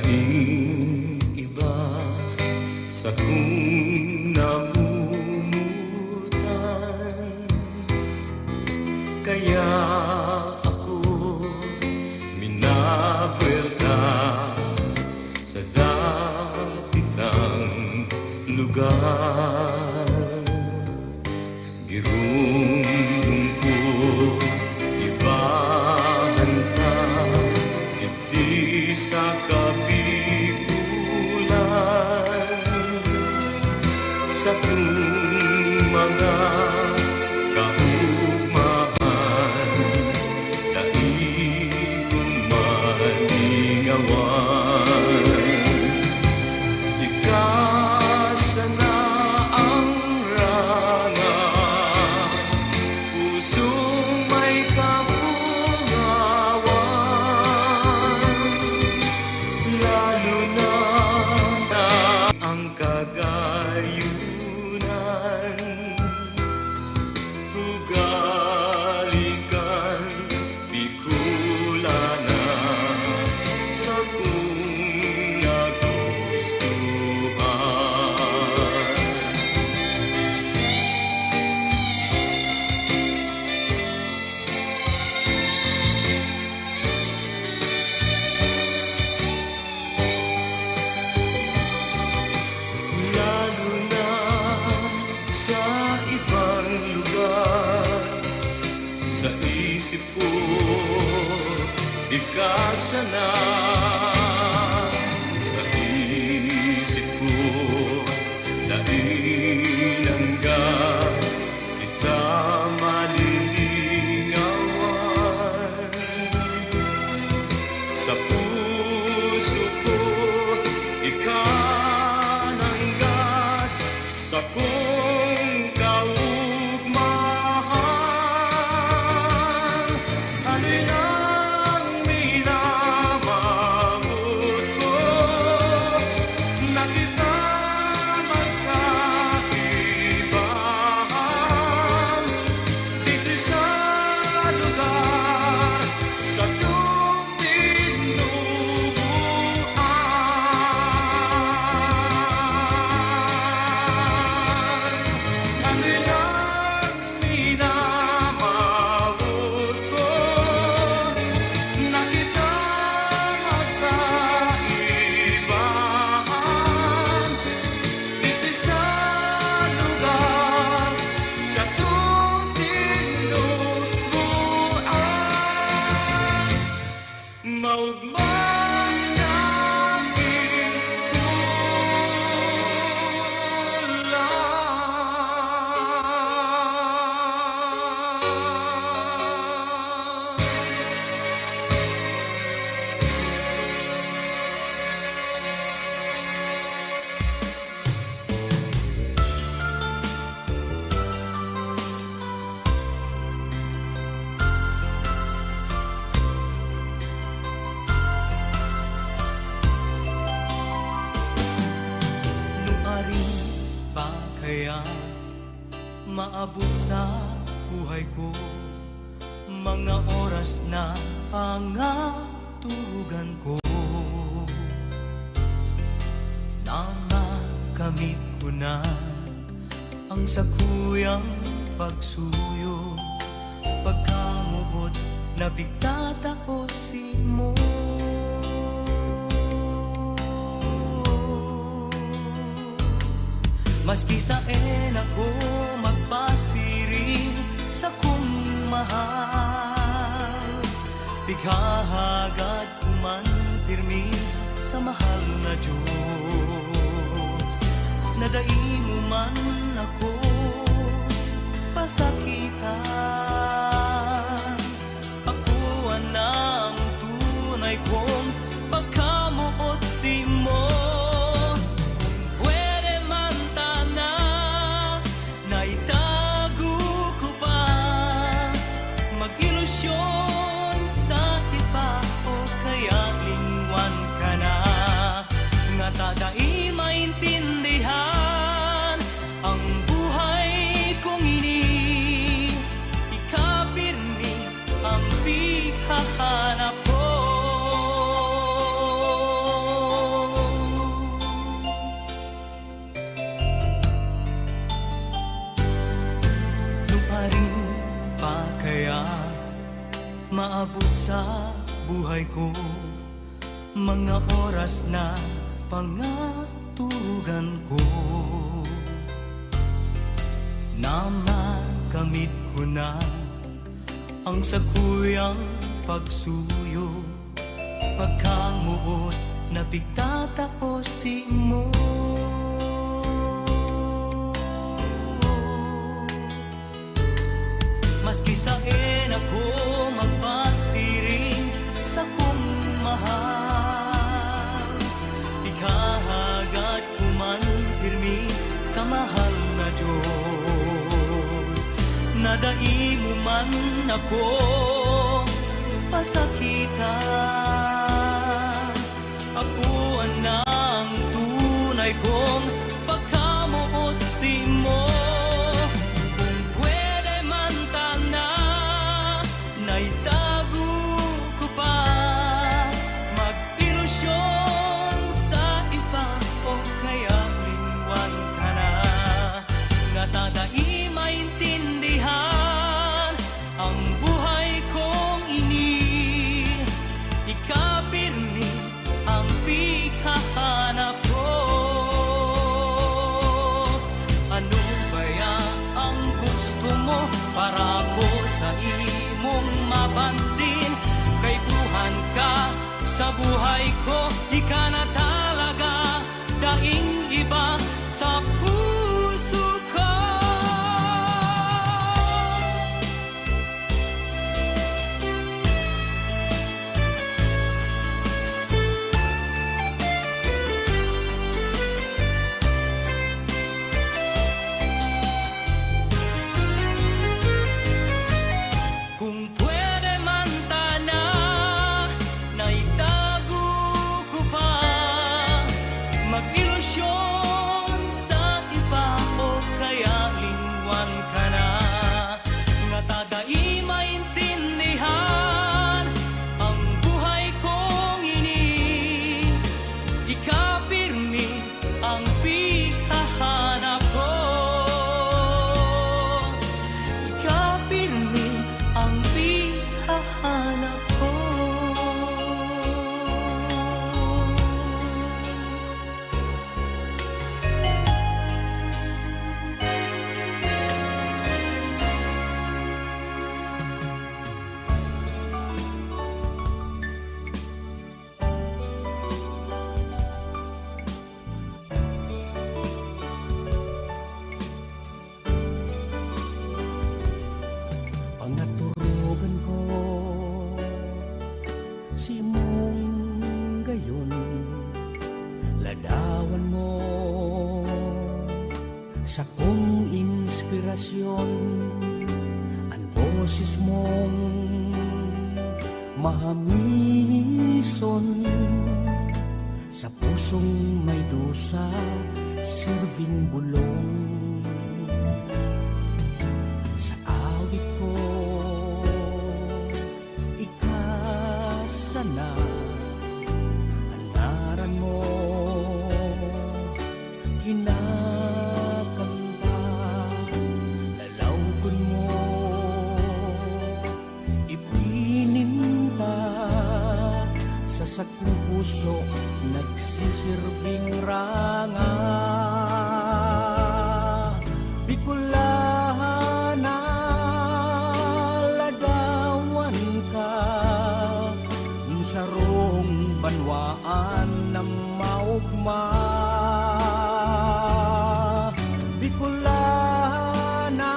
Ning iba sakong namumutan, kaya ako minabuelta sa dati tang lugar. Giromdom ko ibahan ta digdi sa Kabibolan, sakong mga kaugmahan, dai kong malingawan. Ika sana ang ranga, pusong may kapungawan, lalo na ang Cagayonan. Ugali kan Bicolana, sakong nagustuhan. Lalo na sa ibang lugar, sa isip ko, ika sana. Sa isip ko, dai nanggad kita malilingawan. Sa puso ko, ika nanggad, sakong kaugmahan. Hali nang minamawot ko na kita magkaibahan. Digdi sa lugar satong tinubuan. Ano lang minamawot ko na kita magkaibahan. Digdi sa lugar satong tinubuan. Maugmang naging kulang. Nuarin pa kaya maabot sa buhay ko mga oras na pangaturugan ko, na makamit ko na ang sakuyang pagsuyo, pagkamoot na pigtatao simo. Maski saen ako magpasiring sakong mahal, pighahagad ko man pirmi sa mahal na Diyos, na dai mo man ako pasakitan. Ako anang tunay kong pagkamoot simo. Pwede man tana na itago ko pa, mag-ilusyon sa iba o kaya lingwan ka na. Ngata dai maintindihan ang buhay kong ini. Maabot sa buhay ko, mga oras na pangaturugan ko, na makamit ko na ang sakuyang pagsuyo, pagkamuot na pigtatao simo. Maski saen ako magpasiring sakong mahal, ikahagad ko man pirmi sa mahal na Diyos, na dai mo man ako pasakitan. Ako na ang tunay kong pagkamoot simo. Kung pwede man tana, naitago ko pa mag-ilusyon sa iba o kaya lingwan ka na. Ngata dai maintindihan ang buhay kong ini, ika pirmi ang pighahanap ko. Ano kaya ang gusto mo para ko sa imong mapansin? Kaipuhan ka sa buhay ko, ika na talaga, daing iba sa puso ko. Kung pwede man tana, naitago ko pa mag-ilusyon sa iba o kaya lingwan ka na. Ngata dai maintindihan ang buhay kong ini, ika pirmi ang pighahanap ko. Ika pirmi ang pighahanap ko. Pangaturugan ko simong gayon, ladawan mo sakong inspirasyon, an boses mong mahamison sa pusong may dusa, sirbing bulong sa awit ko. Ika sana, an ngaran mo kinakanta, lalawgon mo ipininta sa sakong puso, nagsisirbing ranga. Bicolana, ladawan ka, sarong banwaan na maogma. Bicolana,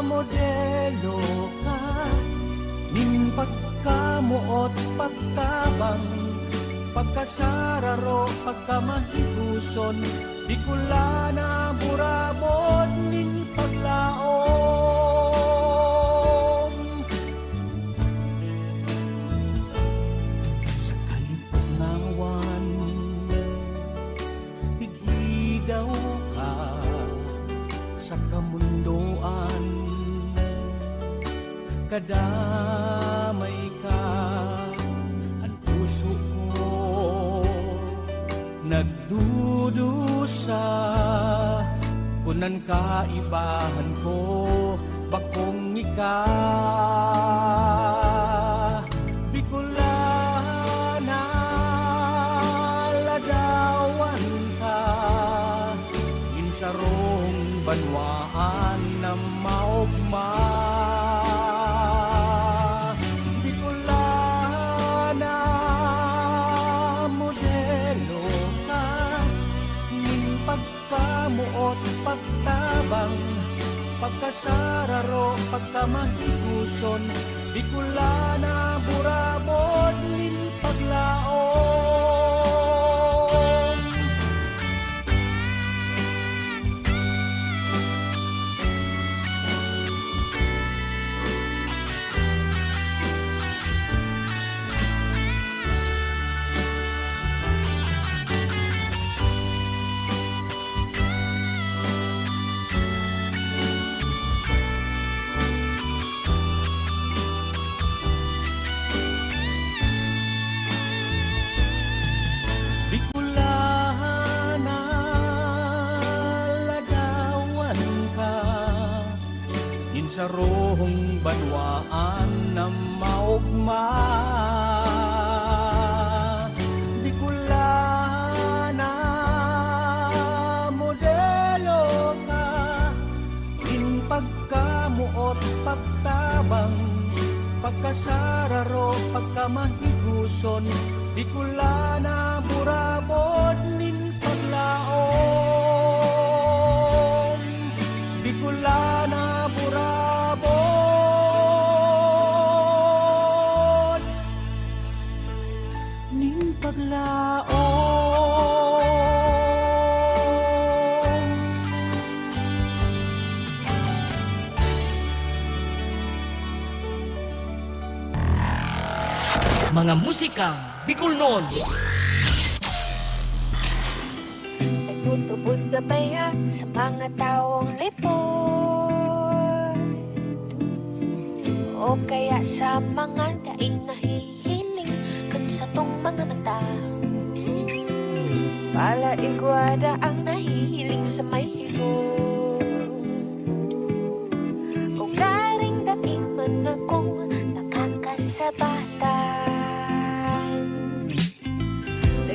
modelo ka nin pagkamoot, pagkabang, pagkasararo, pagkamahiguson. Bicolana, burabod nin paglaom. Sa kaliput ngawan, pighidaw ka sa kamundoan. Kadamay ka, an puso ko nagdudusa, kun an kaibahan ko bakong ika. sarong banwaan na maogma. Bicolana, modelo ka nin pagkamoot, pagtabang, pagkasararo, pagkamahiguson. Bicolana, burabod nin paglaom. Bicolana, ladawan ka nin sarong banwaan na maogma. Bicolana, modelo ka nin pagkamoot, pagtabang, pagkasararo, pagkamahiguson. Bicolana, burabod nin paglaom. Bicolana, burabod nin paglaom. Mga musikang Bicolnon. Nagtutubod ka baya sa mga tawong lipot, o kaya sa mga dai nahihiling kan satong mga mata? Pala igwa daa ang nahihiling sa may higot, o karing dai man akong nakakasabatan.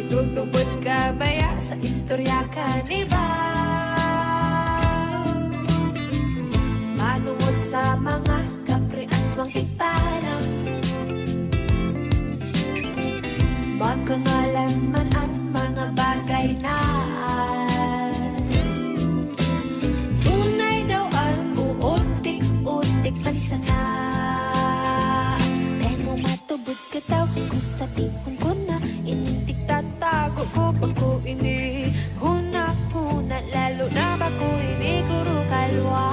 Nagtutubod ka baya sa istorya kan iba? Manongod sa mga kapreaswang tigpalang, makangalas man an mga bagay na an. Tunay daw an utik-utik man sana. Pero matubod ka daw kung sabihon ko na, ining tigtatago ko, bago ini huna-huna, lalo na bago ini kurukalwa.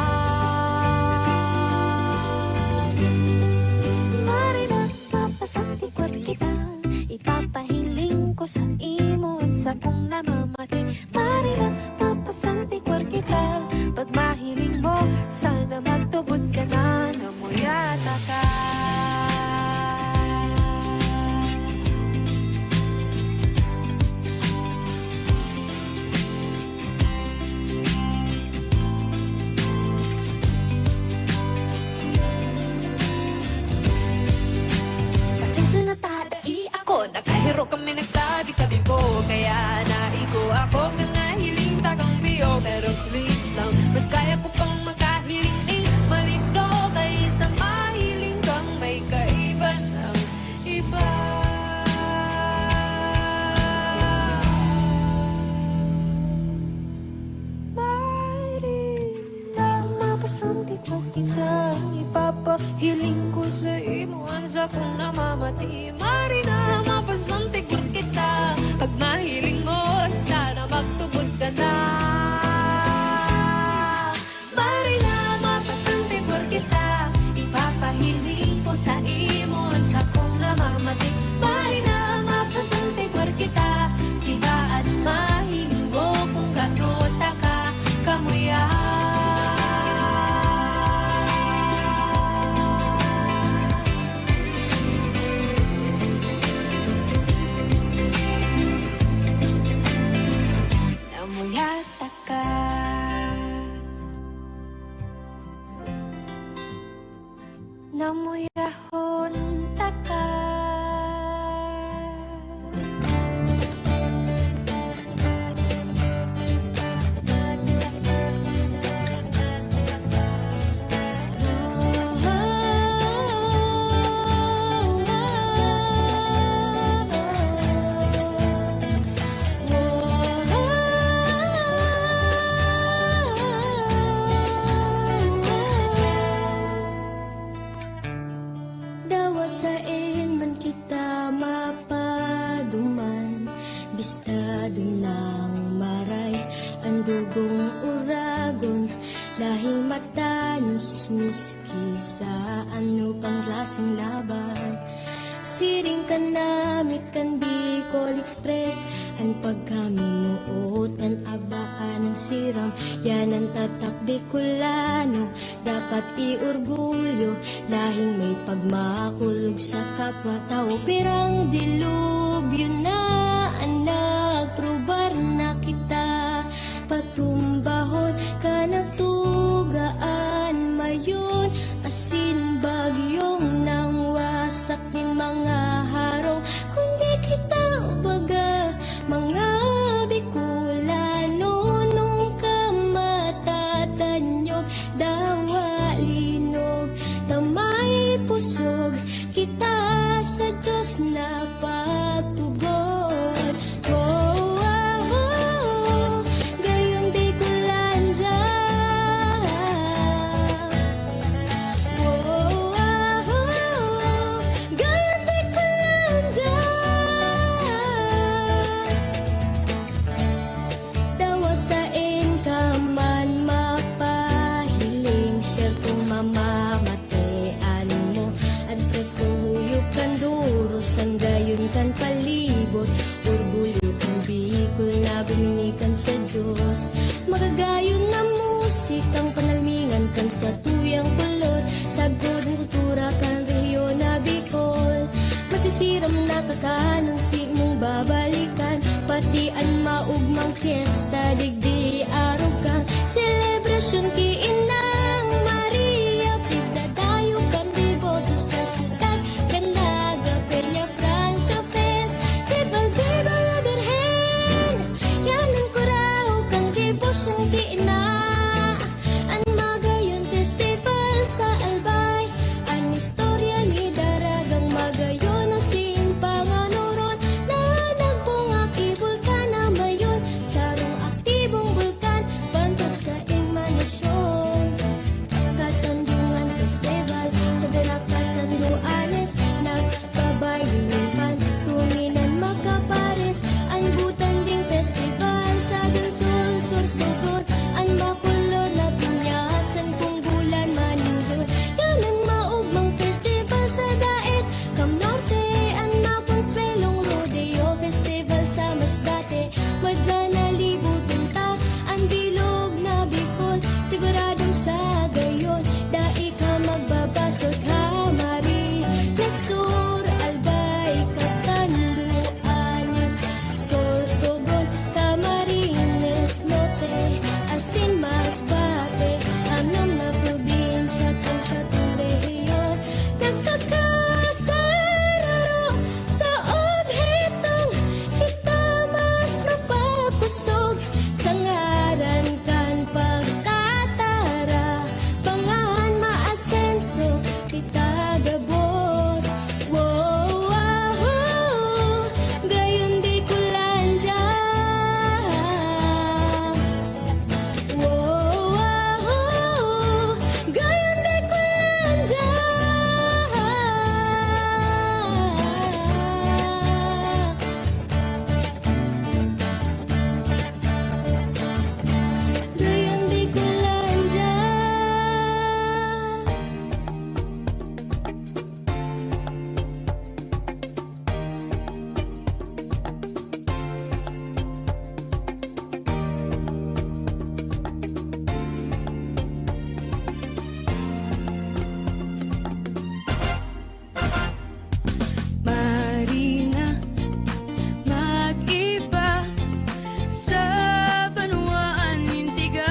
Marina, mapasanti kwar kita, ipapahiling ko sa imo an sakong namamati. Marina, mapasanti kwar kita, pag mahiling mo, sana magtubod ka na, na muyata ka. Pasensya na ta, dai ako nakahiro kami nagtabi-tabi po, kaya naigo ako kan nahiling ta kang biyo. Pero please lang, mas kaya ko pang makahiling nin malikdo kaysa mahiling kang may kaiba nang iba. Marina, mapasanti kwar kita, ipapahiling ko sa imo an sakong namamati. Marina, mapasanti kwar kita, pag mahiling mo, sana magtubod ka na. Marina, mapasanti kwar kita, ipapahiling ko sa imo an sakong namamati. Marina, mapasanti kwar kita, di ba an mahiling mo kung gaano ta ka kamuya? Namuya taka. Namuyahon taka. Dragon, lahing matanos miski sa ano pang klaseng laban. Siring kan namit kan Bicol Express, an pagkaminuot, an abaan, an siram, yan an tatak Bicolano. Dapat i-orgulyo, lahing may pagmakulog sa kapwa-tawo. Pirang dilubyo na an nagrubar na kita, patumbahon ka nagtugaan mayon, asin bagyong nangwasak nin mga harong. Kundi kita, baga, mga Bicolano, nung ka matatanyog, dawa linog, ta may pusog, kita sa Diyos na pagtubod. Oh, ah, oh, gayon Bicolandia. Oh, ah, oh, gayon Bicolandia. Dawa saen ka man mapahiling, sertong mamamatean mo an preskong huyop kan duros, an gayon kan palibot. Orgulyo kan Bicol na guminikan sa Diyos. Magagayon na musikang panalmingan kan satuyang kolor, sagkod nin kultura kan rehiyon na Bicol. Masisiram na kakanon simong babalikan, pati an maogmang pyesta digdi arog kan selebrasyon ki Inang Maria. Pigdadayo kan deboto sa syudad kan Naga, Peña, Francia Fest. Viva, viva la Virgen! Yan an kurahaw kan debosyon ki Ina. An Magayon Festival sa Albay, an istorya ni Daragang Magayon asin panganoron na nagbunga ki Bulkan na mayon, sarong aktibong bulkan, bantog sa emanasyon. Katandungan Festival sa Berakat, Catanduanes, nag- Babayi nin pantuminan makapares, an Butanding Festival sa Donsol, Sorsogon, an makulor na pinyasan kung bulan manindon. Yan an maogmang festival sa Daet, Cam Norte, an makonsuelong Rodeo Festival sa Masbate. Madya na libutan ta an bilog na Bicol, siguradong sa gayon, dai ka magbabasol. Camarines Sur, Albay, Catanduanes, Sorsogon, Camarines Norte, asin Masbate, anom na probinsya kan satong rehiyon, nagkakasararo sa obhetong kita mas mapakosog sa ngaran kan pagkatarabangan, maasenso kita gabos. Wow, wow, gayon Bicolandia. Wow, wow, gayon Bicolandia. Gayon Bicolandia. Marina, mag-iba sa banwaan nin Tigaon.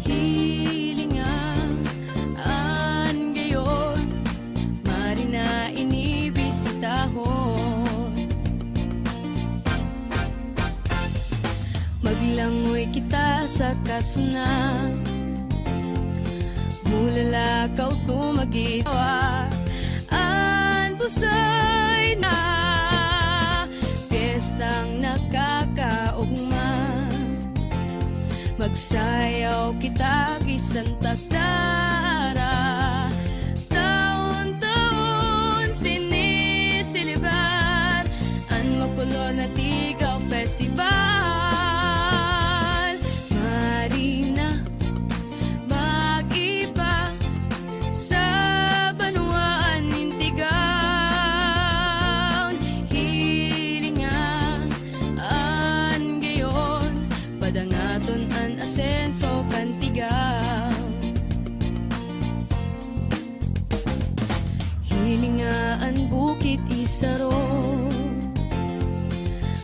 Hilinga an gayon, Marina ini bisitahon. Maglangoy kita sa Casona, Bulalakaw, Dumaguete, an Busoy na pyestang nakakaogma. Magsayaw kita ki Santa Clara, taon-taon siniselebrar an makulor na Tigaw Festival. an asenso kan tigaw. Hilinga an bukid isaro,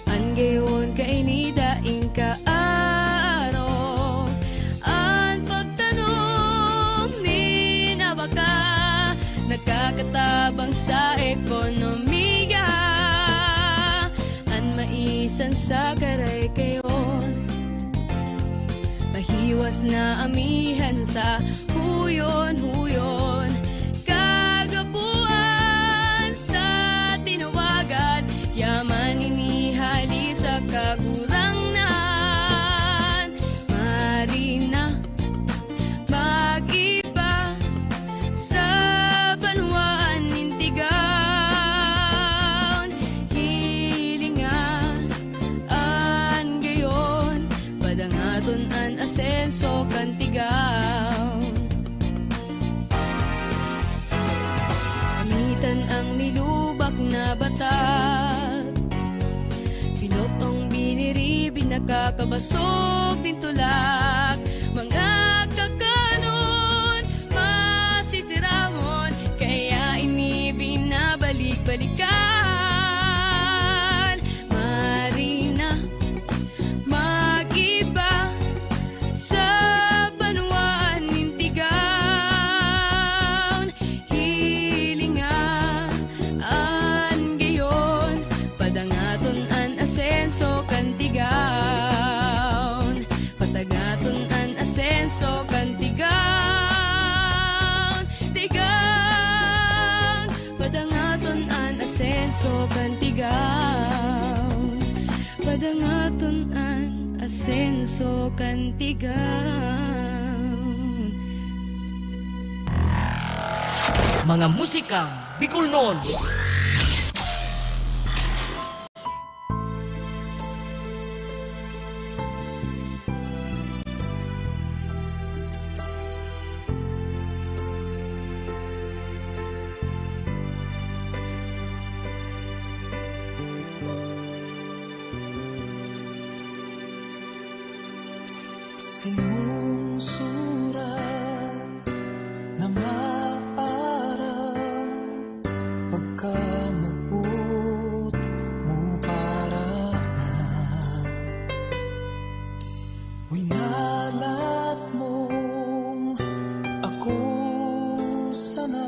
an gayon kaini daing kaaro. An pagtanom nin abaka nakakatabang sa ekonomiya. An maisan sa karaykayon, mahiwas na amihan sa huyon-huyon. Kagapuan sa tinawagan, yaman ini hali sa Kagurangnan. Marina, mag-iba sa banwaan nin tigaw. Hilinga an gayon, padangaton an asenso kan tigaw. Gamitan ang nilubak na batag, pinotong biniribi, nakakabasog nin tulak. Mga kakanon, masisiramon, kaya ini binabalik-balikan. Marina, mag-iba sa banwaan nin tigaw. Hilinga an gayon, padangaton an asenso kan tigaw. Padangaton an asenso kan tigaw. Tigaw, padangaton an asenso kan tigaw. Padangaton an asenso kan tigaw. Mga musika Bicolnon. Simong surat na maaram, pagkamuot mo para na winalat mong ako sana,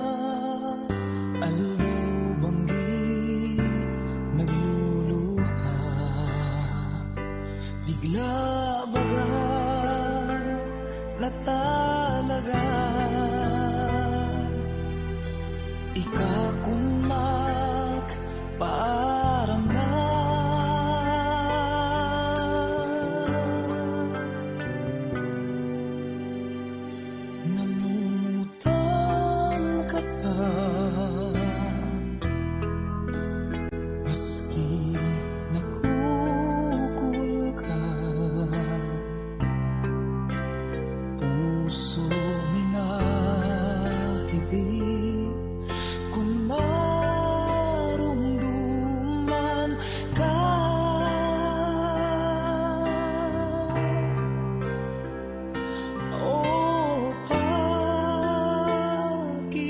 aldaw banggi nagluluha. Bigla baga na talaga ika kun magpaaram na. Namumutan ka pa, maski nagkukul ka. Puso minahibi kun marumduman ka. O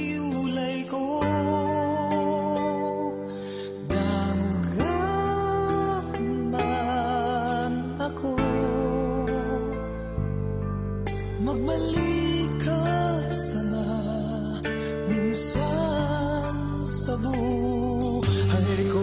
pakiulay ko, dangoga man ako. Magbalik ka sana minsan sa buhay ko.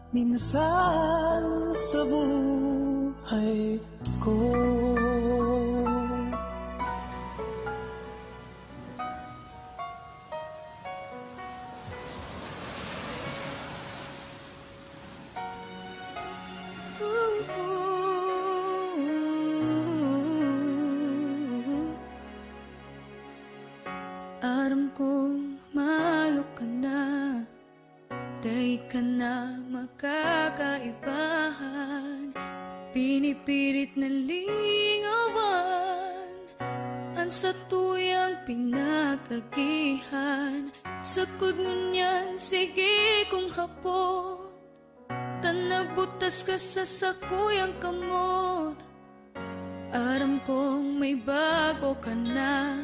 Minsan sa buhay ko. Aram kong mayo ka na, dai ka na makakaibahan. Pinipilit na lingawan an satuyang pinag-agihan. Sagkod ngunyan, sige kong hapot, ta nagbutas ka sa sakuyang kamot. Aram kong may bago ka na,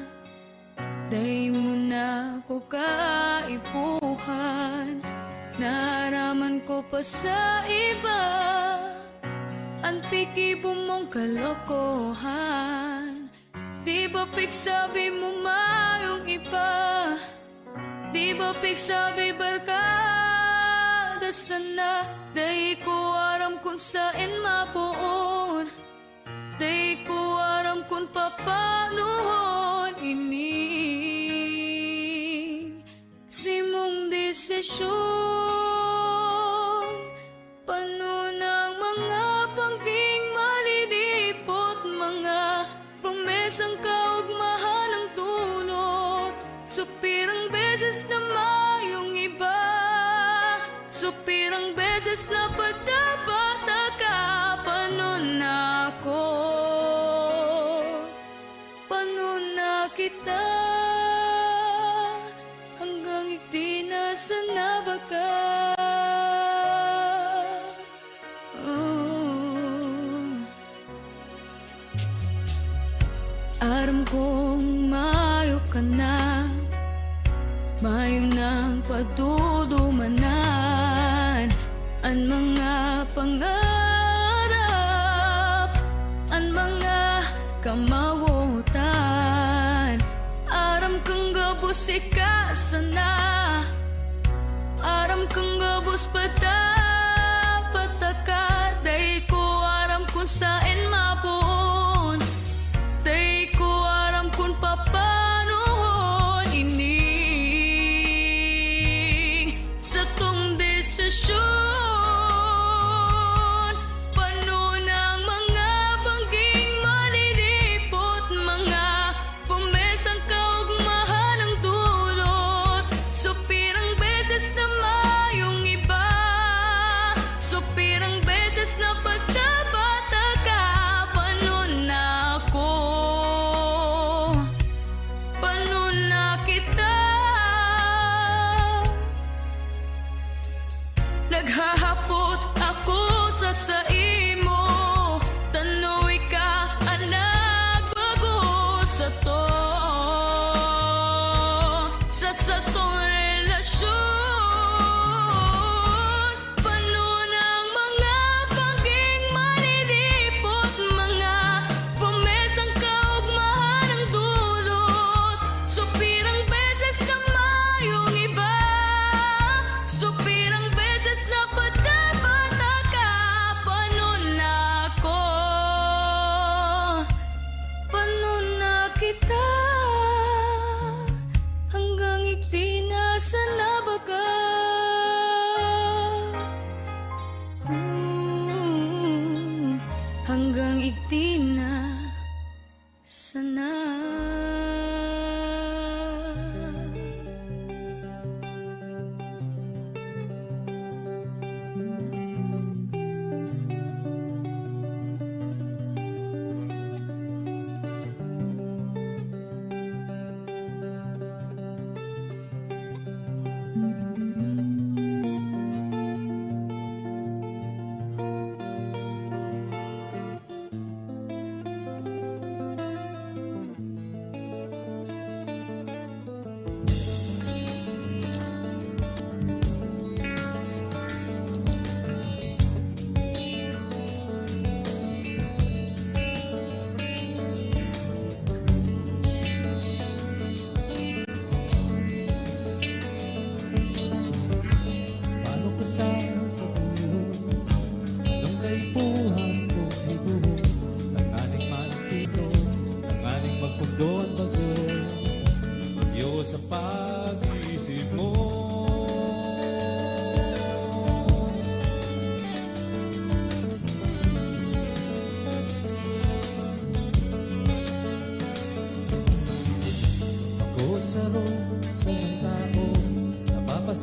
dai mo na ko kaipuhan. Naaraman ko pa sa iba an pikibo mong kalokohan. Di ba pigsabi mo mayong iba? Di ba pigsabi barkada sana? Dai ko aram kun saen mapoon. Dai ko aram kun papanuhon ini. Simong desisyon, panon ang mga pangging malidipot, mga promesang kaogmahan ang tunot. Supirang beses na mayong iba, supirang beses na padapata ka, panon na ako. Panon na kita, hanggang igdi na sana baga. Oh. Aram kong mayo ka na, mayo nang padudumanan an mga pangarap, an mga kamawotan. Aram kang gabos ika sana, aram kang gabos padapata ka. Dai ko aram kun saen mapoon, dai ko aram kun papanuhon ining satong desisyon. Panon ang mga bangging malilipot, mga promesang kaogmahan ang dulot. Supirang beses na mayong iba, supirang beses na padapata ka, panon na ako. Panon na kita. Naghahapot ako sa saimo, tano ika an nagbago sato, sa satong relasyon. Panon ang mga paging malilipot, mga promesang kaugmahan ang dulot. Supirang beses na mayong iba, supirang beses na padapata ka. Panon na ako, panon na kita, hanggang igdi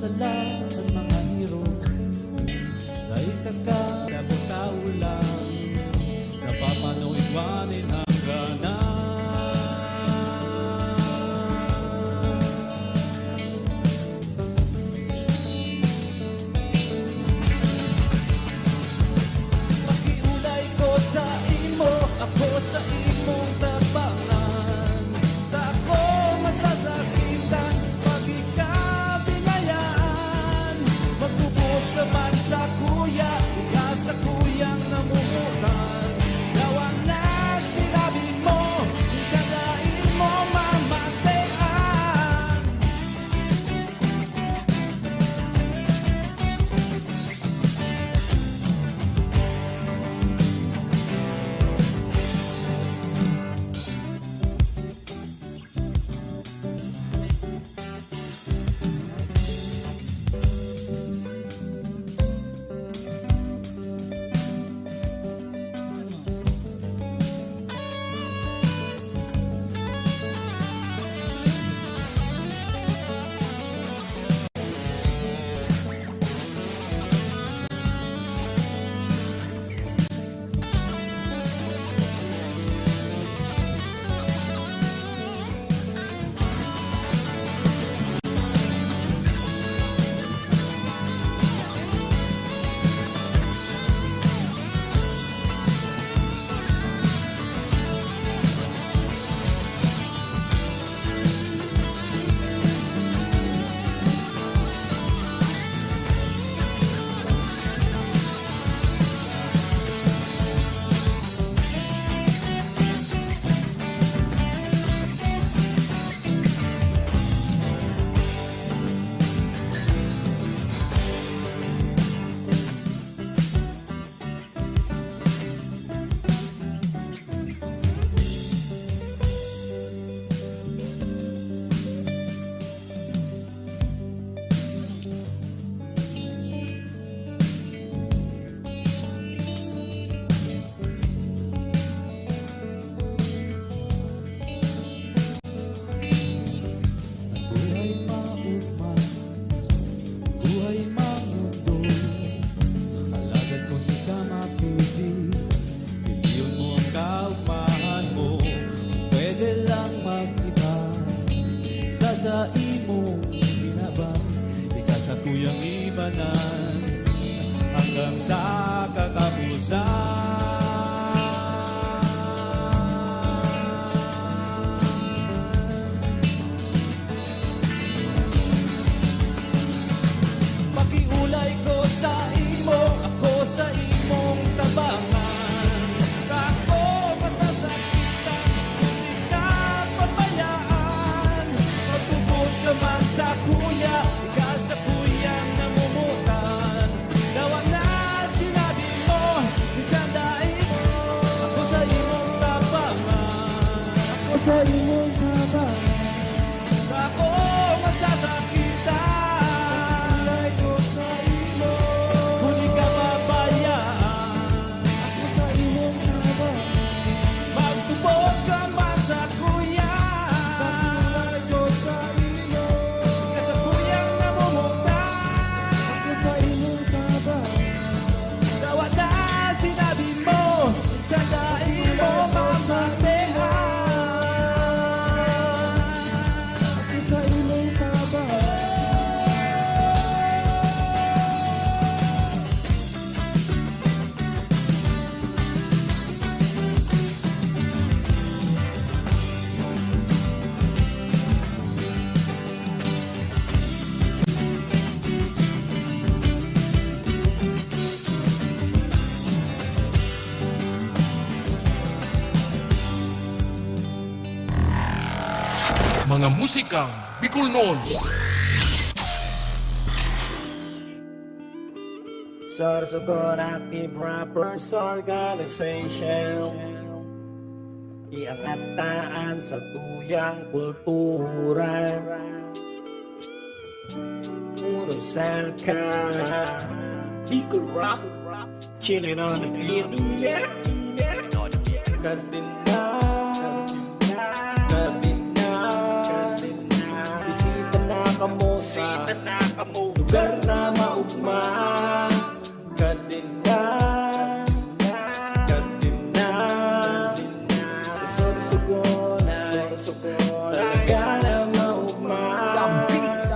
Sala an mga hirong, dai taka, dago tao lang, napapanood wanin hangganan. Pakiulay ko sa imo, ako sa imong tabangan. Ako masasakitan pag ikaw binayaan. Magtubod ka man sa kuya, ika sa kuyang namumutan. Dawa na sinabi mo, minsan na imo mamatian. Buhay maugma, buhay mamundo. Alagad kun di ka mapili, pilion mo ang kaugmahan mo. Pwede lang mag-iba sa, sa imong ginaba. Ika sa kuyang ibanan hanggang sa katapusan. Pakiulay ko sa imo, ako sa imong tabangan. Ako masasakitan, kung di ka pabayaan. Magtubod ka man sa kuya, ika sa kuyang namumutan. Dawa na sinabi mo, minsan dai mo. Ako sa imong tabangan. Ako sa imong tabangan. Ako masasakitan. Pakiulay ko sa imo. Kung di ka pabayaan. Ako sa imong tabangan. Magtubod ka man sa kuya. Pakiulay ko sa imo. Ika sa kuyang namumutan. Ako sa imong tabangan. Dawa na sinabi mo, sa dai mo mamatian. Ako sa imong tabangan. Mga musikang Bicolnon. Sorsogon Active Rappers Organization. Iangat ta an satuyang kultura. Puro salka. Bicol Rap. Chilling on the beat. Kardinal. Kardinal. Bisita na Kamo sa lugar na maugma. Kadena, kadena. Sa Sorsogon ay talaga na maugma.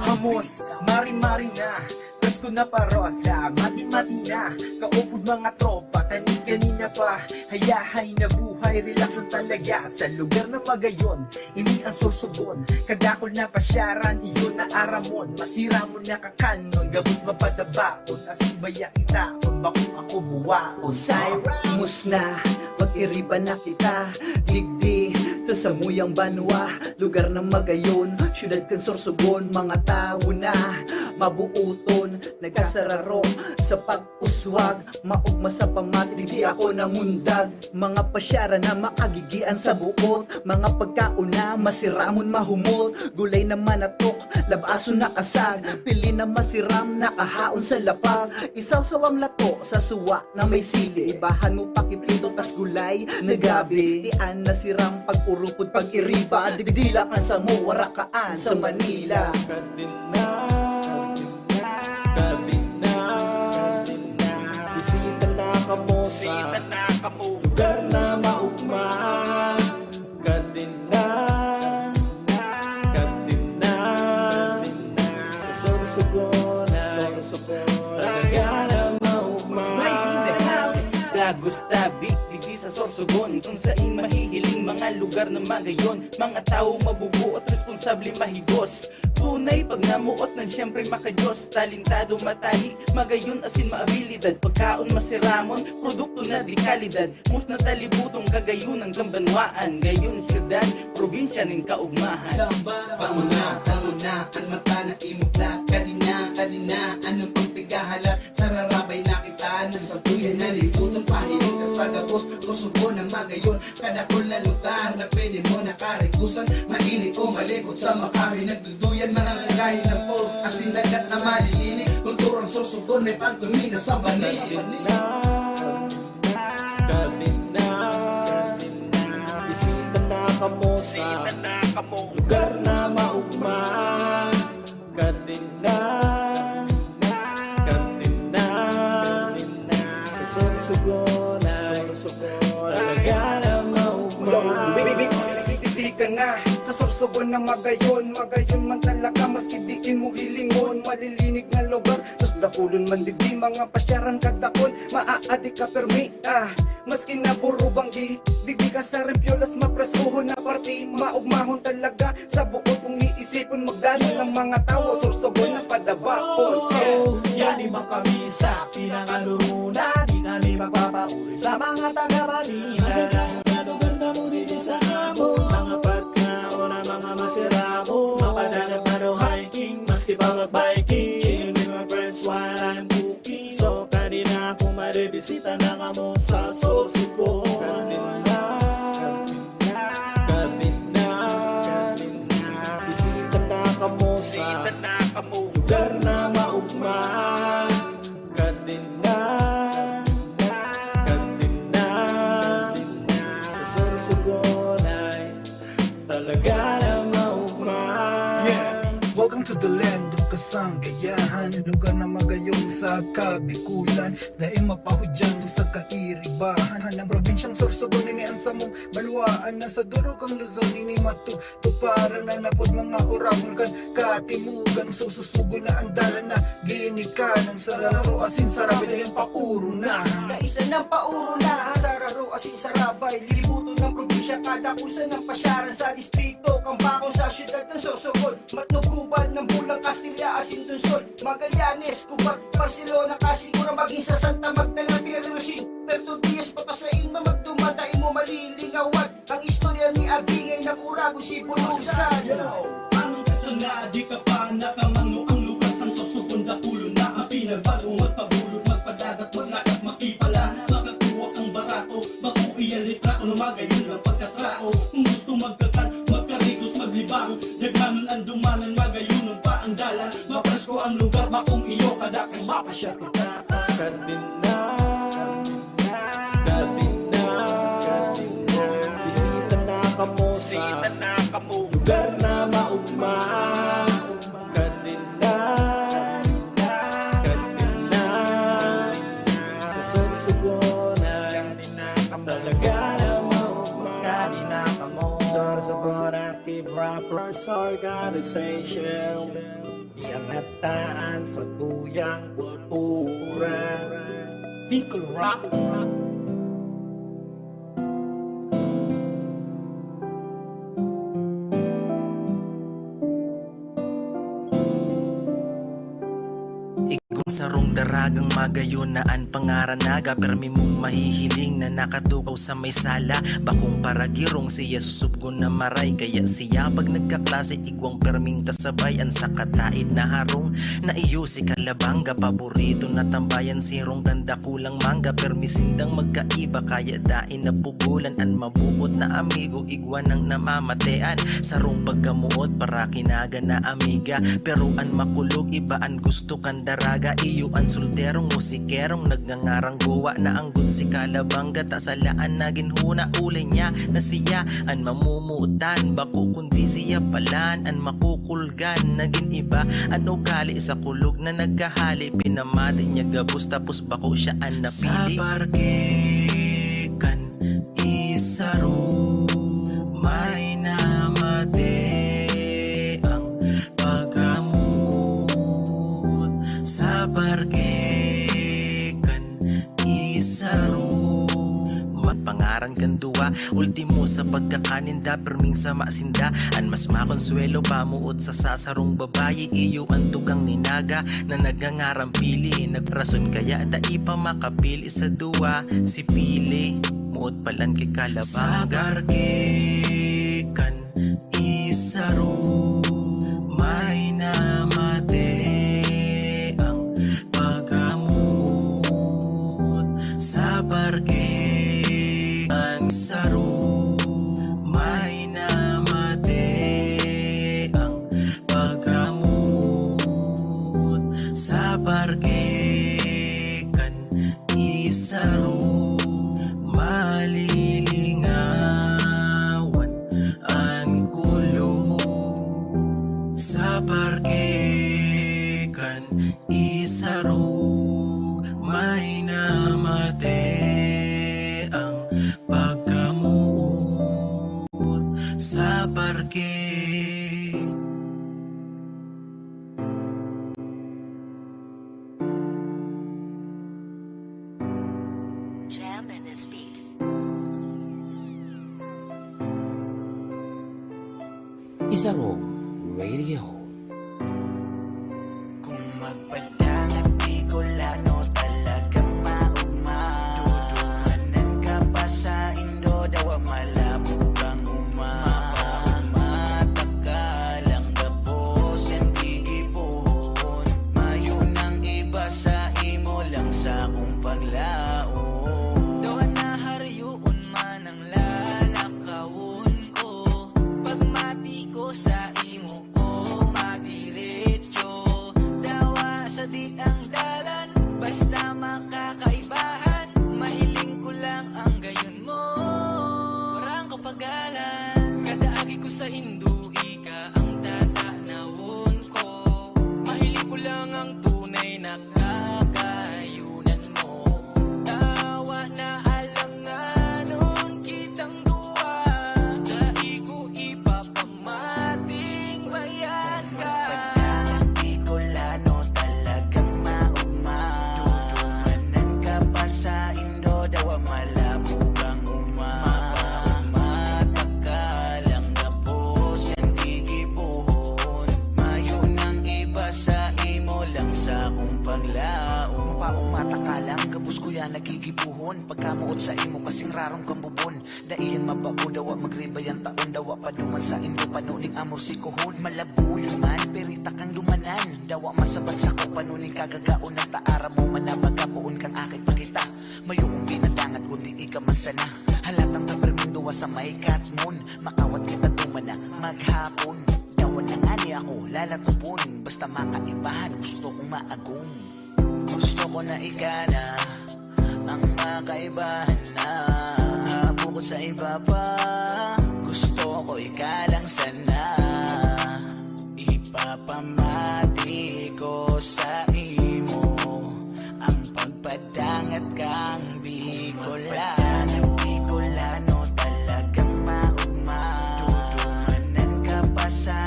Hamos, mari-mari na. Presko na pa rosa, mati-mati na. Kaupod mga tropa, kani-kanina pa. Hayahay na buhay, relax lang talaga. Sa lugar na magayon, ini ang Sorsogon. Kadakol na pasyaran, iyo na aramon. Masiramon na kakanon, gabos mapadabaon. Asin baya kita, kun bakong ako buwaon. Cyrus! Mus na, pag-iriba na kita. Digdi, sa samuyang banwa. Lugar na magayon, syudad kan Sorsogon. Mga tawo na, mabuoton. Nagkasararo, sa pag-uswag. Maugma sa pamati, digdi ako namundag. Mga pasyara na maagigian sa buot. Mga pagkaon na masiramon mahumot. Gulay na manatok, labason na kasag. Pili na masiram, nakahaon sa lapag. Isawsaw ang lato sa suwa na may sili. Ibahan mo pakiprito tas gulay na gabi. Tian na siram pag-urupod pag-iriba. Digdi lang ang samo, warakaan sa Manila. Kadena, kadena. Bisita na kamo sa lugar na maugma. Kadena, kadena. Sa Sorsogon ay talaga na maugma. Dagos tabi, digdi sa Sorsogon, kung sain mahihiling mga lugar na magayon. Mga tawo mabubuot, responsable, mahigos. Tunay pag namuot nang siyempre maka-Diyos. Talentado, matahi, magayon, asin maabilidad. Pagkaon masiramon, produkto na de kalidad. Mus na talibutong kagayon ang gambanwaan. Gayon, syudad, probinsya nin kaugmahan. Samba, bangon na, bangon na, an mata na imuklat. Kadena, kadena, ano pang pighahalat? Sararabay na kita, nang sa tuya na libutan. Pahiling ka sa gabos, Sorsogon na magayon. Kadakol na lugar na pwede mo nakarigusan. Mainit o malibot sa makahoy nagduduyan. Mga lagahin ng post, asin dagat na malilinig. Kulturang Sorsogon, may pantuni na sa bani. Kadena, kadena. Bisita na kamo sa lugar na maugma. Kadena, kadena. Sa Sorsogon ay talaga na maugma. Mix, ka na sa Sorsogon na magayon. Magayon man talaga, maski diin mo hilingon. Malilinig na lugar, tos dakulon man digdi, mga pasyaran kadakon. Maaadi ka permi, ah, maski na puro banggi. Digdi ka sa Rempyolas, mapreskuhon na parti. Maugmahon talaga sa buot kung iisipon. Magdali ng mga tawo, Sorsogon na padabaon. Yeah. Yadi man kami sa pinangalurunan, di kami magpapauri sa mga taga-Manila. Ang ganda na lugar na muli di sa amo. Mga pagkaon na mga masirabo. Mapadagat man o hiking, maski pa mag-biking. Chilling with my friends while I'm cooking. So, kanina kung maribisita na kamo sa Sorsogon. Kadena, kadena. Bisita na kamo sa lugar na maugma. Kadena, kadena. Sa Sorsogon ay talaga na maugma. Yeah. Welcome to the land of Kasangkayahan, lugar na magayon sa Kabikulan. Dai mapahudyan sa kairibahan. Ang probinsyang Sorsogon, ini ang samong balwaan na sa durog kan Luzon. Ini matutuparan na napod mga oragon kan katimugan. Sususugo na ang dalan na ginikanan sa Raro asin Sarabay, dai ang pauro na. Kaisan ang pauro na sa Raro asin Sarabay. Libuton ng probinsya, kadakusan ng pasyaran sa distrito. Kambakon sa syudad ng Sorsogon, matnukuban ng bulang Kastilya asin Donsol. Magallanes, Gubat, Barcelona, Kasigura, magin sa Santa Magdalena, Pilar, Ilosin, Puerto Diaz, papasain, mamagduman, dai mo malilingawan ang istorya ni Agingay na Kuragon, si Bulusan. Anong kasunod, di ka pa nakamano ang lugar sang Sorsogon, dakulon na ang pinagbalo, magpabulod, magpadagat, maglakat, makipala, makakuha kang barato, bako iyan litrato, lumagayon ang pagkatrao. Kung gusto magkakan, magkarigos, maglibang, daghanon ang dumanan, magayon pa ang dalan, mapresko ang lugar, bakong iyo, kadakang mapasyal kita. Kadena, kadena. Bisita na kamo sa lugar na maugma. Kadena, Arts Organization, iangat taan sa tuyang kultura. Bicol Rock. Igwang sarong daragang magayon na an pangaran naga, permi mong mahihiling na nakatukaw sa may sala. Bakong paragirong siya susubgon na maray, kaya siya pag nagkaklase igwang perming kasabay. An sakataid na harong na iyo si Kalabanga, paborito na tambayan, sirong kan dakulang mangga, permi sindang magkaiba, kaya dai napugulan an mabuot na amigo, igwa nang namamatean. Sarong pagkamuot, parakinaga na amiga, pero an makulog iba an gusto kan daraga. Iyo an solterong musikerong nagngangarang gowa na anggot si Kalabanga, ta sala an nagin huna, ulay niya na siya an mamumutan. Bako kundi siya palan an makukulgan, nagin iba an ugali sa kulog na nagkahali. Pinamati niya gabos, tapos bako siya an napili. Sa parke kan isaro, may namate ang pagkamuot. Sa parke kan isaro, magpangaran kan duwa, ultimo sa pagkakaninda, perming sama sinda. An mas makonsuwelo, pamuot sa sasarong babayi, iyo an tugang ni Naga na nagngangaran Pili. Nagrason kaya dai pa makapili sa duwa si Pili, muot palan ki Kalabanga. Sa parke kan isaro, may namate ang pagkamuot. Sa parke kan isaro, may namate ang pagkamuot. Sa parke kan isaro, malilingawan an kulog. Sa parke kan isaro, may namate ang pagkamuot. Sa parke. Jam in this beat. Isaro Radio. Kung magpadangat Bicolano talagang maugma, dudumanan ka pa sa Indo, dawa malabog ang uma. Mapaugma ta ka lang gabos, yan gigibohon. Mayo nang iba sa imo lang sakong paglaom. Dawa na haryoon man ang lalakawon ko. Pagmati ko sa imo ko madiretso. Dawa sa di ang dalan, basta makakaibahan. Mahiling ko lang ang gayon mo, warang kapagalan. Kada agi ko sa Indo, ika ang tatanawon ko. Mahiling ko lang ang tunay na kagayonan mo. Dawa na alanganon kitang duwa. Dai ko ipapamating bayad ka. Bicolano talagang maugma. Dudumanan ka pa sa Indo, dawa malabog ang uma. Mapaugma ta ka lang gabos, yan gigibohon. Mayo nang iba sa imo lang sakong paglaom. Mapaugma ta ka lang gabos, kuya, nagigibohon. Pagkamuot sa imo kasing rarong kambubon. Dai yan mabago, dawa magriba yan taon, dawa pa duman sa Indo, pano ning amor sikohon. Malabuyo man, perita kang dumanan, dawa masabat sako, pano ning kagagaon na taara mo, manabaga poon kang aki pa kita. Mayo kong ginadangat, kundi ika man sana. Halatang taper mong duwa sa may katmon, makawat kita duman na maghapon. Dawa na ngani ako lalatupon, basta makaibahan, gusto kong maagom. Gusto ko na ika na ang makaibahan na. Bukod sa iba pa, gusto ko ika lang sana. Ipapamati ko sa imo ang pagpadangat kang Bicolano. Bicolano talagang maugma. Dudumanan ka pa sa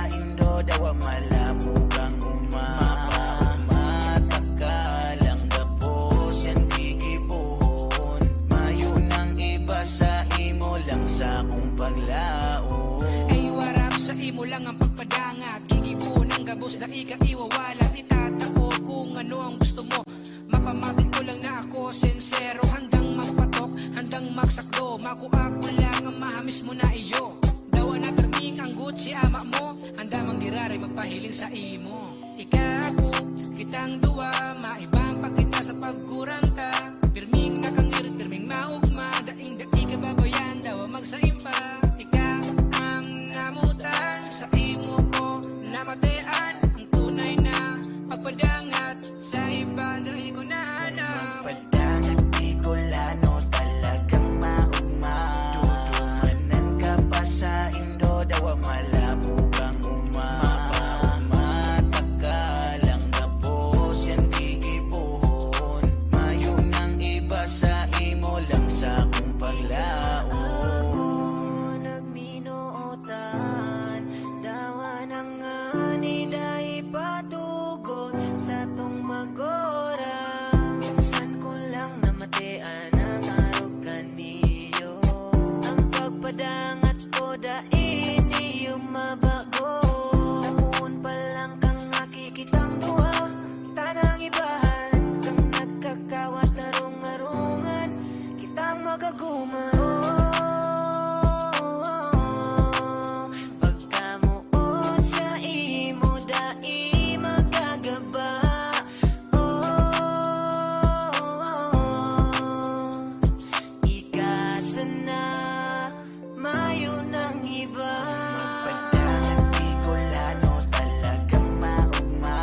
Satong magora, minsan ko lang namatean ang arog kaniyo. Ang pagpadangat ko dai niyo mabago. Tapuon pa lang kang nakikitang duha, tanang ibahan kang nagkakawat arong-arungan. Kitang magaguma. Oh, pagkamuot sa imo dai magagaba. Oh, ika sana mayo nang iba. Magpadangat Bicolano talagang maugma.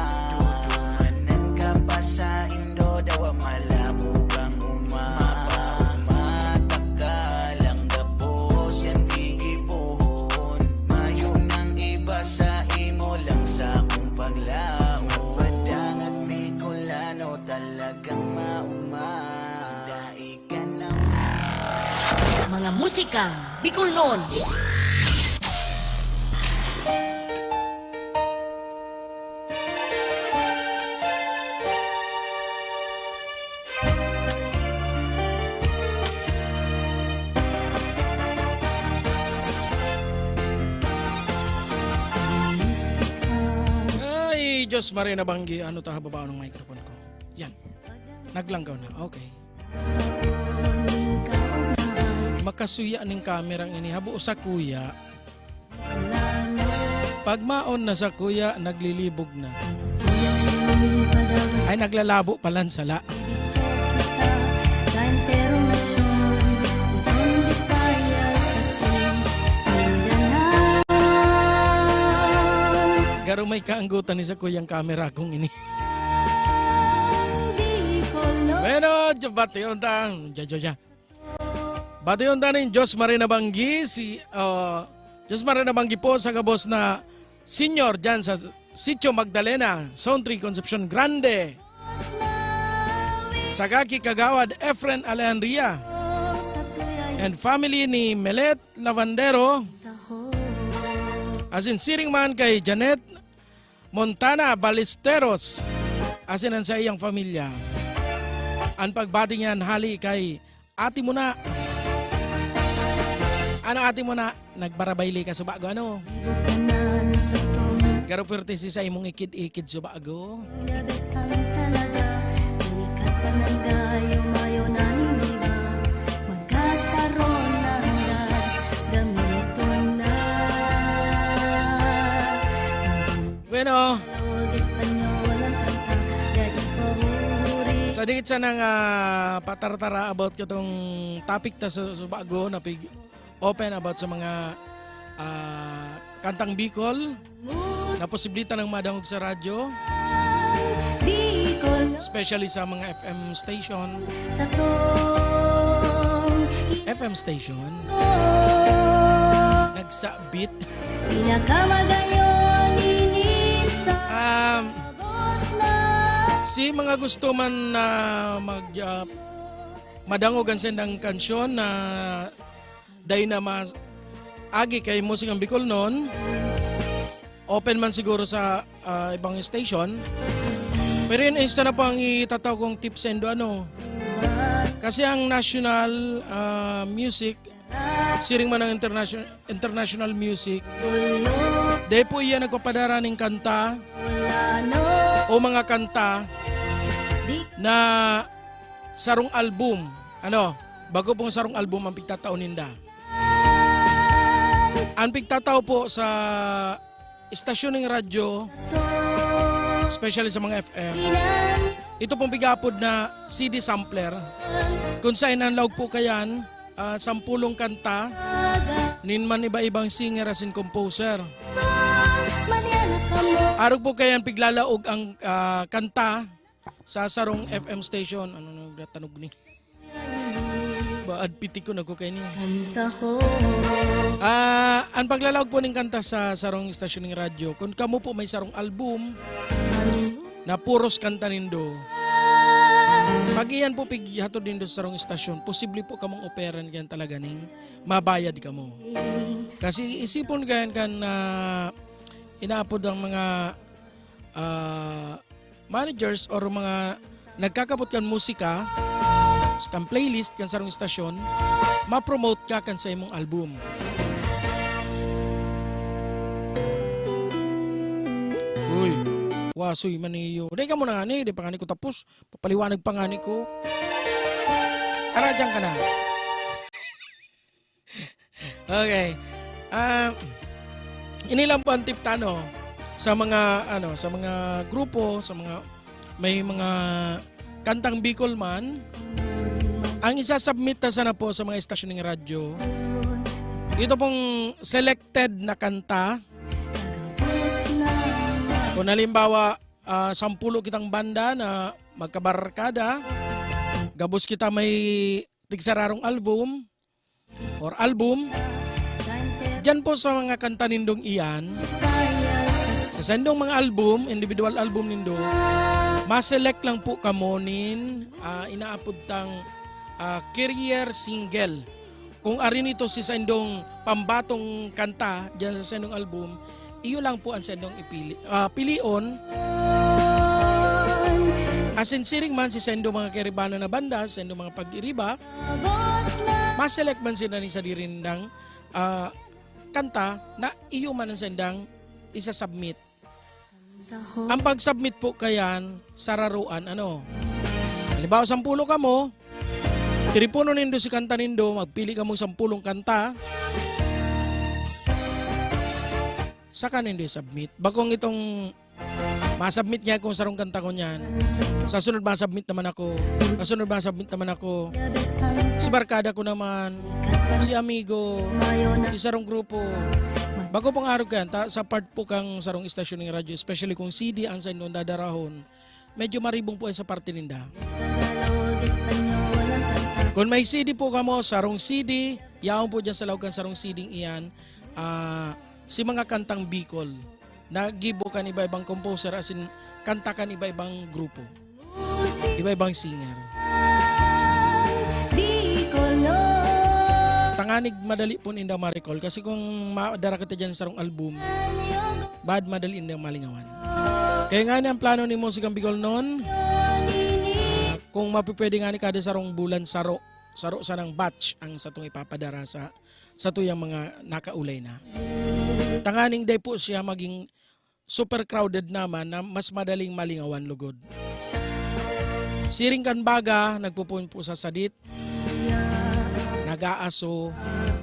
Dudumanan ka pa sa indo, dawa malabog ang uma. Mapaumata ka lang gabos, yan gigibohon. Mayo nang iba sa imo lang sa akong paglaom. Magpadangat Bicolano talagang maugma. Dai ka na Mga musika, Bicolnon. Ay, Diyos, Maria nabanggi, ano ta, hababaon ng microphone ko. Yan. Naglanggaw na. Okay. Makasuya ning kamera ini. Habo sa kuya. Pag maon na sa kuya, naglilibog na. Ay, naglalabo pala ang sala. Garo may kaanggutan ni sa kuyang kamera kong ini. Bueno, bation ta. Ja, ja, ja. Bation ta nin Diyos Maria nabanggi, si, ah, Diyos Maria nabanggi po sa gabos na senior dyan sa Sitio Magdalena, Zone three, Concepcion Grande. Saka ki Kagawad Efren Alejandria and family ni Melet Lavandero. Asin siring man kay Janet Montana Ballesteros, asin an saiyang pamilya. An pagbati niyan hali kay Ate Mona. Ano, Ate Mona? Nagbarabayle ka subago, ano? Garo puwerte si sa imong ikid-ikid subago. Bueno, sa dikit sanang, ah, patartara about katong topic ta sa, sa bago na pig-open about sa mga, ah, kantang Bicol na posible ta nang madangog sa radyo, especially sa mga F M station. F M station. Nagsabit. Pinakamagayon ini sa Um, si mga gusto man na mag, ah, madangog an sendang kansyon na dai na mas agi kay Musika Bicol noon, open man siguro sa, ah, ibang station. Pero yun, isa na po ang itataw kong tip sa indo, ano. Kasi ang national, ah, music, siring man ang international, international music, dai po iya nagpapadara ning kanta o mga kanta na sarong album. Ano, bago pong sarong album ang pigtatao ninda. Ang pigtatao po sa istasyon ng radyo, especially sa mga F M, ito pong pigapod na C D sampler, kung saan ang laog po kayan, ah, sampulong kanta, nin man iba-ibang singer asin composer. Arog po kayan piglalaog ang, ah, kanta sa sarong F M station. Ano na nagtatanog ni? Baad piti ko nagko kaini. Ah, ang paglalaog po ning kanta sa sarong istasyon ning radyo, kung kamo po may sarong album na puros kanta nindo, pag iyan po pighatod nindo sa sarong istasyon, posible po kamong operan kayan talaga ning mabayad kamo. Kasi isipon kayan kan, ah, inaapod ang mga, ah, managers or mga nagkakapot kan musika, kan playlist kan sarong istasyon, ma-promote ka kan sa imong album. Uy, wasoy man iyo. Dai ka mo na ngani, dai pa ngani ko tapos. Papaliwanag pa ngani ko. Aradyan ka na. Okay. Ah, ini lang po ang tip tano sa mga, ano, sa mga grupo, sa mga may mga kantang Bicol man. Ang isasubmit ta sana po sa mga estasyon ng radyo, ito pong selected na kanta. Kung halimbawa, ah, sampulo kitang banda na magkabarkada, gabos kita may tigsararong album or album, diyan po sa mga kanta nindong iyan, sa sendong mga album, individual album nindo, ma-select lang po kamo nin, ah, inaapod tang, ah, career single. Kung ari nito si sendong pambatong kanta diyan sa sendong album, iyo lang po ang sendong ipili, ah, pilion. Asin siring man si sendong mga kairibanan na banda, sendong mga pag-iriba, ma-select man sila ni sadiri nindang, ah, kanta na iyo man ang sendang isa-submit. Ang pag-submit po kayan, sararoan, ano? Halimbawa, sampulo kamo, tiriponon nindo si kanta nindo, magpili kamo sampulong kanta, saka nindo i-submit. Bakong itong ma-submit niya kung sarong kanta ko niyan. Sa sunod, ma-submit naman ako. Sa sunod, ma-submit naman ako. Si barkada ko naman, si amigo, si sarong grupo. Bago pang arog kayan, ta, sa part po kang sarong istasyon ng radyo, especially kung C D ang sa inyo dadarahon, medyo maribong po yan sa parte ninda. Kung may C D po kamo, sarong C D, yaon po dyan sa laog kan sarong C D iyan, ah, si mga kantang Bicol. Nagibo kan iba-ibang composer, as in, kanta kan iba-ibang grupo, iba-ibang singer. Tanganig madali po ninda ma-recall. Kasi kung madara kita dyan sa sarong album, bad madali ninda malingawan. Kaya nga ni ang plano ni Musikang Bicol noon, ah, kung mapipwede nga ni kada sarong bulan, saro, saro sanang batch ang satong ipapadara sa, sa tuyang mga nakaulay na. Tanganing dai po siya maging super crowded naman na mas madaling malingawan lugod. Siring kan baga, nagpupunpo sa sadit, nag-aaso,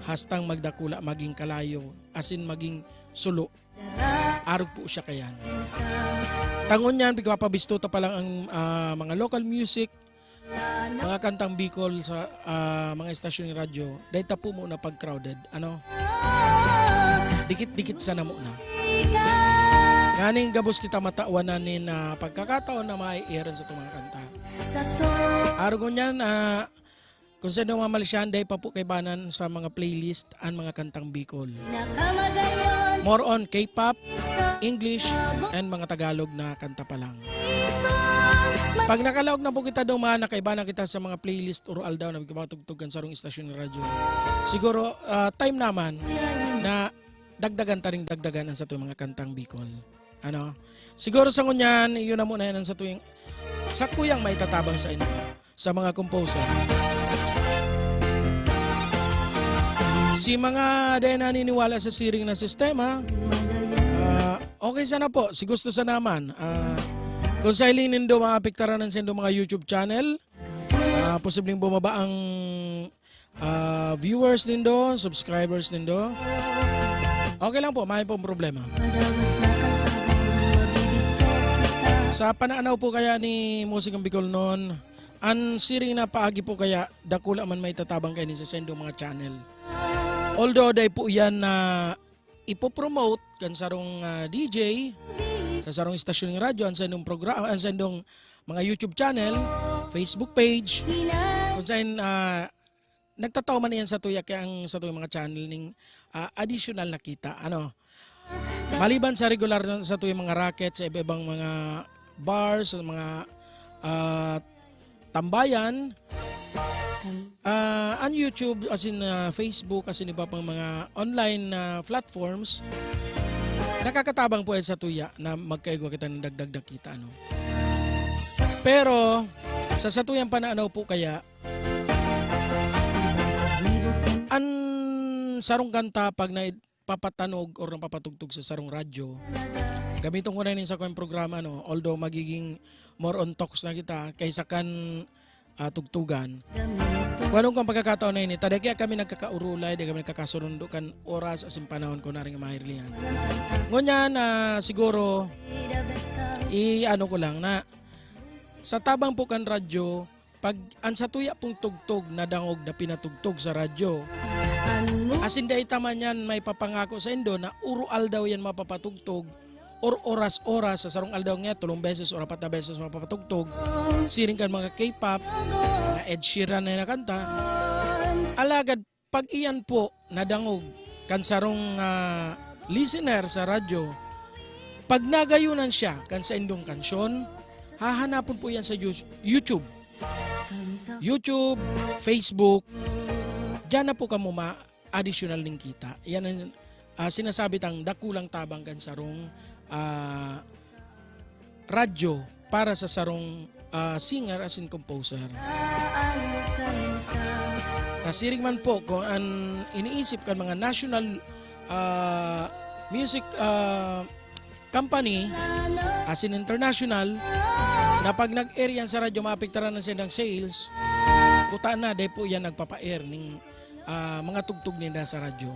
hastang magdakula, maging kalayo, asin maging sulo. Arog po siya kayan. Tangon niyan, pigpapabisto ta pa lang ang, ah, mga local music, mga kantang Bicol sa, ah, mga estasyon ng radyo, dahil ta po muna pag-crowded, ano? Dikit-dikit sana muna. Nganing gabos kita matawan na nin, ah, pagkakataon na mai-air sa itong mga kanta. Arog ngunyan, ah, kung sino mamalisyan, dahil pa po kaibanan sa mga playlist ang mga kantang Bicol. More on K-pop, English, and mga Tagalog na kanta pa lang. Pag nakalaog na po kita duman, nakaiba na kita sa mga playlist or aldaw na magpapatugtog kan sarong istasyon ng radyo. Siguro, ah, time naman na dagdagan ta ring dagdagan ang satong mga kantang Bicol. Ano? Siguro sa ngunyan, yun na muna yan ang satuyang, sakuyang maitatabang sa inyo, sa mga composer. Si mga dahil naniniwala sa siring na sistema, ah, okay sana po, si gusto sana man. Ah, kung sa hiling nindo, maapektaran ang sendo mga YouTube channel, ah, posibleng bumaba ang, ah, viewers nindo, subscribers nindo. Okay lang po, may pong problema. Sa pananaw po kaya ni Musikang Bicol noon, ang siring na paagi po kaya dakula man maitatabang kaini sa sendong mga channel. Although dai po yan na ipopromote kan sarong, ah, D J, sa sarong istasyon ng radyo, ang sendong programa, ang sendong mga YouTube channel, Facebook page, kung saan, ah, nagtatao man iyan sa tuya kaya ang sa tuyang mga channel ning, ah, additional na kita, ano. Maliban sa regular na sa tuyang mga racket sa iba-ibang mga bars, sa mga, ah, tambayan, ah, ang YouTube, as in, ah, Facebook, as in iba pang mga online na platforms, nakakatabang po yan sa tuya na magkaigwa kita ng dagdag na kita, ano. Pero, sa satuyang pananaw po kaya, an sarong kanta pag naipapatanog or napapatugtog sa sarong radyo, gamiton ko na nin sa kong programa, no? Although magiging more on talks na kita kaysa kan, ah, tugtugan. Kung anong kang pagkakataon na ini, tada kaya kami nagkakaurulay, di kami nagkakasurundo kan oras asin panahon ko na rin mahirlihan. Ngunyan, ah, siguro, i-ano ko lang na sa tabang po kan radyo, pag an satuya pong tugtog na dangog na pinatugtog sa radyo, asin dai ta man yan maipapangako saindo na uro-aldaw yan mapapatugtog or oras-oras sa sarong aldaw nga tolong beses or apat na beses mapapatugtog, siring kan mga K-pop, na Ed Sheeran na nakanta. Alagad pag iyan po nadangog kan sarong, ah, listener sa radyo, pag nagayunan siya kan saindong kansyon, hahanapon po iyan sa Yus-, YouTube. YouTube, Facebook, diyan na po kamo ma-, additional ning kita. Yan ang, ah, sinasabi tang dakulang tabang kan sarong, ah, radyo para sa sarong, ah, singer asin composer. Ta siring man po, kung an iniisip kan mga national, ah, music, ah, company, asin international, na pag nag-air yan sa radyo, maapektaran na silang sales, kuta na, dai po yan nagpapa-air ning, ah, mga tugtog ninda sa radyo.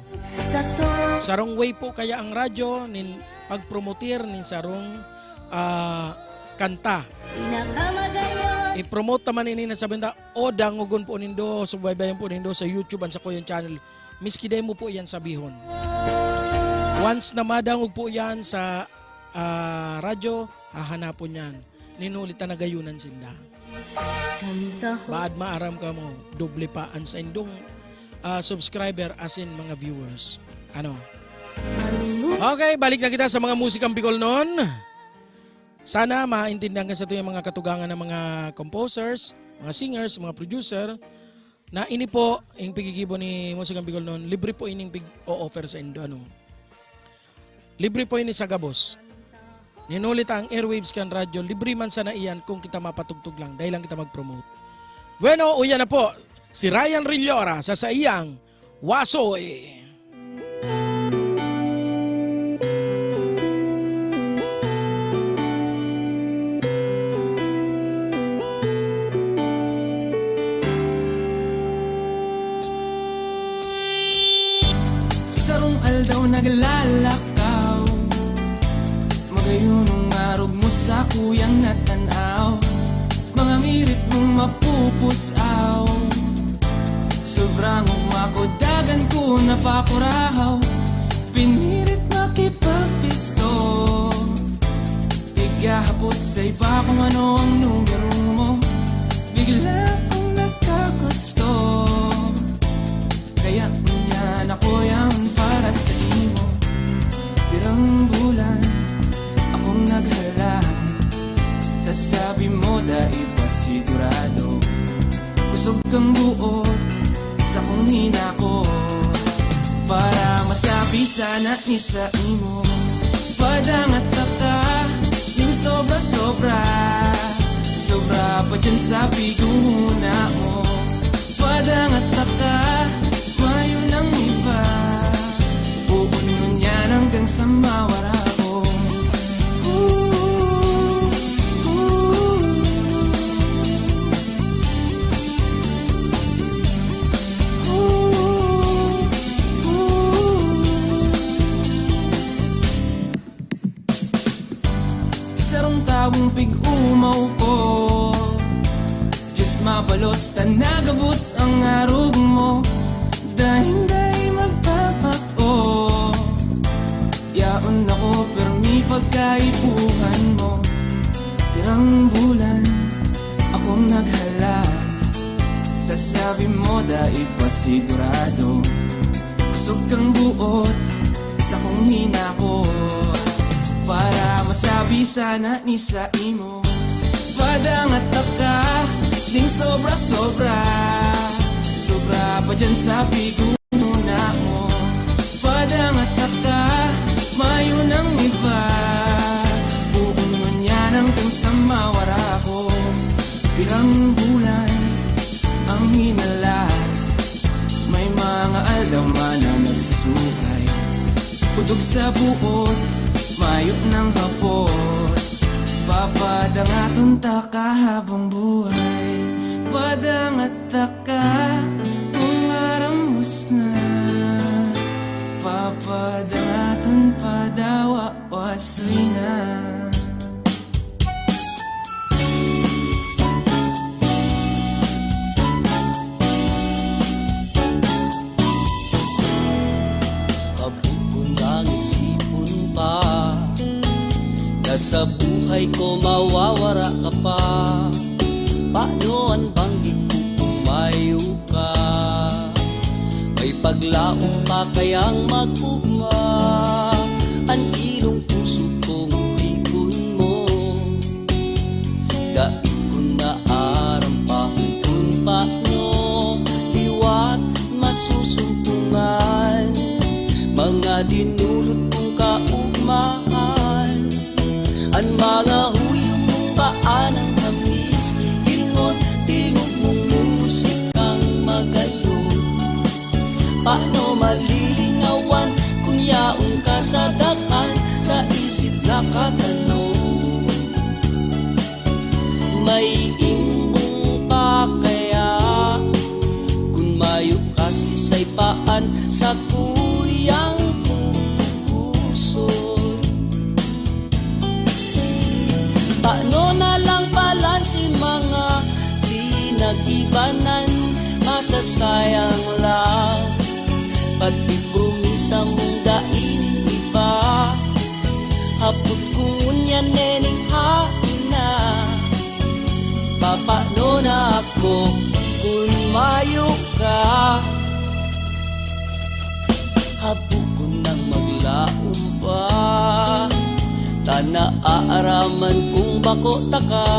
Sarong way po kaya ang radyo nin pagpromotir nin sarong, ah, kanta. I-promote naman ini na sabi nila, "O, dangogon po nindo, subaybayan po nindo sa YouTube an sakuyang channel." Miski dai mo po yan sabihon. Once na madangog po yan sa, ah, radyo, hahanapon yan. Nin huli ta nagayunan sinda. Baad maaram kamo, doble pa an saindong, ah, subscriber asin mga viewers. Ano? Okay, balik na kita sa mga musikang Bicolnon. Sana maintindihan kan satuyang mga katugangan ng mga composers, mga singers, mga producer, na ini po, yung pigigibo ni Musikang Bicolnon, libre po ining pig-o-offer saindo, ano. Libre po ini sa gabos. Nin huli ta ang airwaves kan radyo, libre man sana iyan kung kita mapatugtog lang, dai lang kita mag-promote. Bueno, uya na po, si Ryan Rillora sa saiyang Wasoy. Sarong aldaw naglalakaw, magayon ang arog mo sa kuyang natanaw. Mga mirit mong mapupusaw, sobrang umako, dagan ko napakurahaw. Pinirit makipagpisto, naghahapot sa iba kung ano ang numero mo. Bigla kong nagkagusto, kaya ngunyan ako yan para sa imo. Pirang bulan akong naghalat, tas sabi mo dai pa sigurado. Kusog kang buot sa kong hinakot, para masabi sana ni sa imo. Padangat ka, yung sobra-sobra, sobra pa dyan sa pigumuna mo. Padangat ka, mayo nang iba, pupunuon yan hanggang sa mawara ko. Ooh, ooh. Ooh, ooh. Sarong tawong pig-umaw ko, Diyos mabalos ta nagabot ang arog mo. Dahing dai magpapako, yaon ako permi pagkaipuhan mo. Pirang bulan akong naghalat, tas sabi mo dai pa sigurado. Kusog kang buot sa kong hinakot, para masabi sana ni sa imo. Padangat ka, ding sobra-sobra, sobra pa dyan sa piguna mo. Padangat ka, mayo nang iba, buon ngunyan hanggang sa mawara ko. Kang bulan ang hinalat, may mga aldaw man na nagsusuhay. Putog sa buot, mayo ng hapot, papadangaton ta ka habang buhay. Padangat ta ka kung aramos na, papadangaton padawa wasoy na. Habo ko nang isipon pa na sa buhay ko mawawara ka pa. Paano an banggit ko kung mayo ka? May paglaom pa kayang mag-ugma? An kilong puso kong oripon mo, dai ko na aram pa kun paano liwat masusumpungan mga dinulot kong kaugmahan. An mga huyong mong paa nang hamis, hilngon, tingog mong musikang magayon. Paano malilingawan kun yaon ka sa daghan, sa isip nakatanom? May imbong pa kaya kun mayo ka sisay paan sa kuyang kukukuson? Paano na lang palan si mga pinag-ibanan, masasayang lang. Pati promisa mong dai nin iba, hapot ko ngunyan nening hain na. Papaano na ako kun mayo ka? Habo ko nang maglaom pa, ta naaaraman kong bako taka.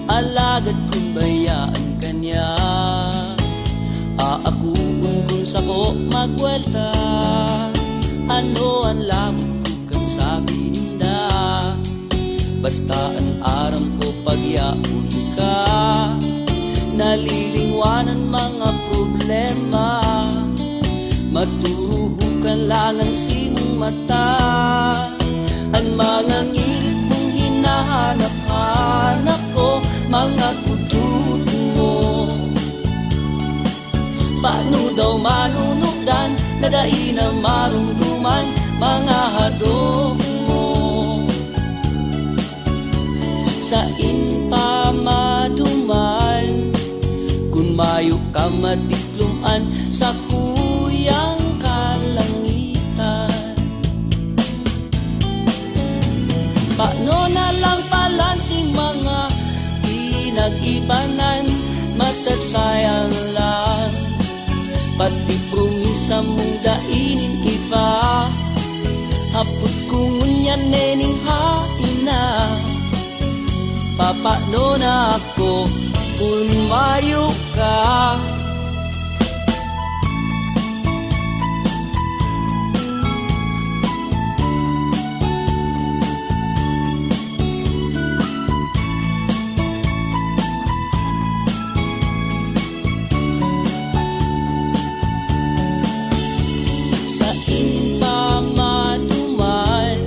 Alagad kun bayaan ka niya, aakoon kun sako magwelta. Ano an labot ko kan sabi ninda? Basta an aram ko, pagyaon ka, nalilingwanan mga problema. Maturuhokan lang an simong mata. An mga ngirit mong hinahanap-hanap ko, mga kudod mo. Paano daw manunukdan na dai na maromdoman mga hadok mo? Sain pa maduman kun mayo ka madiklom-an sa kuyang kalangitan? Paano na lang palan si mga pinag-ibanan, masasayang lang. Pati promisa mong dai nin iba, hapot ko ngunyan nening hain na. Papaano na ako kun mayo ka? Sain pa maduman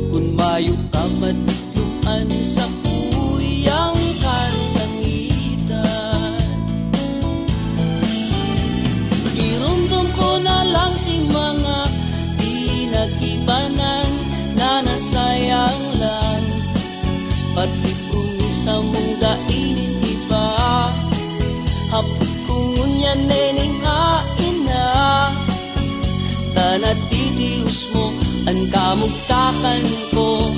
kun mayo ka madiklom-an sa kuyang kalangitan. Giromdom ko na lang si mga pinag-ibanan na nasayang lang. Pati promisa mong dai nin iba, hapot ko ngunyan nening hain na. Ta natitios mo an kamugtakan ko,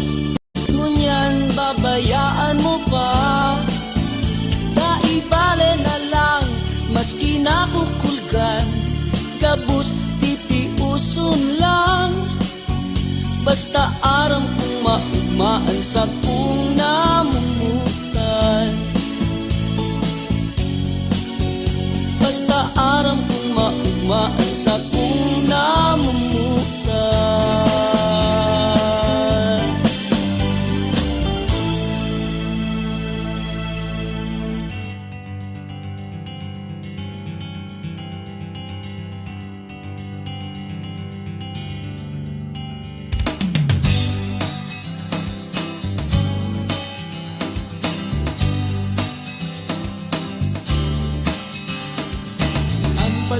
ngunyan babayaan mo pa. Dai bale na lang, maski nakukulgan, gabos titioson lang. Basta aram kong maugma an sakong namomotan. Basta aram kong maugma an sakong namomotan.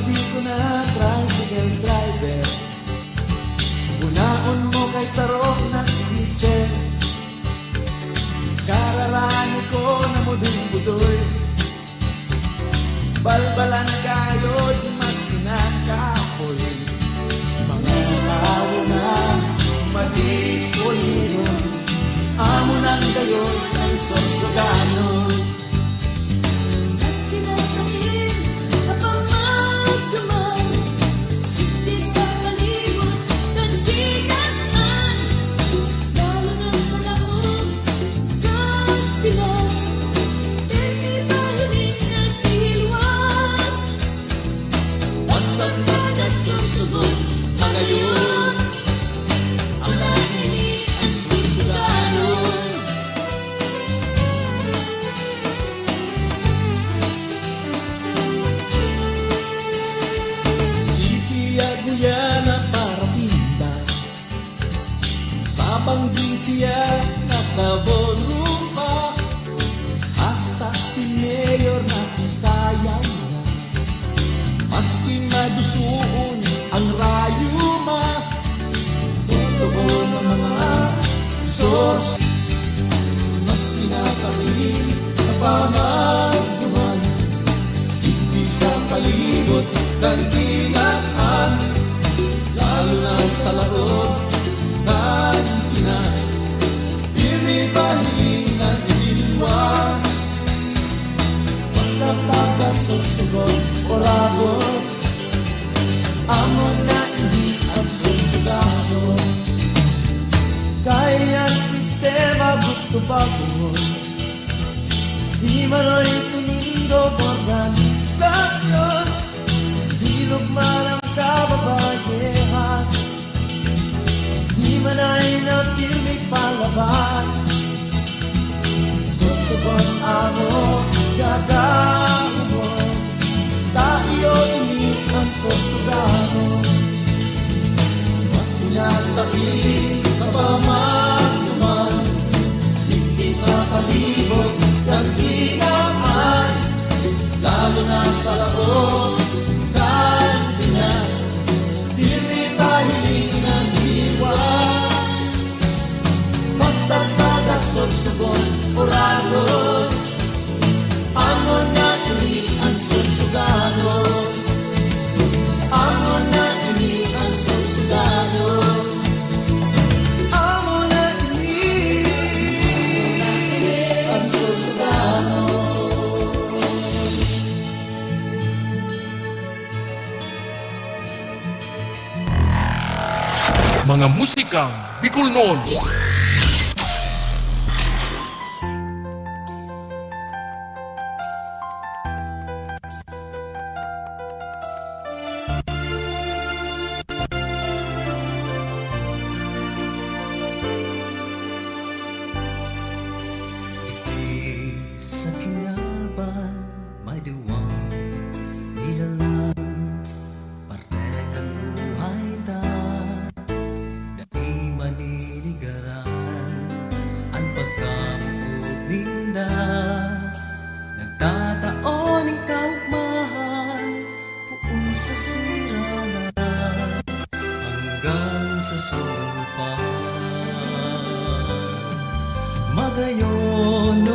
Di ko na tricycle driver. Unaon mo kay sarong na teacher. Kararani ko na muding budoy. Balbalan kayo, di mas kinakapoy. Mga awo na madispolido. Amo nang gayon ang sorsoganon. Maski na sain ka pa magduman, digdi sa palibot kan Kinak-an, lalo na sa laog kan Pinas, pirmi pa hiling na ihilwas. Basta taga-Sorsogon, magayon, amo na ini ang Sorsoganon. Si Tia Guyana parating na. Sa banggi siya nakabonrong pa. Hasta si Mayor nakisayaw na. Maski madusoon ang rayuma, totoo na mga source. Maski na sain ka pa magduman, digdi sa palibot kan Kinak-an, lalo na sa laog kan Pinas, pirmi pa hiling na ihilwas. Basta taga-Sorsogon o Rabon, amo na ini ang Sorsoganon. Kaya ang sistema gusto baguhon. Si Manoy Tunindo organisasyon, bilog man ang kababayehan. Di man ay na pirmi palaban. Sorsogon amo gagahon. Tayo ini ang Sorsoganon. Maski na sain ka pa magduman, digdi sa palibot kan Kinak-an, lalo na sa laog kan Pinas, pirmi pa hiling na ihilwas. Basta taga-Sorsogon o Rabon, amo na ini ang Sorsoganon. Amo na ini ang Sorsoganon. Amo na ini ang Sorsoganon. Mga musikang Bicolnon. Sa kinaban, may duwang nilalang, parte kan buhay ta. Dai maninigaran an pagkamoot ninda. Nagtatao nin kaogmahan, poon sa sirana hanggang sa sumpa. Magayonon,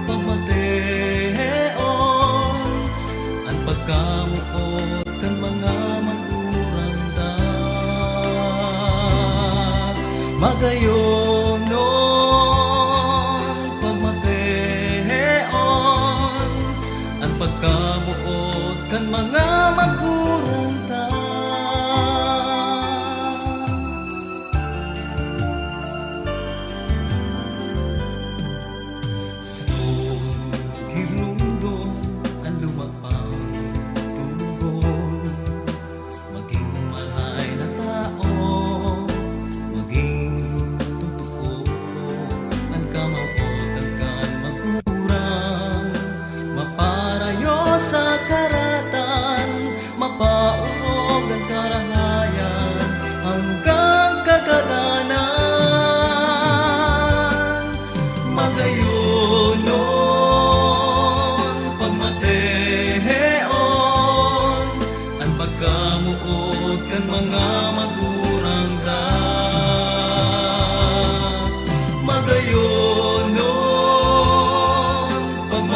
pagmateon an pagkamoot kan mga magurang ta. Magayonon, pagmateon an pagkamoot kan mga magurang ta.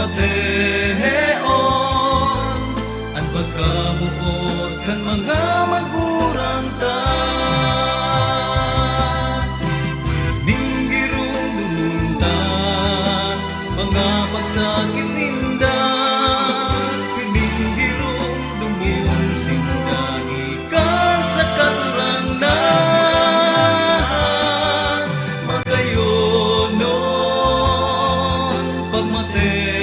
Teheon an pagkamoot kan mga magurang ta. Ning giromdomon ta, mga pagsakit ninda, ning giromdomon sinda gikan sa Kagurangnan. Magayonon, pagmateheon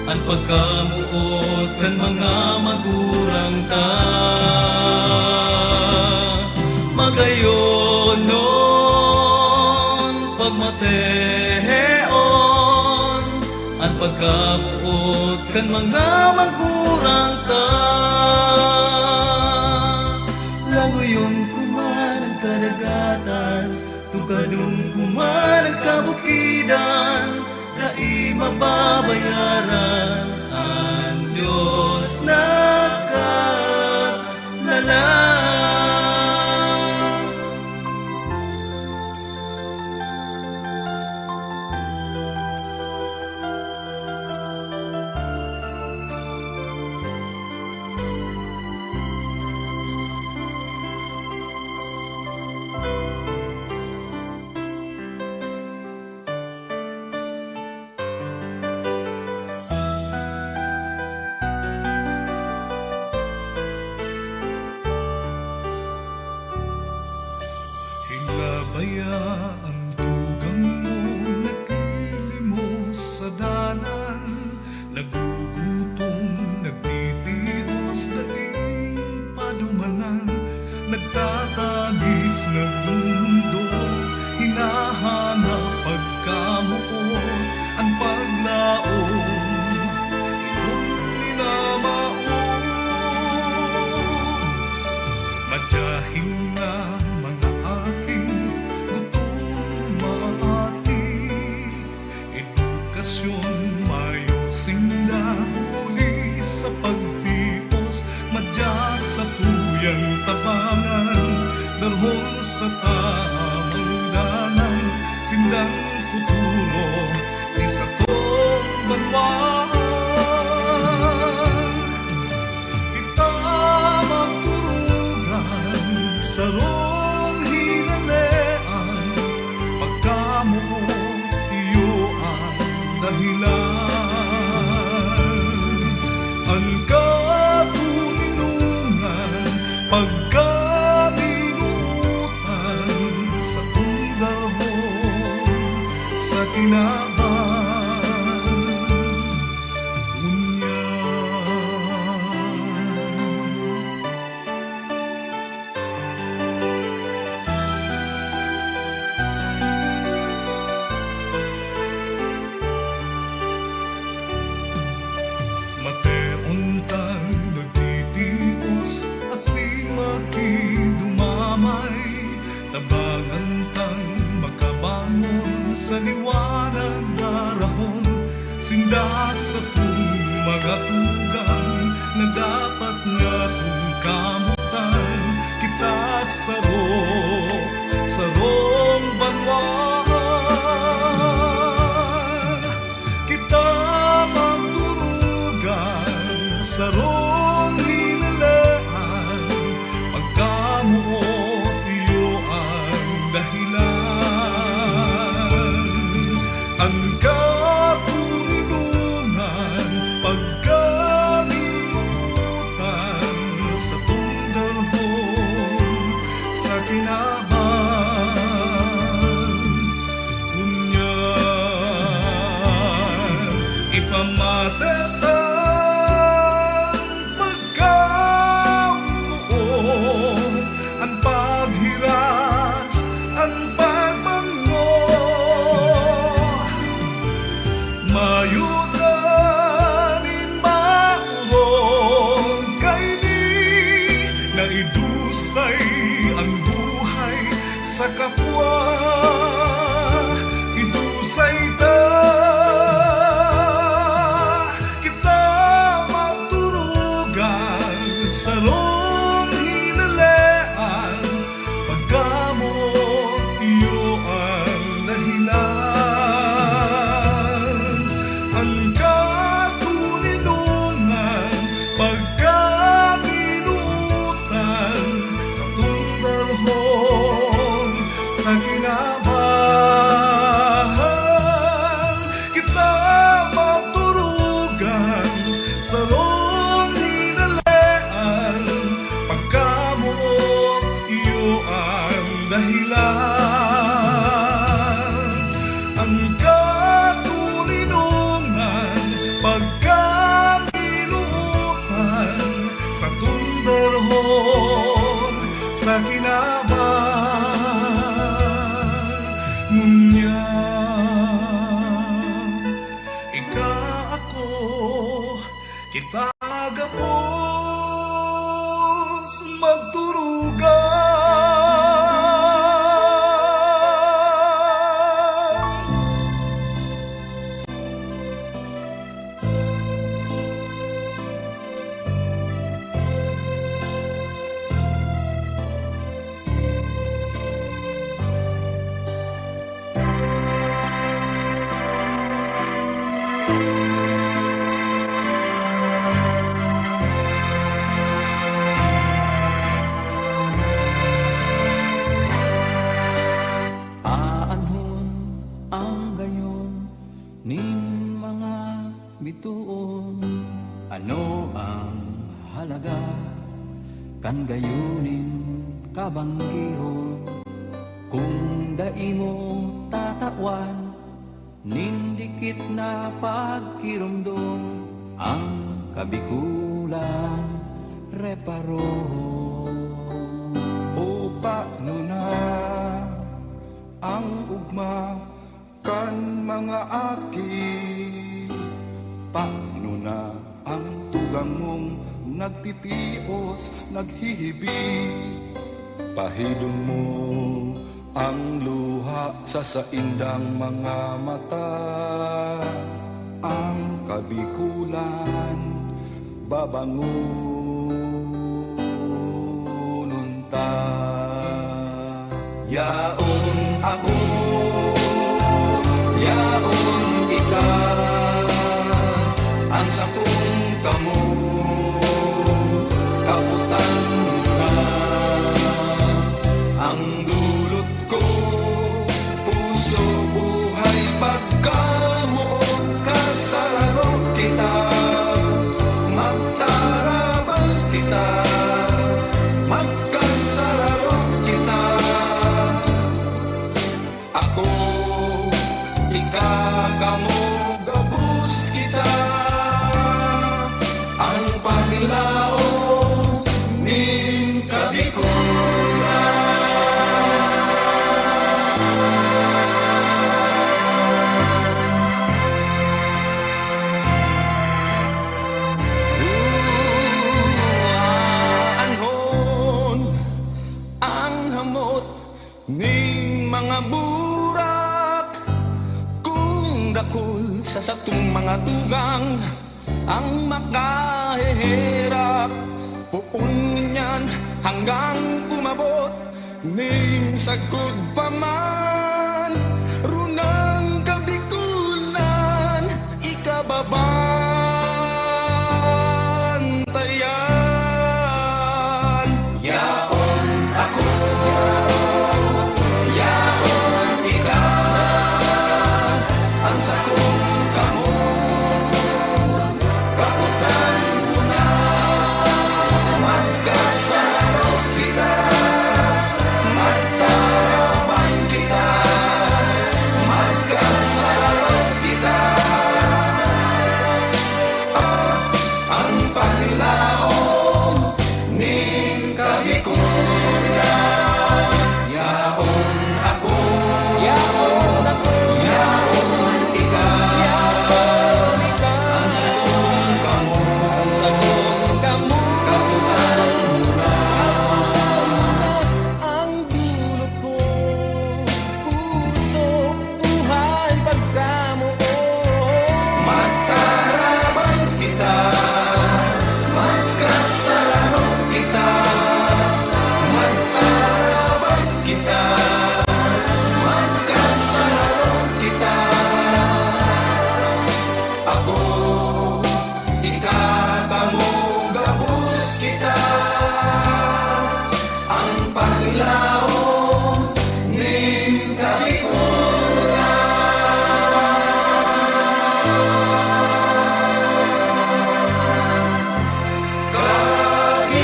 an pagkamoot kan mga magurang ta. Magayonon, pagmateheon an pagkamoot kan mga magurang ta. Langoyon ko man an kadagatan, tukadon ko man an kabukidan, dai mababayaran an Dios nakalalang. Hinabaya an tugang mo, nakilimos sa dalan, nagugutom, nagtitios, daing padumanan, nagtatagis, nagmumundo, hinahanap pagkamoot, an paglaom, iyong minamao. Madya hinga mga aki, gutom maati, edukasyon mayo sinda, huli sa pagtipos, madya satuyang tabangan, dalhon sa tamang dalan, sindang futuro, isatong banwa. Kita magturugan, sarong hinalean, pagkamoot iyo ang dahilan. An katoninongan, pagkaminuotan, satong dalhon sa kinaban. Ngunyan, mateon tang nagtitios asin makidumamay, tabangan tang makabangon sa liwanag darahon. Sinda satong mga tugang na dapat ngatong kamotan, kita saro, sarong banwa. Kita magdurugan, sarong hinalean, pagkamoot iyo ang dahilan. An katoninongan, pagkamimutan, satong dalhon sa kinaban. Ngunyan, ipamate tang pagkamoot, an paghiras, an pagmangno. Niya, ika, ako, kita gabos magturugan. Aanhon ang gayon nin mga bitoon? Ano ang halaga kan gayo nin kabanggihon? Kun dai mo tatawan nin dikit na pagkiromdom, ang kabikulan reparohon. O paano na ang ugma kan mga aki? Paano na ang tugang mong nagtitios, naghihibi? Pahidong mo ang luha sa saindang mga mata. Ang kabikulan babangonon ta. Yaon ako, yaon ika, an sakong kamot, kapotan mo na. Ang dulot ko, puso, buhay, pagkamoot, kasararo kita, magtarabang kita, magkasararo kita. Ako, ika, kamo, gabos kita. An panglaom nin kabikulan. Aanhon ang hamot ning mga burak, kun dakul sa satong mga tugang ang makaheherak, poon ngunyan hanggang umabot ning sagkod pa man, runang kabikulan ikababantayan. Yaon ako, yaon ika, an sakong kamot, kapotan mo na. Magkasararo kita, magtarabang kita, magkasararo kita. An panglaom nin kabikulan. Yaon ako, yaon ako, yaon ika, yaon ika, an sakong kamot, an sakong kamot, kapotan mo na, kapotan mo na. Ang dulot ko, puso, buhay, pagkamoot. Magtarabang kita, magkasararo kita, magtarabang kita, magkasararo kita. Ako, ika, kamo, gabos kita. An panglaom nin kabikulan. Kabikulan.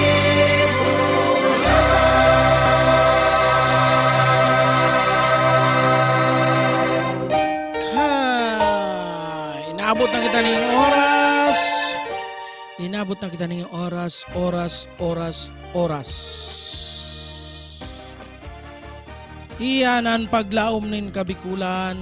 Ah, inabot na kita ning oras. Inabot na kita ning oras, oras, oras, oras. Iyan an paglaom nin Kabikulan.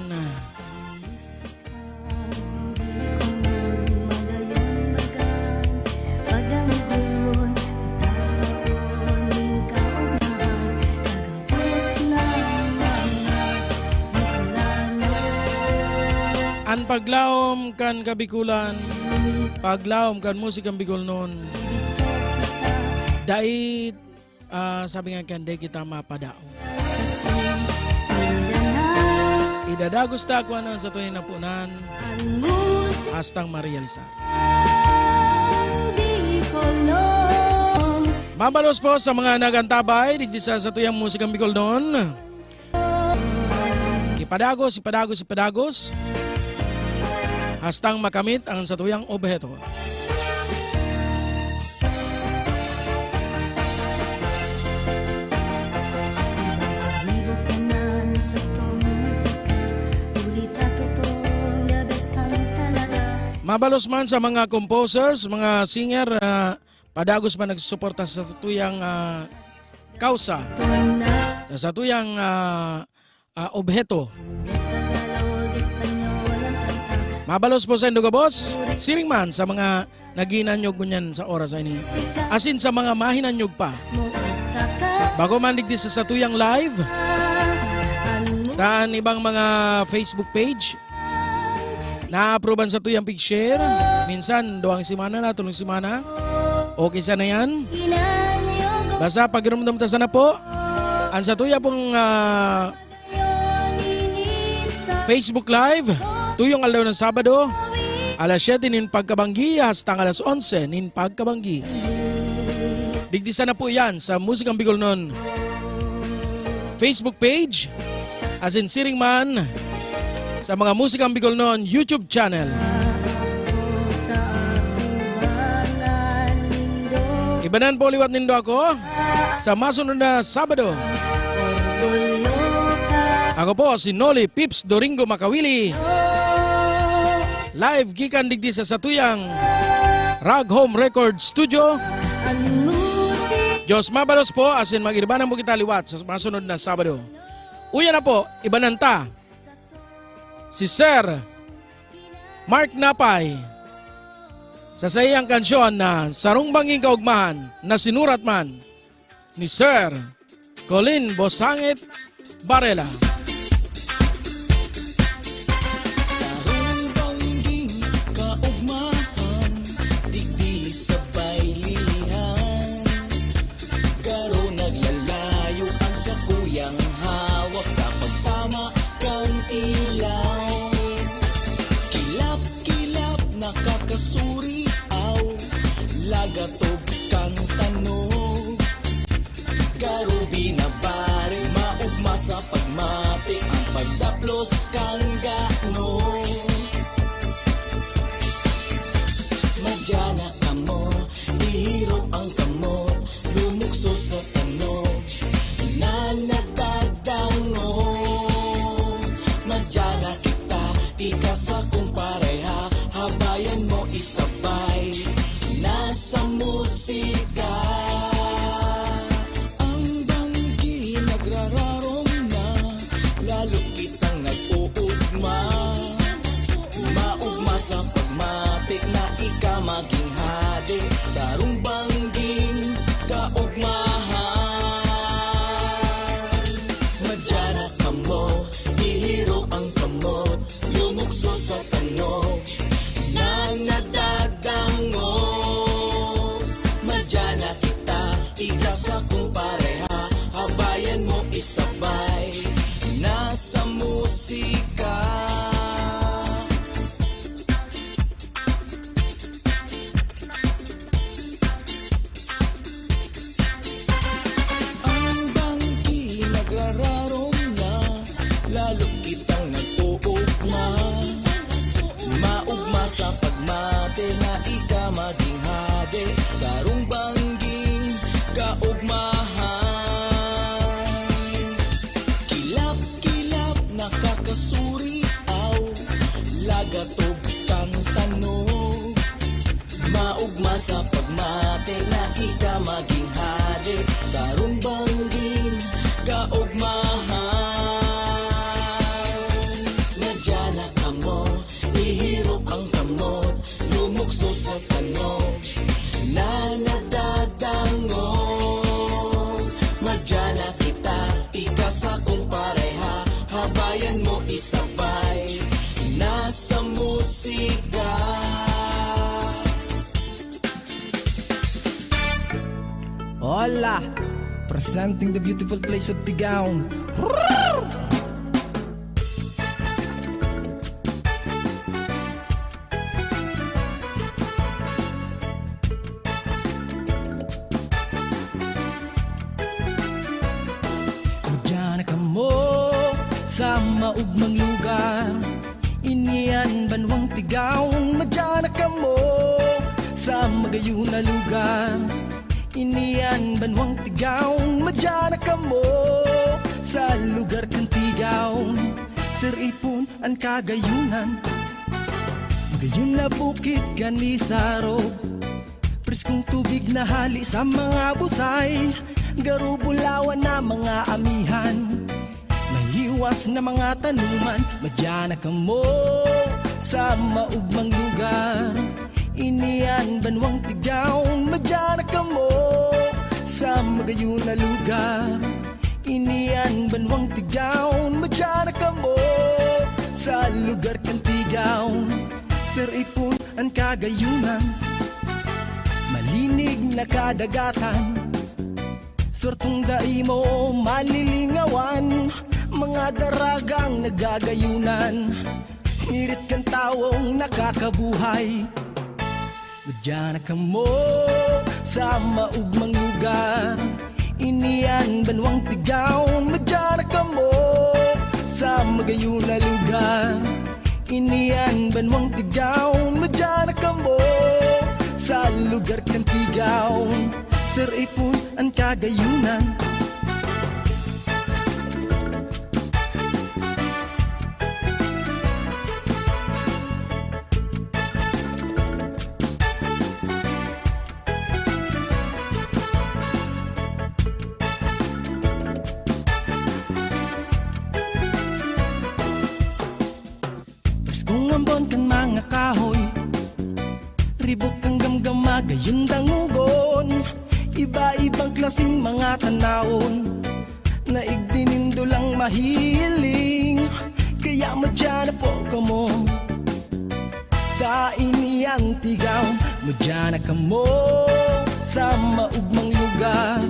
An paglaom kan Kabikulan, paglaom kan musikang Bikolnon, dai, ah, sabi nga kan, dai kita mapadaog. Idadagos ta kung ano an satuyang napunan, hastang marealisar. Mabalos po sa mga nag-antabay digdi sa satuyang musikang Bikolnon. Ipadagos, ipadagos, ipadagos. Hastang makamit ang satuyang obheto. Mabalos man sa mga composers, mga singer, ah, padagos man nagsusuporta sa satuyang, ah, kausa, sa satuyang, ah, ah, obheto. Mabalos po saindo gabos, siring man sa mga naghinanyog ngunyan sa oras na ini, asin sa mga mahinanyog pa. Bako man digdi sa satuyang live, ta an ibang mga Facebook page, naaproban satuyang pag-share. Minsan, duwang semana na, tolong semana. Okay sana yan. Basta pagirumdom ta sana po, an satuya pong, ah, Facebook Live, tuyong aldaw ng Sabado, alas siyete nin pagkabanggi hastang alas onse nin pagkabanggi. Digdi sana po yan sa Musikang Bikolnon Facebook page, asin siring man sa mga Musikang Bikolnon YouTube channel. Ibanan po liwat nindo ako sa masunod na Sabado. Ako po si Noli Pips Doringo Makawili. Live gikan digdi sa satuyang Rag Home Record Studio. Diyos mabalos po, asin mag-iribanan po kita liwat sa masunod na Sabado. Uya na po, ibanan ta si Sir Mark Napay sa saiyang kansyon na Sarong Banging Kaugmahan, na sinurat man ni Sir Colin Bosangit Barela. Sarong banging kaugmahan, digdi sa baylihan. Garo naglalayo ang sakuyang hawak sa pagtama kan ilaw. Kilap-kilap nakakasuriaw, lagatob kan tanog. Garo binabari, maugma sa pagmati, ang pagdaplos kan ganog. Madya na kamo, ihirok ang kamot, lumukso sa tanog na nadadangog. Madya na kita, ika sakong pareha, habayan mo isabay na sa musika. Ang banggi nagrararom na, lalo kitang nag-uugma. Maugma sa pagmati na ika maging hade, sarong bangging kaugmahan. Madya na kamo, hihiro ang kamot, lumukso sa tanog na nadadangog. Madya na kita, ika sakong pareha, habayan mo isabay na sa musika. Ang banggi nagrararom na, lalo kitang nag-uugma. Maugma sa pagmati na ika maging hade, sarong bangging kaugmahan. Kilap-kilap nakakasuriaw, lagatob kan tanog. Maugma sa pagmati na ika maging hade, sarong bangging kaugmahan. Puso tano na nadadangog. Madya na kita, ika sakong pareha, habayan mo isabay na sa musika. Hola! Presenting the beautiful place of Tigaon. Madya na kamo sa maugmang lugar. Ini an banwang Tigaon. Madya na kamo sa magayon na lugar. Ini an banwang Tigaon. Madya na kamo sa lugar kan Tigaon. Sir Ipon an kagayonan. Magayon na bukid kan isarog. Preskong tubig na hali sa mga busay, garo bulawan na mga amihan, mahiwas na mga tanuman. Madya na kamo sa maugmang lugar. Ini an banwang Tigaon. Madya na kamo sa magayon na lugar. Ini an banwang Tigaon. Madya na kamo sa lugar kan Tigaon. Sir Ipon an kagayonan. Malinig na kadagatan, swertong dai mo malilingawan. Mga daragang nagagayonan, ngirit kan tawong nakakabuhay. Madya na kamo sa maugmang lugar. Ini an banwang Tigaon. Madya na kamo sa magayon na lugar. Ini an banwang Tigaon. Madya na kamo sa lugar kan Tigaon. Sir Ipon an kagayonan. Preskong ambon kan mga kahoy, ribok kan gamgam, magayon dangogon. Iba-ibang klaseng mga tanawon na igdi nindo lang mahiling. Kaya madya na po kamo. Ta ini an Tigaon. Madya na kamo sa maugmang lugar.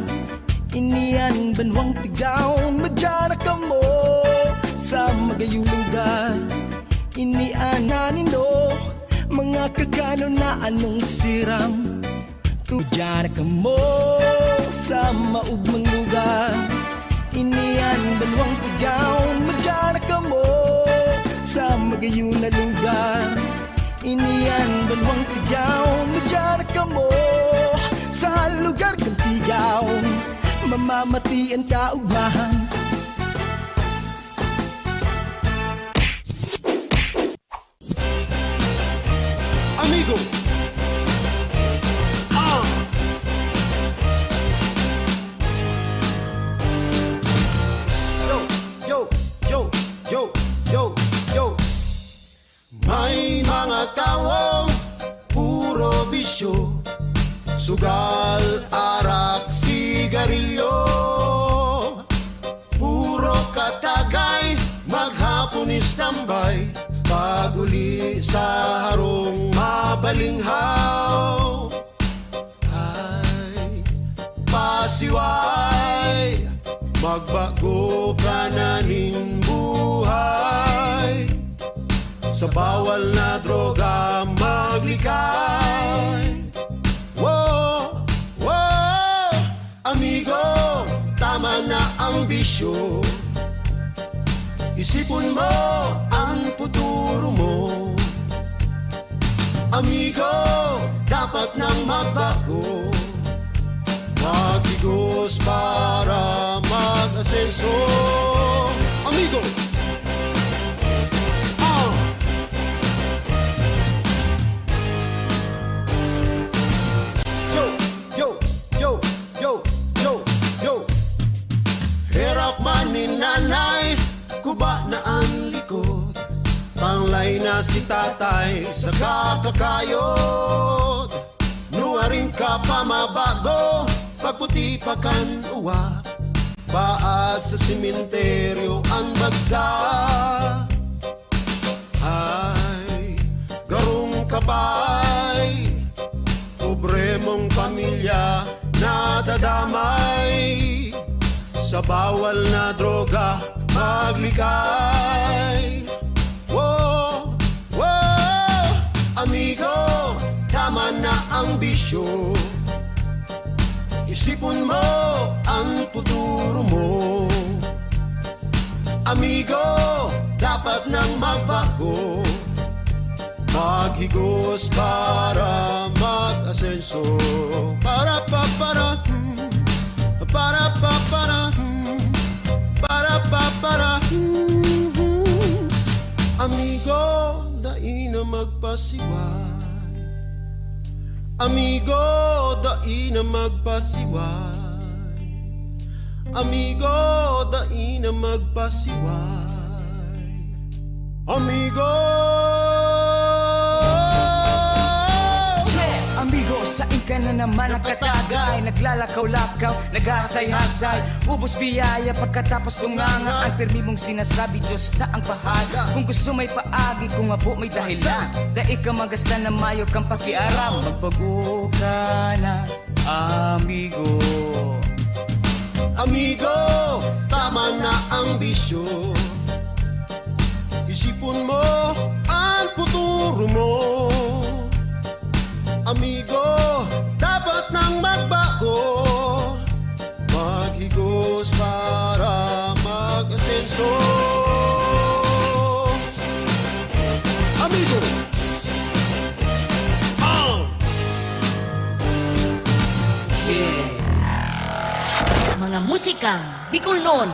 Ini an banwang Tigaon. Madya na kamo sa magayong lugar. Ini an nindo, mga kakanon na anong siram. Madya na kamo sa maugmang lugar. Ini an banwang Tigaon. Madya na kamo sa magayon na lugar. Ini an banwang Tigaon. Madya na kamo sa lugar kan Tigaon. Mamamati an kaugmahan. Amigo. Ah. Yo, yo, yo, yo, yo, yo. May mga tawong puro bisyo, sugal, arak, sigarilyo. Puro katagay, maghapon istambay, pag-uli sa harong mabalinghaw. Ay, pasiway, magbago ka na nin buhay. Sa bawal na droga maglikay. Wow, wow. Amigo, tama na ang bisyo. Isipon mo ang futuro mo. Amigo, dapat nang magbago. Maghigos para mag-asenso. Amigo! Ah! Yo, yo, yo, yo, yo, yo. Herak man ni nanay, kuba na an likod. Tanglay na si tatay sa kakakayod. Nuarin ka pa mabago, pagputi pa kan uwa. Paat sa simenteryo an bagsak. Ay, garong kabay, pobre mong pamilya nadadamay. Sa bawal na droga maglikay. Wow, wow, amigo, tama na ang bisyo. Isipon mo ang futuro mo. Amigo, dapat nang magbago. Maghigos para mag-asenso. Para pa para, hmm, para pa para, hmm, para pa para, hmm, hmm. Amigo, dai na magpasiway. Amigo, dai na magpasiway. Amigo, dai na magpasiway. Amigo! Amigo, sain ka na naman nakatagay? Naglalakaw-lakaw, naghahasay-hasay. Ubos biyaya pagkatapos tunganga. Ang pirmi mong sinasabi, Diyos na ang bahala. Kung gusto may paagi, kung abo may dahilan, dai ka magasta na mayo kang pakiaram. Magbago ka na, amigo. Amigo, tama na ang bisyo. Isipon mo ang futuro mo. Amigo, dapat nang magbago. Maghigos para mag-asenso. Amigo! Oh! Mga musika Bicolnon.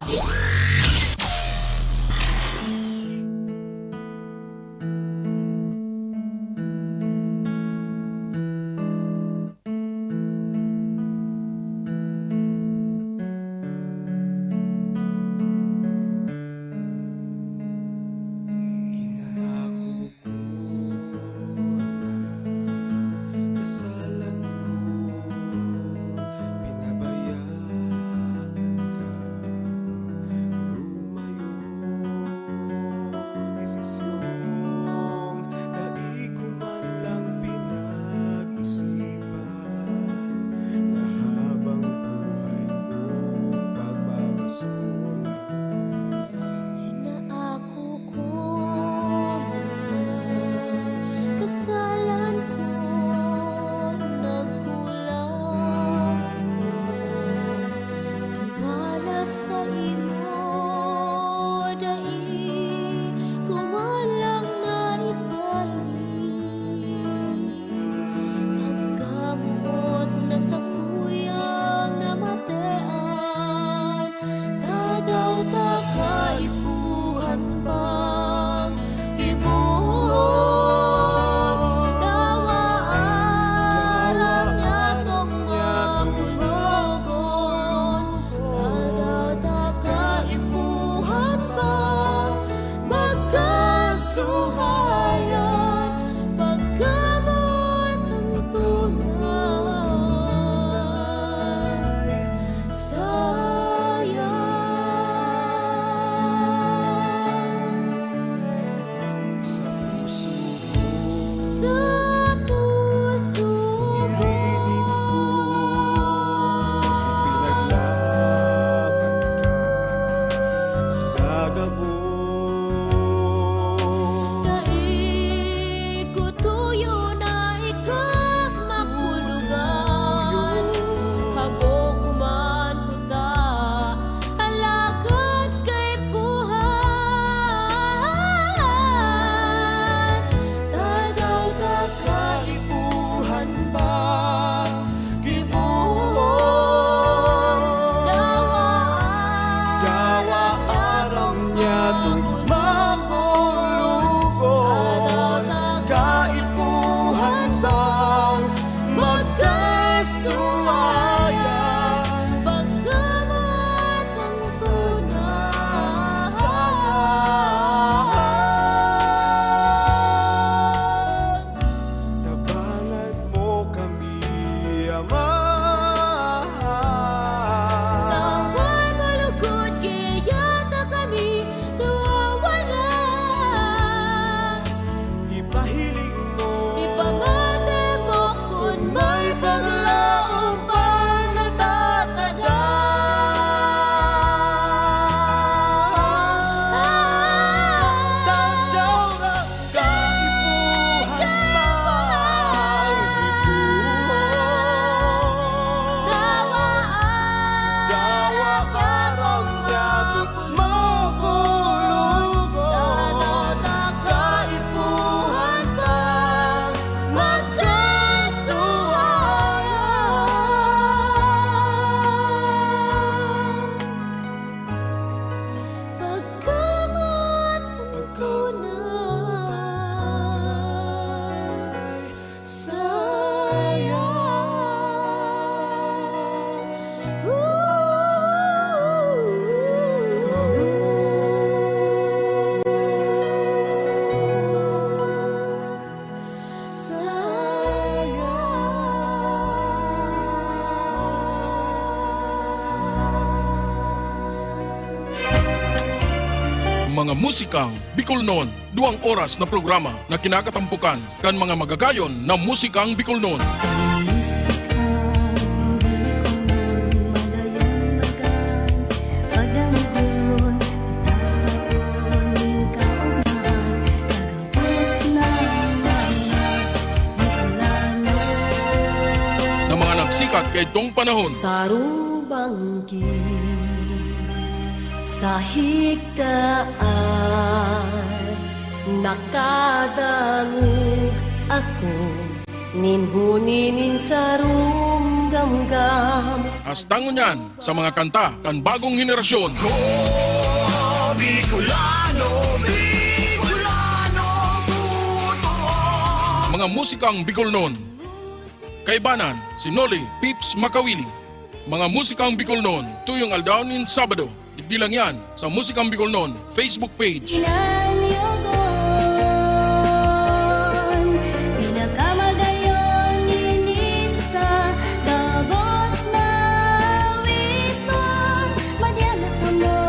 Musikang Bicolnon, duwang oras na programa na kinakatampokan kan mga magagayon na musikang Bicolnon. Na mga nagsikat kaidtong panahon. Sarubang Sa higdaan, nakadangog ako nin huni nin sarong gamgam. Hasta ngunyan sa mga kanta kan bagong henerasyon. Bicolano, Bicolano, totoo. Mga musikang Bicolnon. Kaibanan, si Noli Pips Makawili. Mga musikang Bicolnon, tuyong aldaw nin Sabado. Digdi lang yan sa Musikang Bicolnon Facebook page. Pinanyogon, pinakamagayon ini sa gabos mawiton. Madya na kamo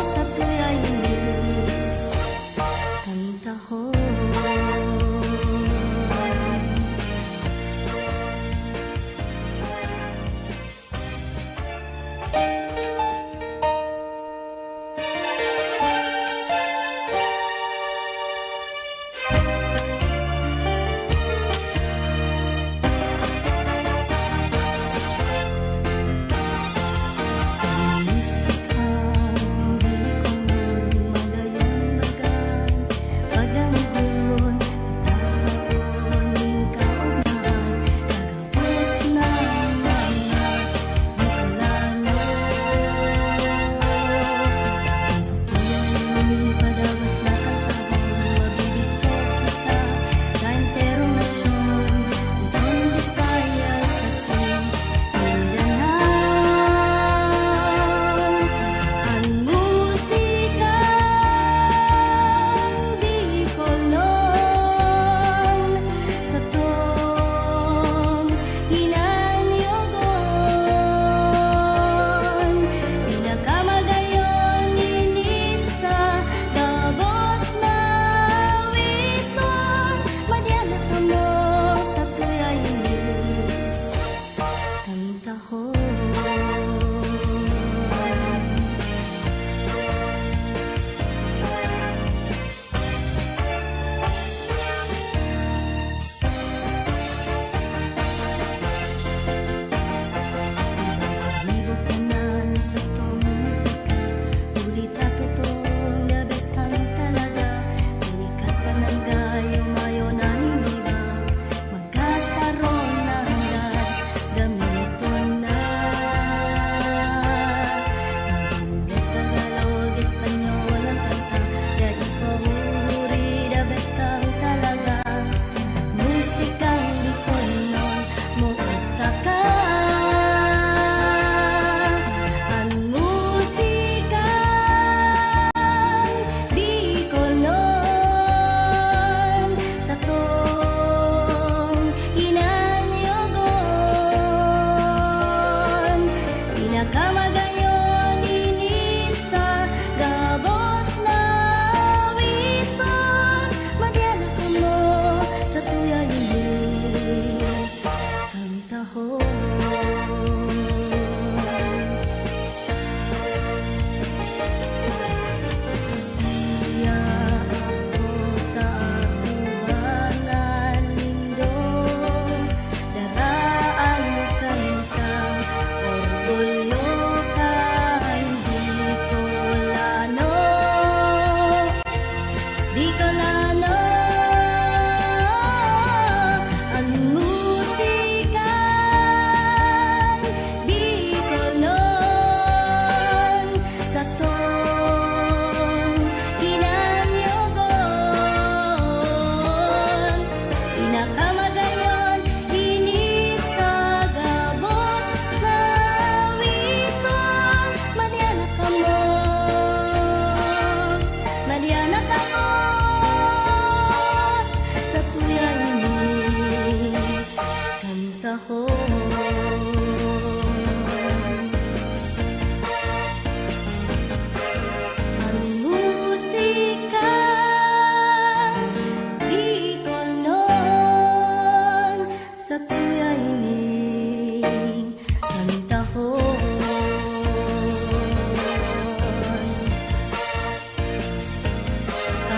sa tuyay ini. Kantahon.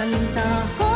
Taho